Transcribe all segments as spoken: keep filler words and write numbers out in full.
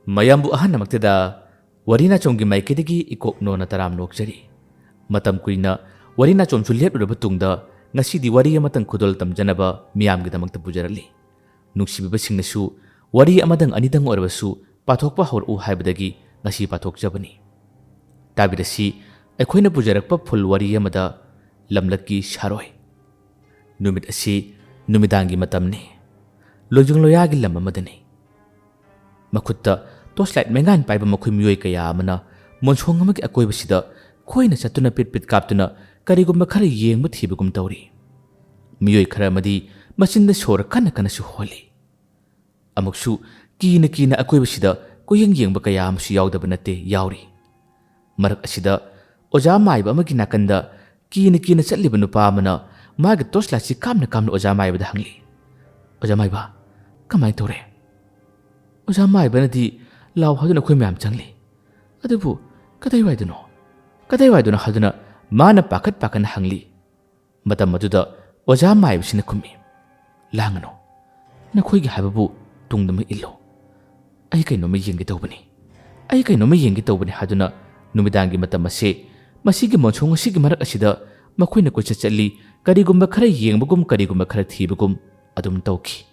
ꯃꯌꯥꯝꯕꯨ ꯑꯍꯥꯟꯕꯃꯛꯇꯗ ꯋꯥꯔꯤ ꯅꯥꯆꯣꯝꯒꯤ ꯃꯥꯏꯀꯩꯗꯒꯤ ꯏꯀꯣꯛ ꯅꯣꯟꯅ ꯇꯔꯥꯝ ꯅꯣꯛꯆꯔꯤ꯫ ꯃꯇꯝ ꯀꯨꯏꯅ ꯋꯥꯔꯤ ꯅꯥꯆꯣꯝꯁꯨ ꯂꯦꯞꯂꯨꯔꯕ ꯇꯨꯡꯗ ꯉꯁꯤꯗꯤ ꯋꯥꯔꯤ ꯑꯃꯇꯪ ꯈꯨꯗꯣꯜ ꯇꯝꯖꯅꯕ ꯃꯤꯌꯥꯝꯒꯤꯗꯃꯛꯇ ꯄꯨꯖꯔꯛꯂꯤ꯫ ꯅꯨꯡꯁꯤꯕꯤꯕꯁꯤꯡꯅꯁꯨ ꯋꯥꯔꯤ ꯑꯃꯗꯪ ꯑꯅꯤꯗꯪ ꯑꯣꯏꯔꯕꯁꯨ ꯄꯥꯊꯣꯛꯄ ꯍꯧꯔꯛꯎ ꯍꯥꯏꯕꯗꯒꯤ ꯉꯁꯤ ꯄꯥꯊꯣꯛꯆꯕꯅꯤ꯫ ꯇꯥꯕꯤꯔꯁꯤ ꯑꯩꯈꯣꯏꯅ ꯄꯨꯖꯔꯛꯄ ꯐꯨꯜ ꯋꯥꯔꯤ ꯑꯃꯗ ꯂꯝꯂꯛꯀꯤ ꯁꯥꯔꯣꯏ꯫ ꯅꯨꯃꯤꯠ ꯑꯁꯤ ꯅꯨꯃꯤꯗꯥꯡꯒꯤ ꯃꯇꯝꯅꯤ꯫ ꯂꯣꯏꯖꯪ ꯂꯣꯌꯥꯒꯤ ꯂꯝ ꯑꯃꯗꯅꯤ꯫ ꯃꯈꯨꯠꯇ ꯇꯣꯔꯆ ꯂꯥꯏꯠ ꯃꯩꯉꯥꯟ ꯄꯥꯏꯕ ꯃꯈꯣꯏ ꯃꯤꯑꯣꯏ ꯀꯌꯥ ꯑꯃꯅ ꯃꯣꯟꯁꯣꯡ ꯑꯃꯒꯤ ꯑꯀꯣꯏꯕꯁꯤꯗ ꯈꯣꯏꯅ ꯆꯠꯇꯨꯅ ꯄꯤꯠ ꯄꯤꯠ ꯀꯥꯞꯇꯨꯅ ꯀꯔꯤꯒꯨꯝꯕ ꯈꯔ ꯌꯦꯡꯕ ꯊꯤꯕꯒꯨꯝ ꯇꯧꯔꯤ꯫ ꯃꯤꯑꯣꯏ ꯈꯔ ꯑꯃꯗꯤ ꯃꯆꯤꯟꯗ ꯁꯣꯔ ꯀꯟꯅ ꯀꯟꯅꯁꯨ ꯍꯣꯜꯂꯤ꯫ ꯑꯃꯨꯛꯁꯨ ꯀꯤꯅ ꯀꯤꯅ ꯑꯀꯣꯏꯕꯁꯤꯗ ꯀꯣꯏꯌꯦꯡ ꯌꯦꯡꯕ ꯀꯌꯥ ꯑꯃꯁꯨ ꯌꯥꯎꯗꯕ ꯅꯠꯇꯦ, ꯌꯥꯎꯔꯤ꯫ ꯃꯔꯛ ꯑꯁꯤꯗ ꯑꯣꯖꯥ ꯃꯥꯏꯕ ꯑꯃꯒꯤ ꯅꯥꯀꯟꯗ ꯀꯤꯅ ꯀꯤꯅ ꯆꯠꯂꯤꯕ ꯅꯨꯄꯥ ꯑꯃꯅ ꯃꯥꯒꯤ ꯇꯣꯔꯆ ꯂꯥꯏꯠꯁꯤ ꯀꯥꯞꯅ ꯀꯥꯞꯅ ꯑꯣꯖꯥ ꯃꯥꯏꯕꯗ ꯍꯪꯂꯤ, "ꯑꯣꯖꯥ ꯃꯥꯏꯕ, ꯀꯃꯥꯏꯅ ꯇꯧꯔꯦ?" ꯑꯣꯖꯥ ꯃꯥꯏꯕꯅꯗꯤ ꯂꯥꯎ ꯍꯥꯏꯗꯨꯅ ꯑꯩꯈꯣꯏ ꯃꯌꯥꯝ ꯆꯪꯂꯤ꯫ "ꯑꯗꯨꯕꯨ ꯀꯗꯥꯏꯋꯥꯏꯗꯅꯣ? ꯀꯗꯥꯏꯋꯥꯏꯗꯅꯣ?" ꯍꯥꯏꯗꯨꯅ ꯃꯥꯅ ꯄꯥꯈꯠ ꯄꯥꯈꯠꯅ ꯍꯪꯂꯤ꯫ ꯃꯇꯝ ꯑꯗꯨꯗ ꯑꯣꯖꯥ ꯃꯥꯏꯕꯁꯤꯅ ꯈꯨꯝꯃꯤ, "ꯂꯥꯡꯒꯅꯨ, ꯅꯈꯣꯏꯒꯤ ꯍꯥꯏꯕꯕꯨ ꯇꯨꯡꯗꯃꯛ ꯏꯜꯂꯨ꯫ ꯑꯩ ꯀꯩꯅꯣꯝꯃ ꯌꯦꯡꯒꯦ ꯇꯧꯕꯅꯤ, ꯑꯩ ꯀꯩꯅꯣꯝꯃ ꯌꯦꯡꯒꯦ ꯇꯧꯕꯅꯤ" ꯍꯥꯏꯗꯨꯅ ꯅꯨꯃꯤꯗꯥꯡꯒꯤ ꯃꯇꯝ ꯑꯁꯤ ꯃꯁꯤꯒꯤ ꯃꯣꯟꯁꯣꯡ ꯑꯁꯤꯒꯤ ꯃꯔꯛ ꯑꯁꯤꯗ ꯃꯈꯣꯏꯅ ꯀꯣꯏꯆꯠ ꯆꯠꯂꯤ, ꯀꯔꯤꯒꯨꯝꯕ ꯈꯔ ꯌꯦꯡꯕꯒꯨꯝ, ꯀꯔꯤꯒꯨꯝꯕ ꯈꯔ ꯊꯤꯕꯒꯨꯝ ꯑꯗꯨꯝ ꯇꯧꯈꯤ꯫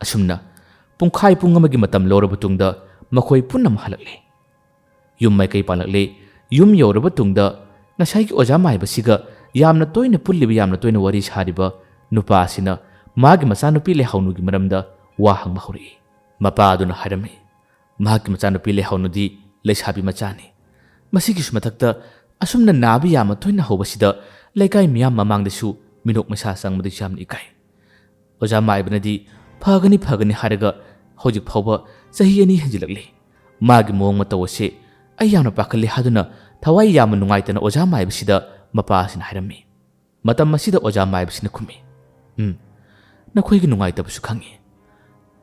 ꯑꯁꯨꯝꯅ ꯄꯨꯡꯈꯥꯏ ꯄꯨꯡ ꯑꯃꯒꯤ ꯃꯇꯝ ꯂꯧꯔꯕ ꯇꯨꯡꯗ ꯃꯈꯣꯏ ꯄꯨꯝꯅꯃꯛ ꯍꯜꯂꯛꯂꯦ꯫ ꯌꯨꯝ ꯃꯥꯏꯀꯩ ꯄꯥꯡꯂꯛꯂꯦ꯫ ꯌꯨꯝ ꯌꯧꯔꯕ ꯇꯨꯡꯗ ꯉꯁꯥꯏꯒꯤ ꯑꯣꯖꯥ ꯃꯥꯏꯕꯁꯤꯒ ꯌꯥꯝꯅ ꯇꯣꯏꯅ ꯄꯨꯜꯂꯤꯕ, ꯌꯥꯝꯅ ꯇꯣꯏꯅ ꯋꯥꯔꯤ ꯁꯥꯔꯤꯕ ꯅꯨꯄꯥ ꯑꯁꯤꯅ ꯃꯥꯒꯤ ꯃꯆꯥꯅꯨꯄꯤ ꯂꯩꯍꯥꯎꯅꯨꯒꯤ ꯃꯔꯝꯗ ꯋꯥ ꯍꯪꯕ ꯍꯧꯔꯛꯏ꯫ ꯃꯄꯥ ꯑꯗꯨꯅ ꯍꯥꯏꯔꯝꯃꯤ, "ꯃꯍꯥꯛꯀꯤ ꯃꯆꯥꯅꯨꯄꯤ ꯂꯩꯍꯥꯎꯅꯨꯗꯤ ꯂꯩꯁꯥꯕꯤ ꯃꯆꯥꯅꯤ꯫ ꯃꯁꯤꯒꯤꯁꯨ ꯃꯊꯛꯇ ꯑꯁꯨꯝꯅ ꯅꯥꯕ ꯌꯥꯝꯅ ꯇꯣꯏꯅ ꯍꯧꯕꯁꯤꯗ ꯂꯩꯀꯥꯏ ꯃꯤꯌꯥꯝ ꯃꯃꯥꯡꯗꯁꯨ ꯃꯤꯅꯣꯛ ꯃꯩꯁꯥ ꯆꯪꯕꯗꯁꯨ ꯌꯥꯝꯅ ꯏꯀꯥꯏ꯫ ꯑꯣꯖꯥ ꯃꯥꯏꯕꯅꯗꯤ ꯐꯒꯅꯤ, ꯐꯒꯅꯤ ꯍꯥꯏꯔꯒ ꯍꯧꯖꯤꯛ ꯐꯥꯎꯕ ꯆꯍꯤ ꯑꯅꯤ ꯍꯦꯟꯖꯤꯜꯂꯛꯂꯦ꯫ ꯃꯥꯒꯤ ꯃꯑꯣꯡ ꯃꯇꯧ ꯑꯁꯤ ꯑꯩ ꯌꯥꯝꯅ ꯄꯥꯈꯠꯂꯦ" ꯍꯥꯏꯗꯨꯅ ꯊꯋꯥꯏ ꯌꯥꯝꯅ ꯅꯨꯡꯉꯥꯏꯇꯅ ꯑꯣꯖꯥ ꯃꯥꯏꯕꯁꯤꯗ ꯃꯄꯥ ꯑꯁꯤꯅ ꯍꯥꯏꯔꯝꯃꯤ꯫ ꯃꯇꯝ ꯑꯁꯤꯗ ꯑꯣꯖꯥ ꯃꯥꯏꯕꯁꯤꯅ ꯈꯨꯝꯃꯤ, "ꯎꯝ, ꯅꯈꯣꯏꯒꯤ ꯅꯨꯡꯉꯥꯏꯇꯕꯁꯨ ꯈꯪꯏ꯫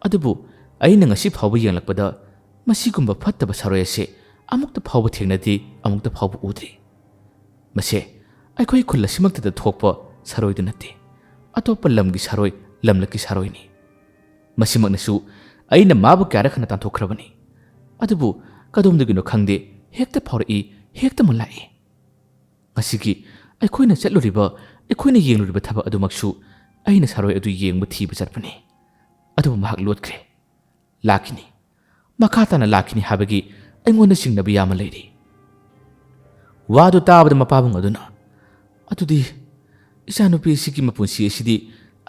ꯑꯗꯨꯕꯨ ꯑꯩꯅ ꯉꯁꯤ ꯐꯥꯎꯕ ꯌꯦꯡꯂꯛꯄꯗ ꯃꯁꯤꯒꯨꯝꯕ ꯐꯠꯇꯕ ꯁꯥꯔꯣꯏ ꯑꯁꯤ ꯑꯃꯨꯛꯇ ꯐꯥꯎꯕ ꯊꯦꯡꯅꯗꯦ, ꯑꯃꯨꯛꯇ ꯐꯥꯎꯕ ꯎꯗ꯭ꯔꯤ꯫ ꯃꯁꯦ ꯑꯩꯈꯣꯏ ꯈꯨꯜ ꯑꯁꯤꯃꯛꯇꯗ ꯊꯣꯛꯄ ꯁꯥꯔꯣꯏꯗꯨ ꯅꯠꯇꯦ, ꯑꯇꯣꯞꯄ ꯂꯝꯒꯤ ꯁꯥꯔꯣꯏ, ꯂꯝꯂꯛꯀꯤ ꯁꯥꯔꯣꯏꯅꯤ꯫ ꯃꯁꯤꯃꯛꯅꯁꯨ ꯑꯩꯅ ꯃꯥꯕꯨ ꯀꯌꯥꯔꯛ ꯍꯟꯅ ꯇꯥꯟꯊꯣꯛꯈ꯭ꯔꯕꯅꯤ꯫ ꯑꯗꯨꯕꯨ ꯀꯗꯣꯝꯗꯒꯤꯅꯣ ꯈꯪꯗꯦ, ꯍꯦꯛꯇ ꯐꯥꯎꯔꯛꯏ, ꯍꯦꯛꯇ ꯃꯨꯜꯂꯛꯏ꯫ ꯉꯁꯤꯒꯤ ꯑꯩꯈꯣꯏꯅ ꯆꯠꯂꯨꯔꯤꯕ, ꯑꯩꯈꯣꯏꯅ ꯌꯦꯡꯂꯨꯔꯤꯕ ꯊꯕꯛ ꯑꯗꯨꯃꯛꯁꯨ ꯑꯩꯅ ꯁꯥꯔꯣꯏ ꯑꯗꯨ ꯌꯦꯡꯕ ꯊꯤꯕ ꯆꯠꯄꯅꯤ꯫ ꯑꯗꯨꯕꯨ ꯃꯍꯥꯛ ꯂꯣꯠꯈ꯭ꯔꯦ꯫ ꯂꯥꯛꯈꯤꯅꯤ, ꯃꯈꯥ ꯇꯥꯅ ꯂꯥꯛꯈꯤꯅꯤ ꯍꯥꯏꯕꯒꯤ ꯑꯩꯉꯣꯟꯗ ꯆꯤꯡꯅꯕ ꯌꯥꯝꯅ ꯂꯩꯔꯤ꯫ ꯋꯥꯗꯨ ꯇꯥꯕꯗ ꯃꯄꯥꯕꯨꯡ ꯑꯗꯨꯅ, "ꯑꯗꯨꯗꯤ ꯏꯆꯥꯅꯨꯄꯤ ꯑꯁꯤꯒꯤ ꯃꯄꯨꯟꯁꯤ ꯑꯁꯤꯗꯤ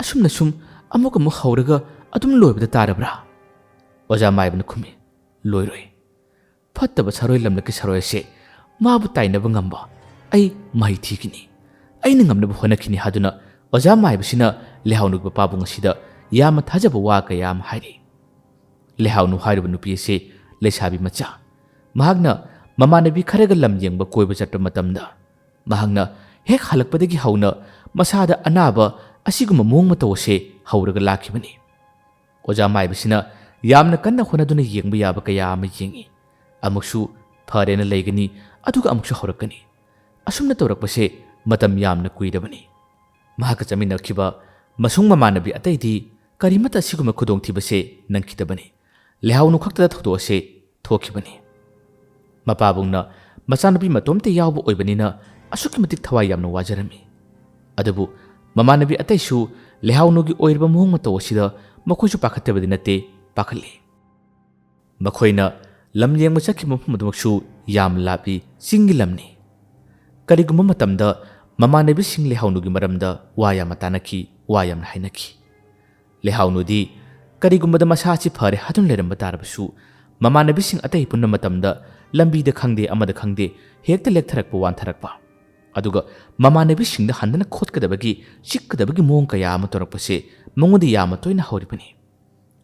ꯑꯁꯨꯝꯅ ꯁꯨꯝ ꯑꯃꯨꯛ ꯑꯃꯨꯛ ꯍꯧꯔꯒ ꯑꯗꯨꯝ ꯂꯣꯏꯕꯗ ꯇꯥꯔꯕ꯭ꯔꯥ?" ꯑꯣꯖꯥ ꯃꯥꯏꯕꯅ ꯈꯨꯝꯃꯤ, "ꯂꯣꯏꯔꯣꯏ꯫ ꯐꯠꯇꯕ ꯁꯥꯔꯣꯏ ꯂꯝꯂꯛꯀꯤ ꯁꯥꯔꯣꯏ ꯑꯁꯦ ꯃꯥꯕꯨ ꯇꯥꯏꯅꯕ ꯉꯝꯕ ꯑꯩ ꯃꯍꯩ ꯊꯤꯈꯤꯅꯤ꯫ ꯑꯩꯅ ꯉꯝꯅꯕ ꯍꯣꯠꯅꯈꯤꯅꯤ" ꯍꯥꯏꯗꯨꯅ ꯑꯣꯖꯥ ꯃꯥꯏꯕꯁꯤꯅ ꯂꯩꯍꯥꯎꯅꯨꯒꯤ ꯃꯄꯥꯕꯨꯡ ꯑꯁꯤꯗ ꯌꯥꯝꯅ ꯊꯥꯖꯕ ꯋꯥ ꯀꯌꯥ ꯑꯃ ꯍꯥꯏꯔꯤ꯫ ꯂꯩꯍꯥꯎꯅꯨ ꯍꯥꯏꯔꯤꯕ ꯅꯨꯄꯤ ꯑꯁꯤ ꯂꯩꯁꯥꯕꯤ ꯃꯆꯥ꯫ ꯃꯍꯥꯛꯅ ꯃꯃꯥꯟꯅꯕꯤ ꯈꯔꯒ ꯂꯝ ꯌꯦꯡꯕ ꯀꯣꯏꯕ ꯆꯠꯄ ꯃꯇꯝꯗ ꯃꯍꯥꯛꯅ ꯍꯦꯛ ꯍꯜꯂꯛꯄꯗꯒꯤ ꯍꯧꯅ ꯃꯁꯥꯗ ꯑꯅꯥꯕ ꯑꯁꯤꯒꯨꯝꯕ ꯃꯑꯣꯡ ꯃꯇꯧ ꯑꯁꯦ ꯍꯧꯔꯒ ꯂꯥꯛꯈꯤꯕꯅꯤ꯫ ꯑꯣꯖꯥ ꯃꯥꯏꯕꯁꯤꯅ ꯌꯥꯝꯅ ꯀꯟꯅ ꯍꯣꯠꯅꯗꯨꯅ ꯌꯦꯡꯕ ꯌꯥꯕ ꯀꯌꯥ ꯑꯃ ꯌꯦꯡꯉꯤ꯫ ꯑꯃꯨꯛꯁꯨ ꯐꯔꯦꯅ ꯂꯩꯒꯅꯤ, ꯑꯗꯨꯒ ꯑꯃꯨꯛꯁꯨ ꯍꯧꯔꯛꯀꯅꯤ꯫ ꯑꯁꯨꯝꯅ ꯇꯧꯔꯛꯄꯁꯦ ꯃꯇꯝ ꯌꯥꯝꯅ ꯀꯨꯏꯔꯕꯅꯤ꯫ ꯃꯍꯥꯛꯀ ꯆꯠꯃꯤꯟꯅꯈꯤꯕ ꯃꯁꯨꯡ ꯃꯃꯥꯟꯅꯕꯤ ꯑꯇꯩꯗꯤ ꯀꯔꯤꯃꯠꯇ ꯑꯁꯤꯒꯨꯝꯕ ꯈꯨꯗꯣꯡꯊꯤꯕꯁꯦ ꯅꯪꯈꯤꯗꯕꯅꯤ꯫ ꯂꯩꯍꯥꯎꯅꯨ ꯈꯛꯇꯗ ꯊꯧꯗꯣꯛ ꯑꯁꯦ ꯊꯣꯛꯈꯤꯕꯅꯤ꯫ ꯃꯄꯥꯕꯨꯡꯅ ꯃꯆꯥꯅꯨꯄꯤ ꯃꯇꯣꯝꯇ ꯌꯥꯎꯕ ꯑꯣꯏꯕꯅꯤꯅ ꯑꯁꯨꯛꯀꯤ ꯃꯇꯤꯛ ꯊꯋꯥꯏ ꯌꯥꯝꯅ ꯋꯥꯖꯔꯝꯃꯤ꯫ ꯑꯗꯨꯕꯨ ꯃꯃꯥꯟꯅꯕꯤ ꯑꯇꯩꯁꯨ ꯂꯩꯍꯥꯎꯅꯨꯒꯤ ꯑꯣꯏꯔꯤꯕ ꯃꯑꯣꯡ ꯃꯇꯧ ꯑꯁꯤꯗ ꯃꯈꯣꯏꯁꯨ ꯄꯥꯈꯠꯇꯕꯗꯤ ꯅꯠꯇꯦ, ꯄꯥꯈꯠꯂꯤ꯫ ꯃꯈꯣꯏꯅ ꯂꯝ ꯌꯦꯡꯕ ꯆꯠꯈꯤꯕ ꯃꯐꯝ ꯑꯗꯨꯃꯛꯁꯨ ꯌꯥꯝ ꯂꯥꯞꯄꯤ, ꯆꯤꯡꯒꯤ ꯂꯝꯅꯤ꯫ ꯀꯔꯤꯒꯨꯝꯕ ꯃꯇꯝꯗ ꯃꯃꯥꯟꯅꯕꯤꯁꯤꯡ ꯂꯩꯍꯥꯎꯅꯨꯒꯤ ꯃꯔꯝꯗ ꯋꯥ ꯌꯥꯝꯅ ꯇꯥꯅꯈꯤ, ꯋꯥ ꯌꯥꯝꯅ ꯍꯥꯏꯅꯈꯤ꯫ ꯂꯩꯍꯥꯎꯅꯨꯗꯤ ꯀꯔꯤꯒꯨꯝꯕꯗ ꯃꯁꯥ ꯑꯁꯤ ꯐꯔꯦ ꯍꯥꯏꯗꯨꯅ ꯂꯩꯔꯝꯕ ꯇꯥꯔꯕꯁꯨ, ꯃꯃꯥꯟꯅꯕꯤꯁꯤꯡ ꯑꯇꯩ ꯄꯨꯟꯕ ꯃꯇꯝꯗ ꯂꯝꯕꯤꯗ ꯈꯪꯗꯦ, ꯑꯃꯗ ꯈꯪꯗꯦ, ꯍꯦꯛꯇ ꯂꯦꯛꯊꯔꯛꯄ, ꯋꯥꯟꯊꯔꯛꯄ꯫ ꯑꯗꯨꯒ ꯃꯃꯥꯟꯅꯕꯤꯁꯤꯡꯗ ꯍꯟꯗꯅ ꯈꯣꯠꯀꯗꯕꯒꯤ, ꯆꯤꯛꯀꯗꯕꯒꯤ ꯃꯑꯣꯡ ꯀꯌꯥ ꯑꯃ ꯇꯧꯔꯛꯄꯁꯦ ꯃꯉꯣꯟꯗ ꯌꯥꯝꯅ ꯇꯣꯏꯅ ꯍꯧꯔꯤꯕꯅꯤ꯫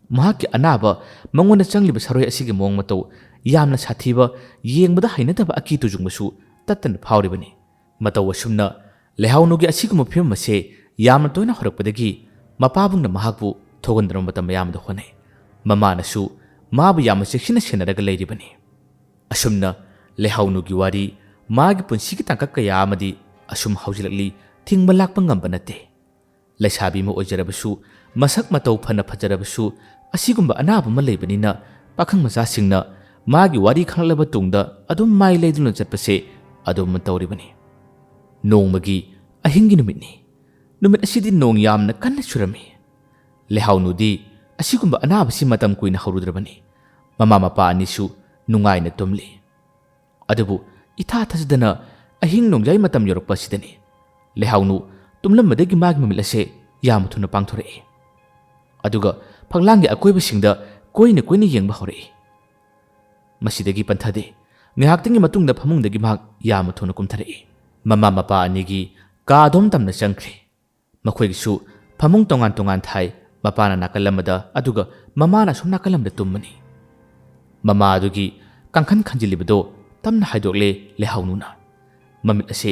ꯃꯍꯥꯛꯀꯤ ꯑꯅꯥꯕ, ꯃꯉꯣꯟꯗ ꯆꯪꯂꯤꯕ ꯁꯔꯣꯏ ꯑꯁꯤꯒꯤ ꯃꯑꯣꯡ ꯃꯇꯧ, ꯌꯥꯝꯅ ꯁꯥꯊꯤꯕ, ꯌꯦꯡꯕꯗ ꯍꯩꯅꯗꯕ ꯑꯀꯤ ꯇꯨꯖꯨꯡꯕꯁꯨ ꯇꯠꯇꯅ ꯐꯥꯎꯔꯤꯕꯅꯤ꯫ ꯃꯇꯧ ꯑꯁꯨꯝꯅ ꯂꯩꯍꯥꯎꯅꯨꯒꯤ ꯑꯁꯤꯒꯨꯝꯕ ꯐꯤꯕꯝ ꯑꯁꯦ ꯌꯥꯝꯅ ꯇꯣꯏꯅ ꯍꯧꯔꯛꯄꯗꯒꯤ ꯃꯄꯥꯕꯨꯡꯅ ꯃꯍꯥꯛꯄꯨ ꯊꯣꯛꯍꯟꯗꯅꯕ ꯃꯇꯝ ꯃꯌꯥꯝꯗ ꯍꯣꯠꯅꯩ꯫ ꯃꯃꯥꯅꯁꯨ ꯃꯥꯕꯨ ꯌꯥꯝꯅ ꯆꯦꯛꯁꯤꯟꯅ ꯁꯦꯟꯅꯔꯒ ꯂꯩꯔꯤꯕꯅꯤ꯫ ꯑꯁꯨꯝꯅ ꯂꯩꯍꯥꯎꯅꯨꯒꯤ ꯋꯥꯔꯤ, ꯃꯥꯒꯤ ꯄꯨꯟꯁꯤꯒꯤ ꯇꯥꯡꯀꯛ ꯀꯌꯥ ꯑꯃꯗꯤ ꯑꯁꯨꯝ ꯍꯧꯖꯤꯜꯂꯛꯂꯤ, ꯊꯤꯡꯕ ꯂꯥꯛꯄ ꯉꯝꯕ ꯅꯠꯇꯦ꯫ ꯂꯩꯁꯥꯕꯤ ꯑꯃ ꯑꯣꯏꯖꯔꯕꯁꯨ, ꯃꯁꯛ ꯃꯇꯧ ꯐꯅ ꯐꯖꯔꯕꯁꯨ, ꯑꯁꯤꯒꯨꯝꯕ ꯑꯅꯥꯕ ꯑꯃ ꯂꯩꯕꯅꯤꯅ ꯄꯥꯈꯪ ꯃꯆꯥꯁꯤꯡꯅ ꯃꯥꯒꯤ ꯋꯥꯔꯤ ꯈꯪꯂꯛꯂꯕ ꯇꯨꯡꯗ ꯑꯗꯨꯝ ꯃꯥꯏ ꯂꯩꯗꯨꯅ ꯆꯠꯄꯁꯦ ꯑꯗꯨꯝ ꯇꯧꯔꯤꯕꯅꯤ꯫ ꯅꯣꯡꯃꯒꯤ ꯑꯍꯤꯡꯒꯤ ꯅꯨꯃꯤꯠꯅꯤ꯫ ꯅꯨꯃꯤꯠ ꯑꯁꯤꯗꯤ ꯅꯣꯡ ꯌꯥꯝꯅ ꯀꯟꯅ ꯆꯨꯔꯝꯃꯤ꯫ ꯂꯩꯍꯥꯎꯅꯨꯗꯤ ꯑꯁꯤꯒꯨꯝꯕ ꯑꯅꯥꯕꯁꯤ ꯃꯇꯝ ꯀꯨꯏꯅ ꯍꯧꯔꯨꯗ꯭ꯔꯕꯅꯤ꯫ ꯃꯃꯥ ꯃꯄꯥ ꯑꯅꯤꯁꯨ ꯅꯨꯡꯉꯥꯏꯅ ꯇꯨꯝꯂꯤ꯫ ꯑꯗꯨꯕꯨ ꯏꯊꯥ ꯊꯥꯖꯗꯅ ꯑꯍꯤꯡ ꯅꯣꯡꯌꯥꯏ ꯃꯇꯝ ꯌꯧꯔꯛꯄ ꯑꯁꯤꯗꯅꯤ ꯂꯩꯍꯥꯎꯅꯨ ꯇꯨꯝꯂꯝꯕꯗꯒꯤ ꯃꯥꯒꯤ ꯃꯃꯤꯠ ꯑꯁꯦ ꯌꯥꯝꯅ ꯊꯨꯅ ꯄꯥꯡꯊꯣꯔꯛꯏ꯫ ꯑꯗꯨꯒ ꯐꯛꯂꯥꯡꯒꯤ ꯑꯀꯣꯏꯕꯁꯤꯡꯗ ꯀꯣꯏꯅ ꯀꯣꯏꯅ ꯌꯦꯡꯕ ꯍꯧꯔꯛꯏ꯫ ꯃꯁꯤꯗꯒꯤ ꯄꯟꯊꯗꯦ꯫ ꯉꯥꯏꯍꯥꯛꯇꯪꯒꯤ ꯃꯇꯨꯡꯗ ꯐꯃꯨꯡꯗꯒꯤ ꯃꯍꯥꯛ ꯌꯥꯝꯅ ꯊꯨꯅ ꯀꯨꯝꯊꯔꯛꯏ꯫ ꯃꯃꯥ ꯃꯄꯥ ꯑꯅꯤꯒꯤ ꯀꯥ ꯑꯗꯣꯝ ꯇꯝꯅ ꯆꯪꯈ꯭ꯔꯦ꯫ ꯃꯈꯣꯏꯒꯤꯁꯨ ꯐꯃꯨꯡ ꯇꯣꯉꯥꯟ ꯇꯣꯉꯥꯟ ꯊꯥꯏ꯫ ꯃꯄꯥꯅ ꯅꯥꯀꯜ ꯑꯃꯗ, ꯑꯗꯨꯒ ꯃꯃꯥꯅ ꯑꯁꯣꯝ ꯅꯥꯀꯜ ꯑꯃꯗ ꯇꯨꯝꯕꯅꯤ꯫ ꯃꯃꯥ ꯑꯗꯨꯒꯤ ꯀꯥꯡꯈꯟ ꯈꯟꯖꯤꯜꯂꯤꯕꯗꯣ ꯇꯞꯅ ꯍꯥꯏꯗꯣꯛꯂꯦ ꯂꯩꯍꯥꯎꯅꯨꯅ꯫ ꯃꯃꯤꯠ ꯑꯁꯦ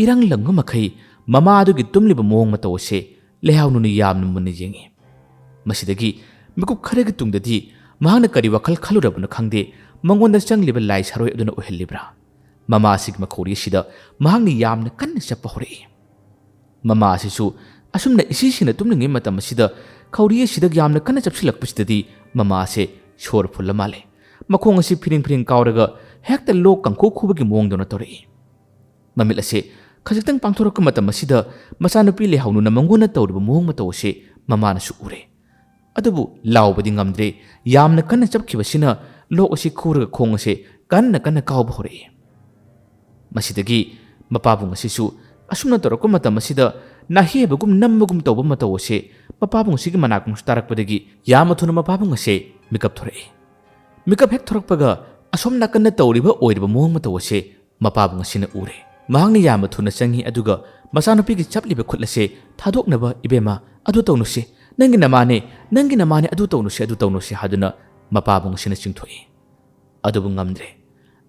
ꯏꯔꯪ ꯂꯪꯕ ꯃꯈꯩ ꯃꯃꯥ ꯑꯗꯨꯒꯤ ꯇꯨꯝꯂꯤꯕ ꯃꯑꯣꯡ ꯃꯇꯧ ꯑꯁꯦ ꯂꯩꯍꯥꯎꯅꯨꯅ ꯌꯥꯝꯅ ꯃꯨꯟꯅ ꯌꯦꯡꯉꯤ꯫ ꯃꯁꯤꯗꯒꯤ ꯃꯤꯀꯨꯞ ꯈꯔꯒꯤ ꯇꯨꯡꯗꯗꯤ ꯃꯍꯥꯛꯅ ꯀꯔꯤ ꯋꯥꯈꯜ ꯈꯜꯂꯨꯔꯕꯅꯣ ꯈꯪꯗꯦ, ꯃꯉꯣꯟꯗ ꯆꯪꯂꯤꯕ ꯂꯥꯏ ꯁꯥꯔꯣꯏ ꯑꯗꯨꯅ ꯑꯣꯏꯍꯜꯂꯤꯕ꯭ꯔꯥ? ꯃꯃꯥ ꯑꯁꯤꯒꯤ ꯃꯈꯧꯔꯤ ꯑꯁꯤꯗ ꯃꯍꯥꯛꯅ ꯌꯥꯝꯅ ꯀꯟꯅ ꯆꯞꯄ ꯍꯧꯔꯛꯏ꯫ ꯃꯃꯥ ꯑꯁꯤꯁꯨ ꯑꯁꯨꯝꯅ ꯏꯁꯤꯁꯤꯡꯅ ꯇꯨꯝꯂꯤꯉꯩ ꯃꯇꯝ ꯑꯁꯤꯗ ꯈꯧꯔꯤ ꯑꯁꯤꯗ ꯌꯥꯝꯅ ꯀꯟꯅ ꯆꯞꯁꯤꯜꯂꯛꯄꯁꯤꯗꯗꯤ ꯃꯃꯥ ꯑꯁꯦ ꯁꯣꯔ ꯐꯨꯜꯂ ꯃꯥꯜꯂꯦ꯫ ꯃꯈꯣꯡ ꯑꯁꯤ ꯐꯤꯔꯤꯡ ꯐꯤꯔꯤꯡ ꯀꯥꯎꯔꯒ ꯍꯦꯛꯇ ꯂꯣꯛ ꯀꯥꯡꯈꯨ ꯈꯨꯕꯒꯤ ꯃꯑꯣꯡꯗꯧꯅ ꯇꯧꯔꯛꯏ꯫ ꯃꯃꯤꯠ ꯑꯁꯦ ꯈꯖꯤꯛꯇꯪ ꯄꯥꯡꯊꯣꯔꯛꯄ ꯃꯇꯝ ꯑꯁꯤꯗ ꯃꯆꯥꯅꯨꯄꯤ ꯂꯩꯍꯥꯎꯅꯨꯅ ꯃꯉꯣꯟꯗ ꯇꯧꯔꯤꯕ ꯃꯑꯣꯡ ꯃꯇꯧ ꯑꯁꯤ ꯃꯃꯥꯅꯁꯨ ꯎꯔꯦ꯫ ꯑꯗꯨꯕꯨ ꯂꯥꯎꯕꯗꯤ ꯉꯝꯗ꯭ꯔꯦ꯫ ꯌꯥꯝꯅ ꯀꯟꯅ ꯆꯞꯈꯤꯕꯁꯤꯅ ꯂꯣꯛ ꯑꯁꯤ ꯈꯨꯔꯒ ꯈꯣꯡ ꯑꯁꯦ ꯀꯟꯅ ꯀꯟꯅ ꯀꯥꯎꯕ ꯍꯧꯔꯛꯏ꯫ ꯃꯁꯤꯗꯒꯤ ꯃꯄꯥꯕꯨꯡ ꯑꯁꯤꯁꯨ ꯑꯁꯨꯝꯅ ꯇꯧꯔꯛꯄ ꯃꯇꯝ ꯑꯁꯤꯗ ꯅꯥꯍꯦꯕꯒꯨꯝ ꯅꯝꯕꯒꯨꯝ ꯇꯧꯕ ꯃꯇꯧ ꯑꯁꯦ ꯃꯄꯥꯕꯨꯡ ꯑꯁꯤꯒꯤ ꯃꯅꯥꯀꯣꯡꯁꯨ ꯇꯥꯔꯛꯄꯗꯒꯤ ꯌꯥꯝꯅ ꯊꯨꯅ ꯃꯄꯥꯕꯨꯡ ꯑꯁꯦ ꯃꯤꯀꯞ ꯊꯣꯔꯛꯏ꯫ ꯃꯤꯀꯞ ꯍꯦꯛ ꯊꯣꯔꯛꯄꯒ ꯑꯁꯣꯝ ꯅꯥꯀꯟꯗ ꯇꯧꯔꯤꯕ ꯑꯣꯏꯔꯤꯕ ꯃꯑꯣꯡ ꯃꯇꯧ ꯑꯁꯦ ꯃꯄꯥꯕꯨꯡ ꯑꯁꯤꯅ ꯎꯔꯦ꯫ ꯃꯍꯥꯛꯅ ꯌꯥꯝꯅ ꯊꯨꯅ ꯆꯪꯉꯤ, ꯑꯗꯨꯒ ꯃꯆꯥꯅꯨꯄꯤꯒꯤ ꯆꯞꯂꯤꯕ ꯈꯨꯠ ꯑꯁꯦ ꯊꯥꯗꯣꯛꯅꯕ, "ꯏꯕꯦꯝꯃ, ꯑꯗꯨ ꯇꯧꯅꯨꯁꯦ, ꯅꯪꯒꯤ ꯅꯃꯥꯅꯦ, ꯅꯪꯒꯤ ꯅꯃꯥꯅꯦ, ꯑꯗꯨ ꯇꯧꯅꯨꯁꯦ, ꯑꯗꯨ ꯇꯧꯅꯨꯁꯦ" ꯍꯥꯏꯗꯨꯅ ꯃꯄꯥꯕꯨꯡ ꯑꯁꯤꯅ ꯆꯤꯡꯊꯣꯛꯏ꯫ ꯑꯗꯨꯕꯨ ꯉꯝꯗ꯭ꯔꯦ꯫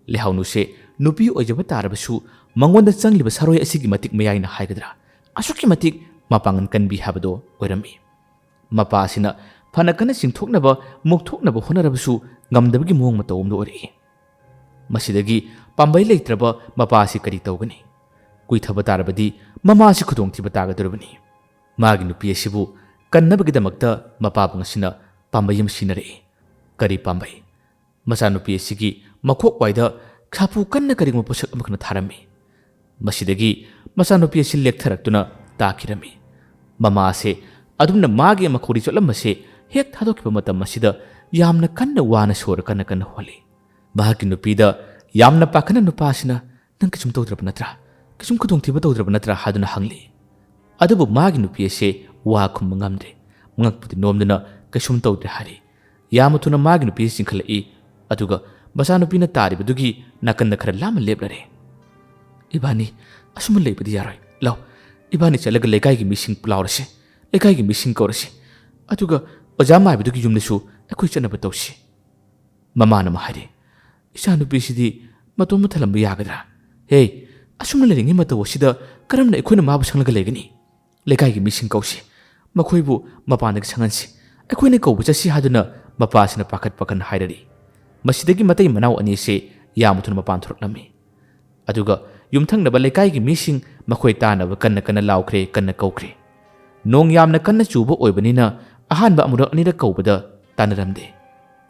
ꯂꯩꯍꯥꯎꯅꯨꯁꯦ ꯅꯨꯄꯤ ꯑꯣꯏꯖꯕ ꯇꯥꯔꯕꯁꯨ ꯃꯉꯣꯟꯗ ꯆꯪꯂꯤꯕ ꯁꯥꯔꯣꯏ ꯑꯁꯤꯒꯤ ꯃꯇꯤꯛ ꯃꯌꯥꯏꯅ ꯍꯥꯏꯒꯗ꯭ꯔꯥ, ꯑꯁꯨꯛꯀꯤ ꯃꯇꯤꯛ ꯃꯄꯥꯡꯒꯜ ꯀꯟꯕꯤ ꯍꯥꯏꯕꯗꯣ ꯑꯣꯏꯔꯝꯃꯤ꯫ ꯃꯄꯥ ꯑꯁꯤꯅ ꯐꯅ ꯀꯟꯅ ꯆꯤꯡꯊꯣꯛꯅꯕ, ꯃꯨꯛꯊꯣꯛꯅꯕ ꯍꯣꯠꯅꯔꯕꯁꯨ ꯉꯝꯗꯕꯒꯤ ꯃꯑꯣꯡ ꯃꯇꯧ ꯑꯃꯗ ꯑꯣꯏꯔꯛꯏ꯫ ꯃꯁꯤꯗꯒꯤ ꯄꯥꯝꯕꯩ ꯂꯩꯇ꯭ꯔꯕ ꯃꯄꯥ ꯑꯁꯤ ꯀꯔꯤ ꯇꯧꯒꯅꯤ? ꯀꯨꯏꯊꯕ ꯇꯥꯔꯕꯗꯤ ꯃꯃꯥ ꯑꯁꯤ ꯈꯨꯗꯣꯡꯊꯤꯕ ꯇꯥꯒꯗꯧꯔꯤꯕꯅꯤ꯫ ꯃꯥꯒꯤ ꯅꯨꯄꯤ ꯑꯁꯤꯕꯨ ꯀꯟꯅꯕꯒꯤꯗꯃꯛꯇ ꯃꯄꯥꯕꯨꯡ ꯑꯁꯤꯅ ꯄꯥꯝꯕꯩ ꯑꯃ ꯁꯤꯖꯤꯟꯅꯔꯛꯏ꯫ ꯀꯔꯤ ꯄꯥꯝꯕꯩ? ꯃꯆꯥꯅꯨꯄꯤ ꯑꯁꯤꯒꯤ ꯃꯈꯣꯛ ꯋꯥꯏꯗ ꯈꯥꯄꯨ ꯀꯟꯅ ꯀꯔꯤꯒꯨꯝꯕ ꯄꯣꯠꯁꯛ ꯑꯃꯈꯛꯅ ꯊꯥꯔꯝꯃꯤ꯫ ꯃꯁꯤꯗꯒꯤ ꯃꯆꯥꯅꯨꯄꯤ ꯑꯁꯤ ꯂꯦꯛꯊꯔꯛꯇꯨꯅ ꯇꯥꯈꯤꯔꯝꯃꯤ꯫ ꯃꯃꯥ ꯑꯁꯦ ꯑꯗꯨꯝꯅ ꯃꯥꯒꯤ ꯃꯈꯧꯔꯤ ꯆꯣꯠꯂꯝꯕꯁꯦ ꯍꯦꯛ ꯊꯥꯗꯣꯛꯈꯤꯕ ꯃꯇꯝ ꯑꯁꯤꯗ ꯌꯥꯝꯅ ꯀꯟꯅ ꯋꯥꯅ ꯁꯣꯔ ꯀꯟꯅ ꯀꯟꯅ ꯍꯣꯜꯂꯤ꯫ ꯃꯍꯥꯛꯀꯤ ꯅꯨꯄꯤꯗ ꯌꯥꯝꯅ ꯄꯥꯈꯠꯅ ꯅꯨꯄꯥ ꯑꯁꯤꯅ, "ꯅꯪ ꯀꯩꯁꯨꯝ ꯇꯧꯗ꯭ꯔꯕ ꯅꯠꯇ꯭ꯔꯥ? ꯀꯩꯁꯨꯝ ꯈꯨꯗꯣꯡꯊꯤꯕ ꯇꯧꯗ꯭ꯔꯕ ꯅꯠꯇ꯭ꯔꯥ?" ꯍꯥꯏꯗꯨꯅ ꯍꯪꯂꯤ꯫ ꯑꯗꯨꯕꯨ ꯃꯥꯒꯤ ꯅꯨꯄꯤ ꯑꯁꯦ ꯋꯥ ꯈꯨꯝꯕ ꯉꯝꯗ꯭ꯔꯦ꯫ ꯃꯉꯛꯄꯨꯗꯤ ꯅꯣꯝꯗꯨꯅ "ꯀꯩꯁꯨꯝ ꯇꯧꯗ꯭ꯔꯦ" ꯍꯥꯏꯔꯤ꯫ ꯌꯥꯝꯅ ꯊꯨꯅ ꯃꯥꯒꯤ ꯅꯨꯄꯤ ꯆꯤꯡꯈꯠꯂꯛꯏ꯫ ꯑꯗꯨꯒ ꯃꯆꯥꯅꯨꯄꯤꯅ ꯇꯥꯔꯤꯕꯗꯨꯒꯤ ꯅꯥꯀꯟꯗ ꯈꯔ ꯂꯥꯞꯅ ꯂꯦꯞꯂꯔꯦ꯫ "ꯏꯕꯥꯅꯤ ꯑꯁꯨꯝꯅ ꯂꯩꯕꯗꯤ ꯌꯥꯔꯣꯏ꯫ ꯂꯥꯎ, ꯏꯕꯥꯅꯤ ꯆꯠꯂꯒ ꯂꯩꯀꯥꯏꯒꯤ ꯃꯤꯁꯤꯡ ꯂꯥꯎꯔꯁꯤ, ꯂꯩꯀꯥꯏꯒꯤ ꯃꯤꯁꯤꯡ ꯀꯧꯔꯁꯤ꯫ ꯑꯗꯨꯒ ꯑꯣꯖꯥ ꯃꯥꯏꯕꯗꯨꯒꯤ ꯌꯨꯝꯗꯁꯨ ꯑꯩꯈꯣꯏ ꯆꯠꯅꯕ ꯇꯧꯁꯤ"꯫ ꯃꯃꯥꯅ ꯑꯃꯨꯛ ꯍꯥꯏꯔꯤ, "ꯏꯆꯥꯅꯨꯄꯤꯁꯤꯗꯤ ꯃꯇꯣꯝꯇ ꯊꯜꯂꯝꯕ ꯌꯥꯒꯗ꯭ꯔꯥ? ꯍꯦ, ꯑꯁꯨꯝꯅ ꯂꯩꯔꯤꯉꯩ ꯃꯇꯧ ꯑꯁꯤꯗ ꯀꯔꯝꯅ ꯑꯩꯈꯣꯏꯅ ꯃꯥꯕꯨ ꯁꯪꯂꯒ ꯂꯩꯒꯅꯤ? ꯂꯩꯀꯥꯏꯒꯤ ꯃꯤꯁꯤꯡ ꯀꯧꯁꯤ, ꯃꯈꯣꯏꯕꯨ ꯃꯄꯥꯟꯗꯒꯤ ꯁꯪꯍꯟꯁꯤ, ꯑꯩꯈꯣꯏꯅ ꯀꯧꯕ ꯆꯠꯁꯤ" ꯍꯥꯏꯗꯨꯅ ꯃꯄꯥꯁꯤꯅ ꯄꯥꯈꯠ ꯄꯥꯈꯠ ꯍꯥꯏꯔꯔꯤ꯫ ꯃꯁꯤꯗꯒꯤ ꯃꯇꯩ ꯃꯅꯥꯎ ꯑꯅꯤꯁꯦ ꯌꯥꯝ ꯊꯨꯅ ꯃꯄꯥꯟ ꯊꯣꯔꯛꯂꯝꯃꯤ꯫ ꯑꯗꯨꯒ ꯌꯨꯝꯊꯪꯅꯕ ꯂꯩꯀꯥꯏꯒꯤ ꯃꯤꯁꯤꯡ ꯃꯈꯣꯏ ꯇꯥꯅꯕ ꯀꯟꯅ ꯀꯟꯅ ꯂꯥꯎꯈ꯭ꯔꯦ, ꯀꯟꯅ ꯀꯧꯈ꯭ꯔꯦ꯫ ꯅꯣꯡ ꯌꯥꯝꯅ ꯀꯟꯅ ꯆꯨꯕ ꯑꯣꯏꯕꯅꯤꯅ ꯑꯍꯥꯟꯕ ꯑꯃꯨꯔꯛ ꯑꯅꯤꯔꯛ ꯀꯧꯕꯗ ꯇꯥꯅꯔꯝꯗꯦ꯫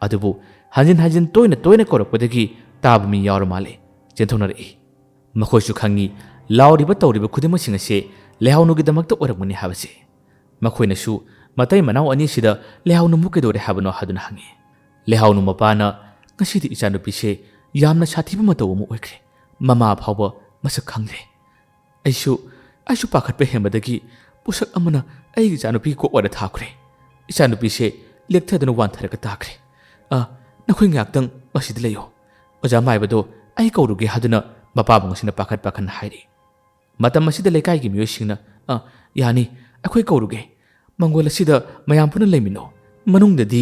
ꯑꯗꯨꯕꯨ ꯍꯟꯖꯤꯟ ꯍꯟꯖꯤꯟ ꯇꯣꯏꯅ ꯇꯣꯏꯅ ꯀꯧꯔꯛꯄꯗꯒꯤ ꯇꯥꯕ ꯃꯤ ꯌꯥꯎꯔ ꯃꯥꯜꯂꯦ, ꯆꯦꯟꯊꯣꯛꯅꯔꯛꯏ꯫ ꯃꯈꯣꯏꯁꯨ ꯈꯪꯏ, ꯂꯥꯎꯔꯤꯕ ꯇꯧꯔꯤꯕ ꯈꯨꯗꯤꯡꯃꯛꯁꯤꯡ ꯑꯁꯤ ꯂꯩꯍꯥꯎꯅꯨꯒꯤꯗꯃꯛꯇ ꯑꯣꯏꯔꯝꯒꯅꯤ ꯍꯥꯏꯕꯁꯦ꯫ ꯃꯈꯣꯏꯅꯁꯨ ꯃꯇꯩ ꯃꯅꯥꯎ ꯑꯅꯤꯁꯤꯗ ꯂꯩꯍꯥꯎꯅꯨꯕꯨ ꯀꯩꯗꯧꯔꯦ ꯍꯥꯏꯕꯅꯣ ꯍꯥꯏꯗꯨꯅ ꯍꯪꯉꯤ꯫ ꯂꯩꯍꯥꯎꯅꯨ ꯃꯄꯥꯅ, "ꯉꯁꯤꯗꯤ ꯏꯆꯥꯅꯨꯄꯤꯁꯦ ꯌꯥꯝꯅ ꯁꯥꯊꯤꯕ ꯃꯇꯧ ꯑꯃ ꯑꯣꯏꯈ꯭ꯔꯦ꯫ ꯃꯃꯥ ꯐꯥꯎꯕ ꯃꯁꯛ ꯈꯪꯗ꯭ꯔꯦ꯫ ꯑꯩꯁꯨ, ꯑꯩꯁꯨ ꯄꯥꯈꯠꯄ ꯍꯦꯟꯕꯗꯒꯤ ꯄꯣꯠꯁꯛ ꯑꯃꯅ ꯑꯩꯒꯤ ꯏꯆꯥꯅꯨꯄꯤꯒꯤ ꯀꯣꯛ ꯋꯥꯏꯗ ꯊꯥꯈ꯭ꯔꯦ꯫ ꯏꯆꯥꯅꯨꯄꯤꯁꯦ ꯂꯦꯛꯊꯗꯨꯅ ꯋꯥꯟꯊꯔꯒ ꯇꯥꯈ꯭ꯔꯦ꯫ ꯑ, ꯅꯈꯣꯏ ꯉꯥꯏꯍꯥꯛꯇꯪ ꯃꯁꯤꯗ ꯂꯩꯌꯣ꯫ ꯑꯣꯖꯥ ꯃꯥꯏꯕꯗꯣ ꯑꯩ ꯀꯧꯔꯨꯒꯦ" ꯍꯥꯏꯗꯨꯅ ꯃꯄꯥꯕꯨꯡ ꯑꯁꯤꯅ ꯄꯥꯈꯠ ꯄꯥꯈꯠꯅ ꯍꯥꯏꯔꯤ꯫ ꯃꯇꯝ ꯑꯁꯤꯗ ꯂꯩꯀꯥꯏꯒꯤ ꯃꯤꯑꯣꯏꯁꯤꯡꯅ, "ꯑ, ꯌꯥꯅꯤ, ꯑꯩꯈꯣꯏ ꯀꯧꯔꯨꯒꯦ꯫ ꯃꯪꯒꯣꯜ ꯑꯁꯤꯗ ꯃꯌꯥꯝ ꯄꯨꯟꯅ ꯂꯩꯃꯤꯟꯅꯧ꯫ ꯃꯅꯨꯡꯗꯗꯤ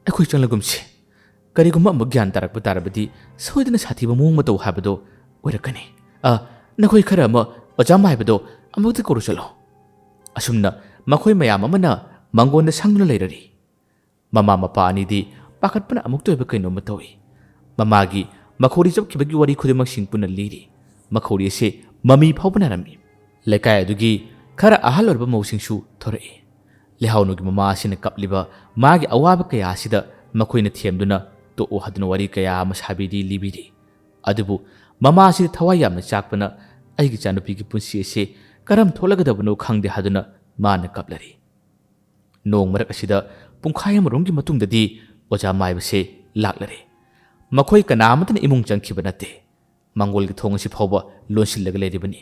ꯑꯩꯈꯣꯏ ꯆꯪꯂꯒꯨꯝꯁꯤ꯫ ꯀꯔꯤꯒꯨꯝꯕ ꯑꯃꯨꯛ ꯒ꯭ꯌꯥꯟ ꯇꯥꯔꯛꯄ ꯇꯥꯔꯕꯗꯤ ꯁꯣꯏꯗꯅ ꯁꯥꯊꯤꯕ ꯃꯑꯣꯡ ꯃꯇꯧ ꯍꯥꯏꯕꯗꯣ ꯑꯣꯏꯔꯛꯀꯅꯤ꯫ ꯑ, ꯅꯈꯣꯏ ꯈꯔ ꯑꯃ ꯑꯣꯖꯥ ꯃꯥꯏꯕꯗꯣ ꯑꯃꯨꯛꯇ ꯀꯧꯔꯨ ꯆꯠꯂꯣ"꯫ ꯑꯁꯨꯝꯅ ꯃꯈꯣꯏ ꯃꯌꯥꯝ ꯑꯃꯅ ꯃꯪꯒꯣꯟꯗ ꯁꯪꯗꯨꯅ ꯂꯩꯔꯔꯤ꯫ ꯃꯃꯥ ꯃꯄꯥ ꯑꯅꯤꯗꯤ ꯄꯥꯈꯠꯄꯅ ꯑꯃꯨꯛꯇ ꯑꯣꯏꯕ ꯀꯩꯅꯣꯝꯃ ꯇꯧꯏ꯫ ꯃꯃꯥꯒꯤ ꯃꯈꯧꯔꯤ ꯆꯞꯈꯤꯕꯒꯤ ꯋꯥꯔꯤ ꯈꯨꯗꯤꯡꯃꯛꯁꯤꯡ ꯄꯨꯟꯅ ꯂꯤꯔꯤ꯫ ꯃꯈꯧꯔꯤ ꯑꯁꯤ ꯃꯃꯤ ꯐꯥꯎꯕ ꯅꯥꯔꯝꯃꯤ꯫ ꯂꯩꯀꯥꯏ ꯑꯗꯨꯒꯤ ꯈꯔ ꯑꯍꯜ ꯑꯣꯏꯔꯕ ꯃꯧꯁꯤꯡꯁꯨ ꯊꯣꯔꯛꯏ꯫ ꯂꯩꯍꯥꯎꯅꯨꯒꯤ ꯃꯃꯥ ꯑꯁꯤꯅ ꯀꯞꯂꯤꯕ ꯃꯥꯒꯤ ꯑꯋꯥꯕ ꯀꯌꯥ ꯑꯁꯤꯗ ꯃꯈꯣꯏꯅ ꯊꯦꯝꯗꯨꯅ ꯇꯣꯛꯑꯣ ꯍꯥꯏꯗꯨꯅ ꯋꯥꯔꯤ ꯀꯌꯥ ꯑꯃ ꯁꯥꯕꯤꯔꯤ, ꯂꯤꯕꯤꯔꯤ꯫ ꯑꯗꯨꯕꯨ ꯃꯃꯥ ꯑꯁꯤꯗ ꯊꯋꯥꯏ ꯌꯥꯝꯅ ꯆꯥꯛꯄꯅ ꯑꯩꯒꯤ ꯏꯆꯥꯅꯨꯄꯤꯒꯤ ꯄꯨꯟꯁꯤ ꯑꯁꯤ ꯀꯔꯝ ꯊꯣꯛꯂꯒꯗꯕꯅꯣ ꯈꯪꯗꯦ ꯍꯥꯏꯗꯨꯅ ꯃꯥꯅ ꯀꯞꯂꯔꯤ꯫ ꯅꯣꯡ ꯃꯔꯛ ꯑꯁꯤꯗ ꯄꯨꯡꯈꯥꯏ ꯑꯃꯔꯣꯝꯒꯤ ꯃꯇꯨꯡꯗꯗꯤ ꯑꯣꯖꯥ ꯃꯥꯏꯕꯁꯦ ꯂꯥꯛꯂꯔꯦ꯫ ꯃꯈꯣꯏ ꯀꯅꯥ ꯑꯃꯠꯇꯅ ꯏꯃꯨꯡ ꯆꯪꯈꯤꯕ ꯅꯠꯇꯦ꯫ ꯃꯪꯒꯣꯜꯒꯤ ꯊꯣꯡ ꯑꯁꯤ ꯐꯥꯎꯕ ꯂꯣꯟꯁꯤꯜꯂꯒ ꯂꯩꯔꯤꯕꯅꯤ꯫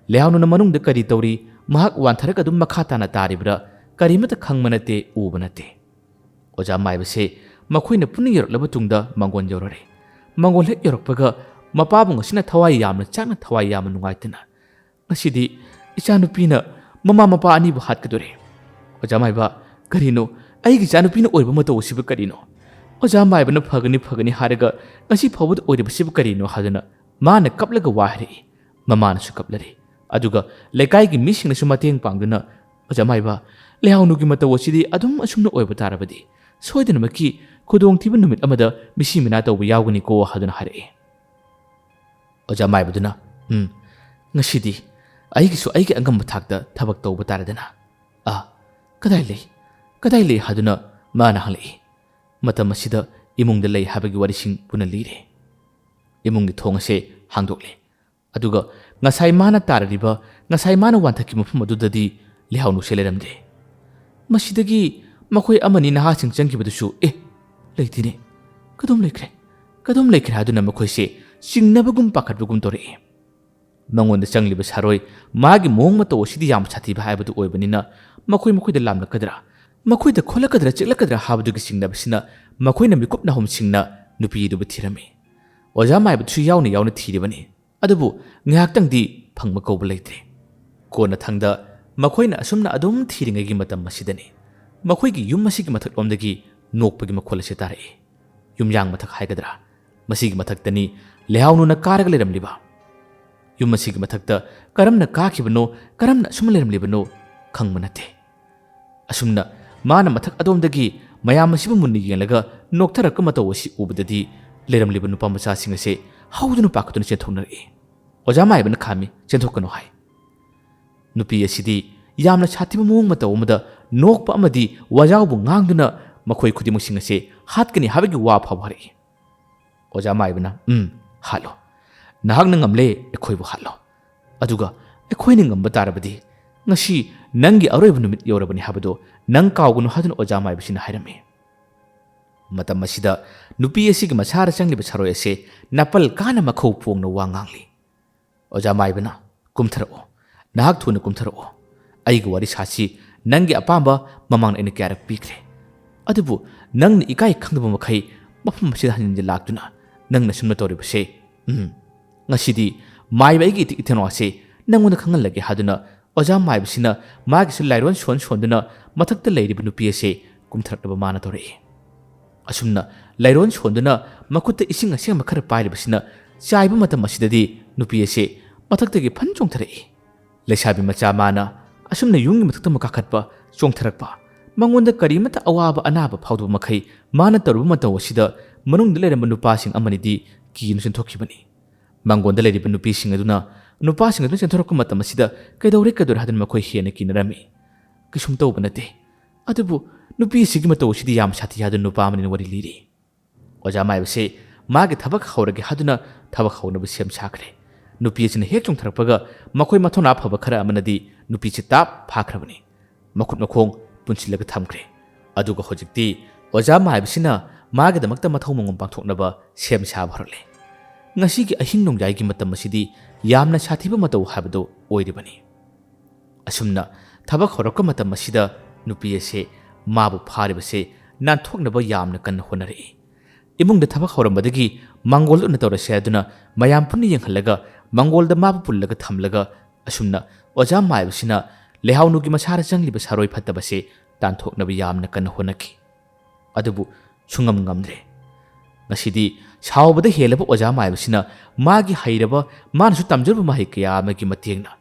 ꯂꯩꯍꯥꯎꯅꯨꯅ ꯃꯅꯨꯡꯗ ꯀꯔꯤ ꯇꯧꯔꯤ, ꯃꯍꯥꯛ ꯋꯥꯟꯊꯔꯒ ꯑꯗꯨꯝ ꯃꯈꯥ ꯇꯥꯅ ꯇꯥꯔꯤꯕ꯭ꯔꯥ, ꯀꯔꯤꯃꯠꯇ ꯈꯪꯕ ꯅꯠꯇꯦ, ꯎꯕ ꯅꯠꯇꯦ꯫ ꯑꯣꯖꯥ ꯃꯥꯏꯕꯁꯦ ꯃꯈꯣꯏꯅ ꯄꯨꯟꯅ ꯌꯧꯔꯛꯂꯕ ꯇꯨꯡꯗ ꯃꯪꯒꯣꯜ ꯌꯧꯔꯔꯦ꯫ ꯃꯪꯒꯣꯜ ꯍꯦꯛ ꯌꯧꯔꯛꯄꯒ ꯃꯄꯥꯕꯨꯡ ꯑꯁꯤꯅ ꯊꯋꯥꯏ ꯌꯥꯝꯅ ꯆꯥꯛꯅ, ꯊꯋꯥꯏ ꯌꯥꯝꯅ ꯅꯨꯡꯉꯥꯏꯇꯅ, "ꯉꯁꯤꯗꯤ ꯏꯆꯥꯅꯨꯄꯤꯅ ꯃꯃꯥ ꯃꯄꯥ ꯑꯅꯤꯕꯨ ꯍꯥꯠꯀꯗꯣꯔꯦ꯫ ꯑꯣꯖꯥ ꯃꯥꯏꯕ, ꯀꯔꯤꯅꯣ? ꯑꯩꯒꯤ ꯏꯆꯥꯅꯨꯄꯤꯅ ꯑꯣꯏꯔꯕ ꯃꯇꯧ ꯑꯁꯤꯕꯨ ꯀꯔꯤꯅꯣ?" ꯑꯣꯖꯥ ꯃꯥꯏꯕꯅ "ꯐꯒꯅꯤ, ꯐꯒꯅꯤ" ꯍꯥꯏꯔꯒ ꯉꯁꯤ ꯐꯥꯎꯕꯗ ꯑꯣꯏꯔꯤꯕꯁꯤꯕꯨ ꯀꯔꯤꯅꯣ ꯍꯥꯏꯗꯨꯅ ꯃꯥꯅ ꯀꯞꯂꯒ ꯋꯥ ꯍꯥꯏꯔꯛꯏ꯫ ꯃꯃꯥꯅꯁꯨ ꯀꯞꯂꯔꯤ꯫ ꯑꯗꯨꯒ ꯂꯩꯀꯥꯏꯒꯤ ꯃꯤꯁꯤꯡꯅꯁꯨ ꯃꯇꯦꯡ ꯄꯥꯡꯗꯨꯅ, "ꯑꯣꯖꯥ ꯃꯥꯏꯕ, ꯂꯩꯍꯥꯎꯅꯨꯒꯤ ꯃꯇꯧ ꯑꯁꯤꯗꯤ ꯑꯗꯨꯝ ꯑꯁꯨꯝꯅ ꯑꯣꯏꯕ ꯇꯥꯔꯕꯗꯤ ꯁꯣꯏꯗꯅꯃꯛꯀꯤ ꯈꯨꯗꯣꯡꯊꯤꯕ ꯅꯨꯃꯤꯠ ꯑꯃꯗ ꯃꯤꯁꯤ ꯃꯤꯅꯥ ꯇꯧꯕ ꯌꯥꯎꯒꯅꯤꯀꯣ" ꯍꯥꯏꯗꯨꯅ ꯍꯥꯏꯔꯛꯏ꯫ ꯑꯣꯖꯥ ꯃꯥꯏꯕꯗꯨꯅ, "ꯎꯝ, ꯉꯁꯤꯗꯤ ꯑꯩꯒꯤꯁꯨ ꯑꯩꯒꯤ ꯑꯉꯝꯕ ꯊꯥꯛꯇ ꯊꯕꯛ ꯇꯧꯕ ꯇꯥꯔꯦꯗꯅ꯫ ꯑꯥ, ꯀꯗꯥꯏ ꯂꯩ? ꯀꯗꯥꯏ ꯂꯩ?" ꯍꯥꯏꯗꯨꯅ ꯃꯥꯅ ꯍꯪꯂꯛꯏ꯫ ꯃꯇꯝ ꯑꯁꯤꯗ ꯏꯃꯨꯡꯗ ꯂꯩ ꯍꯥꯏꯕꯒꯤ ꯋꯥꯔꯤꯁꯤꯡ ꯄꯨꯟꯅ ꯂꯤꯔꯦ꯫ ꯏꯃꯨꯡꯒꯤ ꯊꯣꯡ ꯑꯁꯦ ꯍꯥꯡꯗꯣꯛꯂꯦ꯫ ꯑꯗꯨꯒ ꯉꯁꯥꯏ ꯃꯥꯅ ꯇꯥꯔꯔꯤꯕ, ꯉꯁꯥꯏ ꯃꯥꯅ ꯋꯥꯟꯊꯈꯤꯕ ꯃꯐꯝ ꯑꯗꯨꯗꯗꯤ ꯂꯩꯍꯥꯎꯅꯨꯁꯦ ꯂꯩꯔꯝꯗꯦ꯫ ꯃꯁꯤꯗꯒꯤ ꯃꯈꯣꯏ ꯑꯃꯅꯤ ꯅꯍꯥꯁꯤꯡ ꯆꯪꯈꯤꯕꯗꯨꯁꯨ, "ꯑꯦ, ꯂꯩꯇꯦꯅꯦ꯫ ꯀꯗꯣꯝ ꯂꯩꯈ꯭ꯔꯦ? ꯀꯗꯣꯝ ꯂꯩꯈ꯭ꯔꯦ?" ꯍꯥꯏꯗꯨꯅ ꯃꯈꯣꯏꯁꯦ ꯆꯤꯡꯅꯕꯒꯨꯝ ꯄꯥꯈꯠꯄꯒꯨꯝ ꯇꯧꯔꯛꯏ꯫ ꯃꯉꯣꯟꯗ ꯆꯪꯂꯤꯕ ꯁꯥꯔꯣꯏ, ꯃꯥꯒꯤ ꯃꯑꯣꯡ ꯃꯇꯧ ꯑꯁꯤꯗꯤ ꯌꯥꯝ ꯁꯥꯊꯤꯕ ꯍꯥꯏꯕꯗꯨ ꯑꯣꯏꯕꯅꯤꯅ ꯃꯈꯣꯏ ꯃꯈꯣꯏꯗ ꯂꯥꯝꯂꯛꯀꯗ꯭ꯔꯥ, ꯃꯈꯣꯏꯗ ꯈꯣꯠꯂꯛꯀꯗ꯭ꯔꯥ, ꯆꯤꯛꯂꯛꯀꯗ꯭ꯔꯥ ꯍꯥꯏꯕꯗꯨꯒꯤ ꯆꯤꯡꯅꯕꯁꯤꯅ ꯃꯈꯣꯏꯅ ꯃꯤꯀꯨꯞ ꯅꯥꯍꯨꯝꯁꯤꯡꯅ ꯅꯨꯄꯤ ꯑꯗꯨꯕꯨ ꯊꯤꯔꯝꯃꯤ꯫ ꯑꯣꯖꯥ ꯃꯥꯏꯕꯗꯨꯁꯨ ꯌꯥꯎꯅ ꯌꯥꯎꯅ ꯊꯤꯔꯤꯕꯅꯤ꯫ ꯑꯗꯨꯕꯨ ꯉꯥꯏꯍꯥꯛꯇꯪꯗꯤ ꯐꯪꯕ ꯀꯧꯕ ꯂꯩꯇ꯭ꯔꯦ꯫ ꯀꯣꯟꯅꯊꯪꯗ ꯃꯈꯣꯏꯅ ꯑꯁꯨꯝꯅ ꯑꯗꯨꯝ ꯊꯤꯔꯤꯉꯩꯒꯤ ꯃꯇꯝ ꯑꯁꯤꯗꯅꯤ ꯃꯈꯣꯏꯒꯤ ꯌꯨꯝ ꯑꯁꯤꯒꯤ ꯃꯊꯛꯂꯣꯝꯗꯒꯤ ꯅꯣꯛꯄꯒꯤ ꯃꯈꯣꯜ ꯑꯁꯤ ꯇꯥꯔꯛꯏ꯫ ꯌꯨꯝꯌꯥꯡ ꯃꯊꯛ ꯍꯥꯏꯒꯗ꯭ꯔꯥ, ꯃꯁꯤꯒꯤ ꯃꯊꯛꯇꯅꯤ ꯂꯩꯍꯥꯎꯅꯨꯅ ꯀꯥꯔꯒ ꯂꯩꯔꯝꯂꯤꯕ꯫ ꯌꯨꯝ ꯑꯁꯤꯒꯤ ꯃꯊꯛꯇ ꯀꯔꯝꯅ ꯀꯥꯈꯤꯕꯅꯣ, ꯀꯔꯝꯅ ꯑꯁꯨꯝ ꯂꯩꯔꯝꯂꯤꯕꯅꯣ ꯈꯪꯕ ꯅꯠꯇꯦ꯫ ꯑꯁꯨꯝꯅ ꯃꯥꯅ ꯃꯊꯛ ꯑꯗꯣꯝꯗꯒꯤ ꯃꯌꯥꯝ ꯑꯁꯤꯕꯨ ꯃꯨꯟꯅ ꯌꯦꯡꯂꯒ ꯅꯣꯛꯊꯔꯛꯄ ꯃꯇꯧ ꯑꯁꯤ ꯎꯕꯗꯗꯤ ꯂꯩꯔꯝꯂꯤꯕ ꯅꯨꯄꯥ ꯃꯆꯥꯁꯤꯡ ꯑꯁꯤ ꯍꯧꯗꯨꯅ ꯄꯥꯈꯠꯇꯨꯅ ꯆꯦꯟꯊꯣꯛꯅꯔꯛꯏ꯫ ꯑꯣꯖꯥ ꯃꯥꯏꯕꯅ ꯈꯥꯝꯃꯤ, "ꯆꯦꯟꯊꯣꯛꯀꯅꯨ" ꯍꯥꯏ꯫ ꯅꯨꯄꯤ ꯑꯁꯤꯗꯤ ꯌꯥꯝꯅ ꯁꯥꯊꯤꯕ ꯃꯑꯣꯡ ꯃꯇꯧ ꯑꯃꯗ ꯅꯣꯛꯄ ꯑꯃꯗꯤ ꯋꯥꯖꯥꯎꯕꯨ ꯉꯥꯡꯗꯨꯅ ꯃꯈꯣꯏ ꯈꯨꯗꯤꯡꯃꯛꯁꯤꯡ ꯑꯁꯦ ꯍꯥꯠꯀꯅꯤ ꯍꯥꯏꯕꯒꯤ ꯋꯥ ꯐꯥꯎꯕ ꯍꯥꯏꯔꯛꯏ꯫ ꯑꯣꯖꯥ ꯃꯥꯏꯕꯅ, "ꯎꯝ, ꯍꯥꯠꯂꯣ꯫ ꯅꯍꯥꯛꯅ ꯉꯝꯂꯦ, ꯑꯩꯈꯣꯏꯕꯨ ꯍꯥꯠꯂꯣ꯫ ꯑꯗꯨꯒ ꯑꯩꯈꯣꯏꯅ ꯉꯝꯕ ꯇꯥꯔꯕꯗꯤ ꯉꯁꯤ ꯅꯪꯒꯤ ꯑꯔꯣꯏꯕ ꯅꯨꯃꯤꯠ ꯌꯧꯔꯕꯅꯤ ꯍꯥꯏꯕꯗꯨ ꯅꯪ ꯀꯥꯎꯒꯅꯨ" ꯍꯥꯏꯗꯨꯅ ꯑꯣꯖꯥ ꯃꯥꯏꯕꯁꯤꯅ ꯍꯥꯏꯔꯝꯃꯤ꯫ ꯃꯇꯝ ꯑꯁꯤꯗ ꯅꯨꯄꯤ ꯑꯁꯤꯒꯤ ꯃꯁꯥꯗ ꯆꯪꯂꯤꯕ ꯁꯥꯔꯣꯏ ꯑꯁꯦ ꯅꯥꯄꯜ ꯀꯥꯅ ꯃꯈꯧ ꯄꯣꯡꯅ ꯋꯥ ꯉꯥꯡꯂꯤ꯫ ꯑꯣꯖꯥ ꯃꯥꯏꯕꯅ, "ꯀꯨꯝꯊꯔꯛꯑꯣ, ꯅꯍꯥꯛ ꯊꯨꯅ ꯀꯨꯝꯊꯔꯛꯑꯣ꯫ ꯑꯩꯒꯤ ꯋꯥꯔꯤ ꯁꯥꯁꯤ, ꯅꯪꯒꯤ ꯑꯄꯥꯝꯕ ꯃꯃꯥꯡꯗ ꯑꯩꯅ ꯀꯌꯥꯔꯛ ꯄꯤꯈ꯭ꯔꯦ꯫ ꯑꯗꯨꯕꯨ ꯅꯪꯅ ꯏꯀꯥꯏ ꯈꯪꯗꯕ ꯃꯈꯩ ꯃꯐꯝ ꯑꯁꯤꯗ ꯍꯟꯖꯤꯟ ꯍꯟꯖꯤꯟ ꯂꯥꯛꯇꯨꯅ ꯅꯪꯅ ꯁꯨꯝꯅ ꯇꯧꯔꯤꯕꯁꯦ, ꯎꯝ, ꯉꯁꯤꯗꯤ ꯃꯥꯏꯕ ꯑꯩꯒꯤ ꯏꯊꯤꯛ ꯏꯊꯧꯅꯥꯁꯦ ꯅꯪꯉꯣꯟꯗ ꯈꯪꯍꯜꯂꯒꯦ" ꯍꯥꯏꯗꯨꯅ ꯑꯣꯖꯥ ꯃꯥꯏꯕꯁꯤꯅ ꯃꯥꯒꯤꯁꯨ ꯂꯥꯏꯔꯣꯟ ꯁꯣꯟ ꯁꯣꯟꯗꯨꯅ ꯃꯊꯛꯇ ꯂꯩꯔꯤꯕ ꯅꯨꯄꯤ ꯑꯁꯦ ꯀꯨꯝꯊꯔꯛꯅꯕ ꯃꯥꯅ ꯇꯧꯔꯛꯏ꯫ ꯑꯁꯨꯝꯅ ꯂꯥꯏꯔꯣꯟ ꯁꯣꯟꯗꯨꯅ ꯃꯈꯨꯠꯇ ꯏꯁꯤꯡ ꯑꯁꯦꯡꯕ ꯈꯔ ꯄꯥꯏꯔꯤꯕꯁꯤꯅ ꯆꯥꯏꯕ ꯃꯇꯝ ꯑꯁꯤꯗꯗꯤ ꯅꯨꯄꯤ ꯑꯁꯦ ꯃꯊꯛꯇꯒꯤ ꯐꯟ ꯆꯣꯡꯊꯔꯛꯏ꯫ ꯂꯩꯁꯥꯕꯤ ꯃꯆꯥ ꯃꯥꯅ ꯑꯁꯨꯝꯅ ꯌꯨꯝꯒꯤ ꯃꯊꯛꯇ ꯑꯃꯨꯛ ꯀꯥꯈꯠꯄ, ꯆꯣꯡꯊꯔꯛꯄ, ꯃꯉꯣꯟꯗ ꯀꯔꯤꯃꯠꯇ ꯑꯋꯥꯕ ꯑꯅꯥꯕ ꯐꯥꯎꯗꯕ ꯃꯈꯩ ꯃꯥꯅ ꯇꯧꯔꯨꯕ ꯃꯇꯧ ꯑꯁꯤꯗ ꯃꯅꯨꯡꯗ ꯂꯩꯔꯝꯕ ꯅꯨꯄꯥꯁꯤꯡ ꯑꯃꯅꯤꯗꯤ ꯀꯤꯗꯨꯅ ꯆꯦꯟꯊꯣꯛꯈꯤꯕꯅꯤ꯫ ꯃꯥꯡꯒꯣꯟꯗ ꯂꯩꯔꯤꯕ ꯅꯨꯄꯤꯁꯤꯡ ꯑꯗꯨꯅ, ꯅꯨꯄꯥꯁꯤꯡ ꯑꯗꯨꯅ ꯆꯦꯟꯊꯣꯔꯛꯄ ꯃꯇꯝ ꯑꯁꯤꯗ "ꯀꯩꯗꯧꯔꯦ, ꯀꯩꯗꯧꯔꯦ?" ꯍꯥꯏꯗꯨꯅ ꯃꯈꯣꯏ ꯍꯦꯟꯅ ꯀꯤꯅꯔꯝꯃꯤ꯫ "ꯀꯩꯁꯨꯝ ꯇꯧꯕ ꯅꯠꯇꯦ꯫ ꯑꯗꯨꯕꯨ ꯅꯨꯄꯤ ꯑꯁꯤꯒꯤ ꯃꯇꯧ ꯑꯁꯤꯗꯤ ꯌꯥꯝ ꯁꯥꯊꯤ" ꯍꯥꯏꯗꯨꯅ ꯅꯨꯄꯥ ꯑꯃꯅꯤꯅ ꯋꯥꯔꯤ ꯂꯤꯔꯤ꯫ ꯑꯣꯖꯥ ꯃꯥꯏꯕꯁꯦ ꯃꯥꯒꯤ ꯊꯕꯛ ꯍꯧꯔꯒꯦ ꯍꯥꯏꯗꯨꯅ ꯊꯕꯛ ꯍꯧꯅꯕ ꯁꯦꯝ ꯁꯥꯈ꯭ꯔꯦ꯫ ꯅꯨꯄꯤ ꯑꯁꯤꯅ ꯍꯦꯛ ꯆꯣꯡꯊꯔꯛꯄꯒ ꯃꯈꯣꯏ ꯃꯊꯧꯅꯥ ꯐꯕ ꯈꯔ ꯑꯃꯅꯗꯤ ꯅꯨꯄꯤꯁꯤ ꯇꯥꯞ ꯐꯥꯈ꯭ꯔꯕꯅꯤ꯫ ꯃꯈꯨꯠ ꯃꯈꯣꯡ ꯄꯨꯟꯁꯤꯜꯂꯒ ꯊꯝꯈ꯭ꯔꯦ꯫ ꯑꯗꯨꯒ ꯍꯧꯖꯤꯛꯇꯤ ꯑꯣꯖꯥ ꯃꯥꯏꯕꯁꯤꯅ ꯃꯥꯒꯤꯗꯃꯛꯇ ꯃꯊꯧ ꯃꯉꯣꯝ ꯄꯥꯡꯊꯣꯛꯅꯕ ꯁꯦꯝ ꯁꯥꯕ ꯍꯧꯔꯛꯂꯦ꯫ ꯉꯁꯤꯒꯤ ꯑꯍꯤꯡ ꯅꯣꯡꯌꯥꯏꯒꯤ ꯃꯇꯝ ꯑꯁꯤꯗꯤ ꯌꯥꯝꯅ ꯁꯥꯊꯤꯕ ꯃꯇꯧ ꯍꯥꯏꯕꯗꯨ ꯑꯣꯏꯔꯤꯕꯅꯤ꯫ ꯑꯁꯨꯝꯅ ꯊꯕꯛ ꯍꯧꯔꯛꯄ ꯃꯇꯝ ꯑꯁꯤꯗ ꯅꯨꯄꯤ ꯑꯁꯦ ꯃꯥꯕꯨ ꯐꯥꯔꯤꯕꯁꯦ ꯅꯥꯟꯊꯣꯛꯅꯕ ꯌꯥꯝꯅ ꯀꯟꯅ ꯍꯣꯠꯅꯔꯛꯏ꯫ ꯏꯃꯨꯡꯗ ꯊꯕꯛ ꯍꯧꯔꯝꯕꯗꯒꯤ ꯃꯥꯡꯒꯣꯜꯗ ꯑꯣꯏꯅ ꯇꯧꯔꯁꯦ ꯍꯥꯏꯗꯨꯅ ꯃꯌꯥꯝ ꯄꯨꯟꯅ ꯌꯦꯡꯍꯜꯂꯒ ꯃꯥꯡꯒꯣꯜꯗ ꯃꯥꯕꯨ ꯄꯨꯜꯂꯒ ꯊꯝꯂꯒ ꯑꯁꯨꯝꯅ ꯑꯣꯖꯥ ꯃꯥꯏꯕꯁꯤꯅ ꯂꯩꯍꯥꯎꯅꯨꯒꯤ ꯃꯁꯥꯗ ꯆꯪꯂꯤꯕ ꯁꯥꯔꯣꯏ ꯐꯠꯇꯕꯁꯦ ꯇꯥꯟꯊꯣꯛꯅꯕ ꯌꯥꯝꯅ ꯀꯟꯅ ꯍꯣꯠꯅꯈꯤ꯫ ꯑꯗꯨꯕꯨ ꯁꯨꯡꯉꯝ ꯉꯝꯗ꯭ꯔꯦ꯫ ꯉꯁꯤꯗꯤ ꯁꯥꯎꯕꯗ ꯍꯦꯜꯂꯕ ꯑꯣꯖꯥ ꯃꯥꯏꯕꯁꯤꯅ ꯃꯥꯒꯤ ꯍꯩꯔꯕ, ꯃꯥꯅꯁꯨ ꯇꯝꯖꯔꯨꯕ ꯃꯍꯩ ꯀꯌꯥ ꯑꯃꯒꯤ ꯃꯇꯦꯡꯅ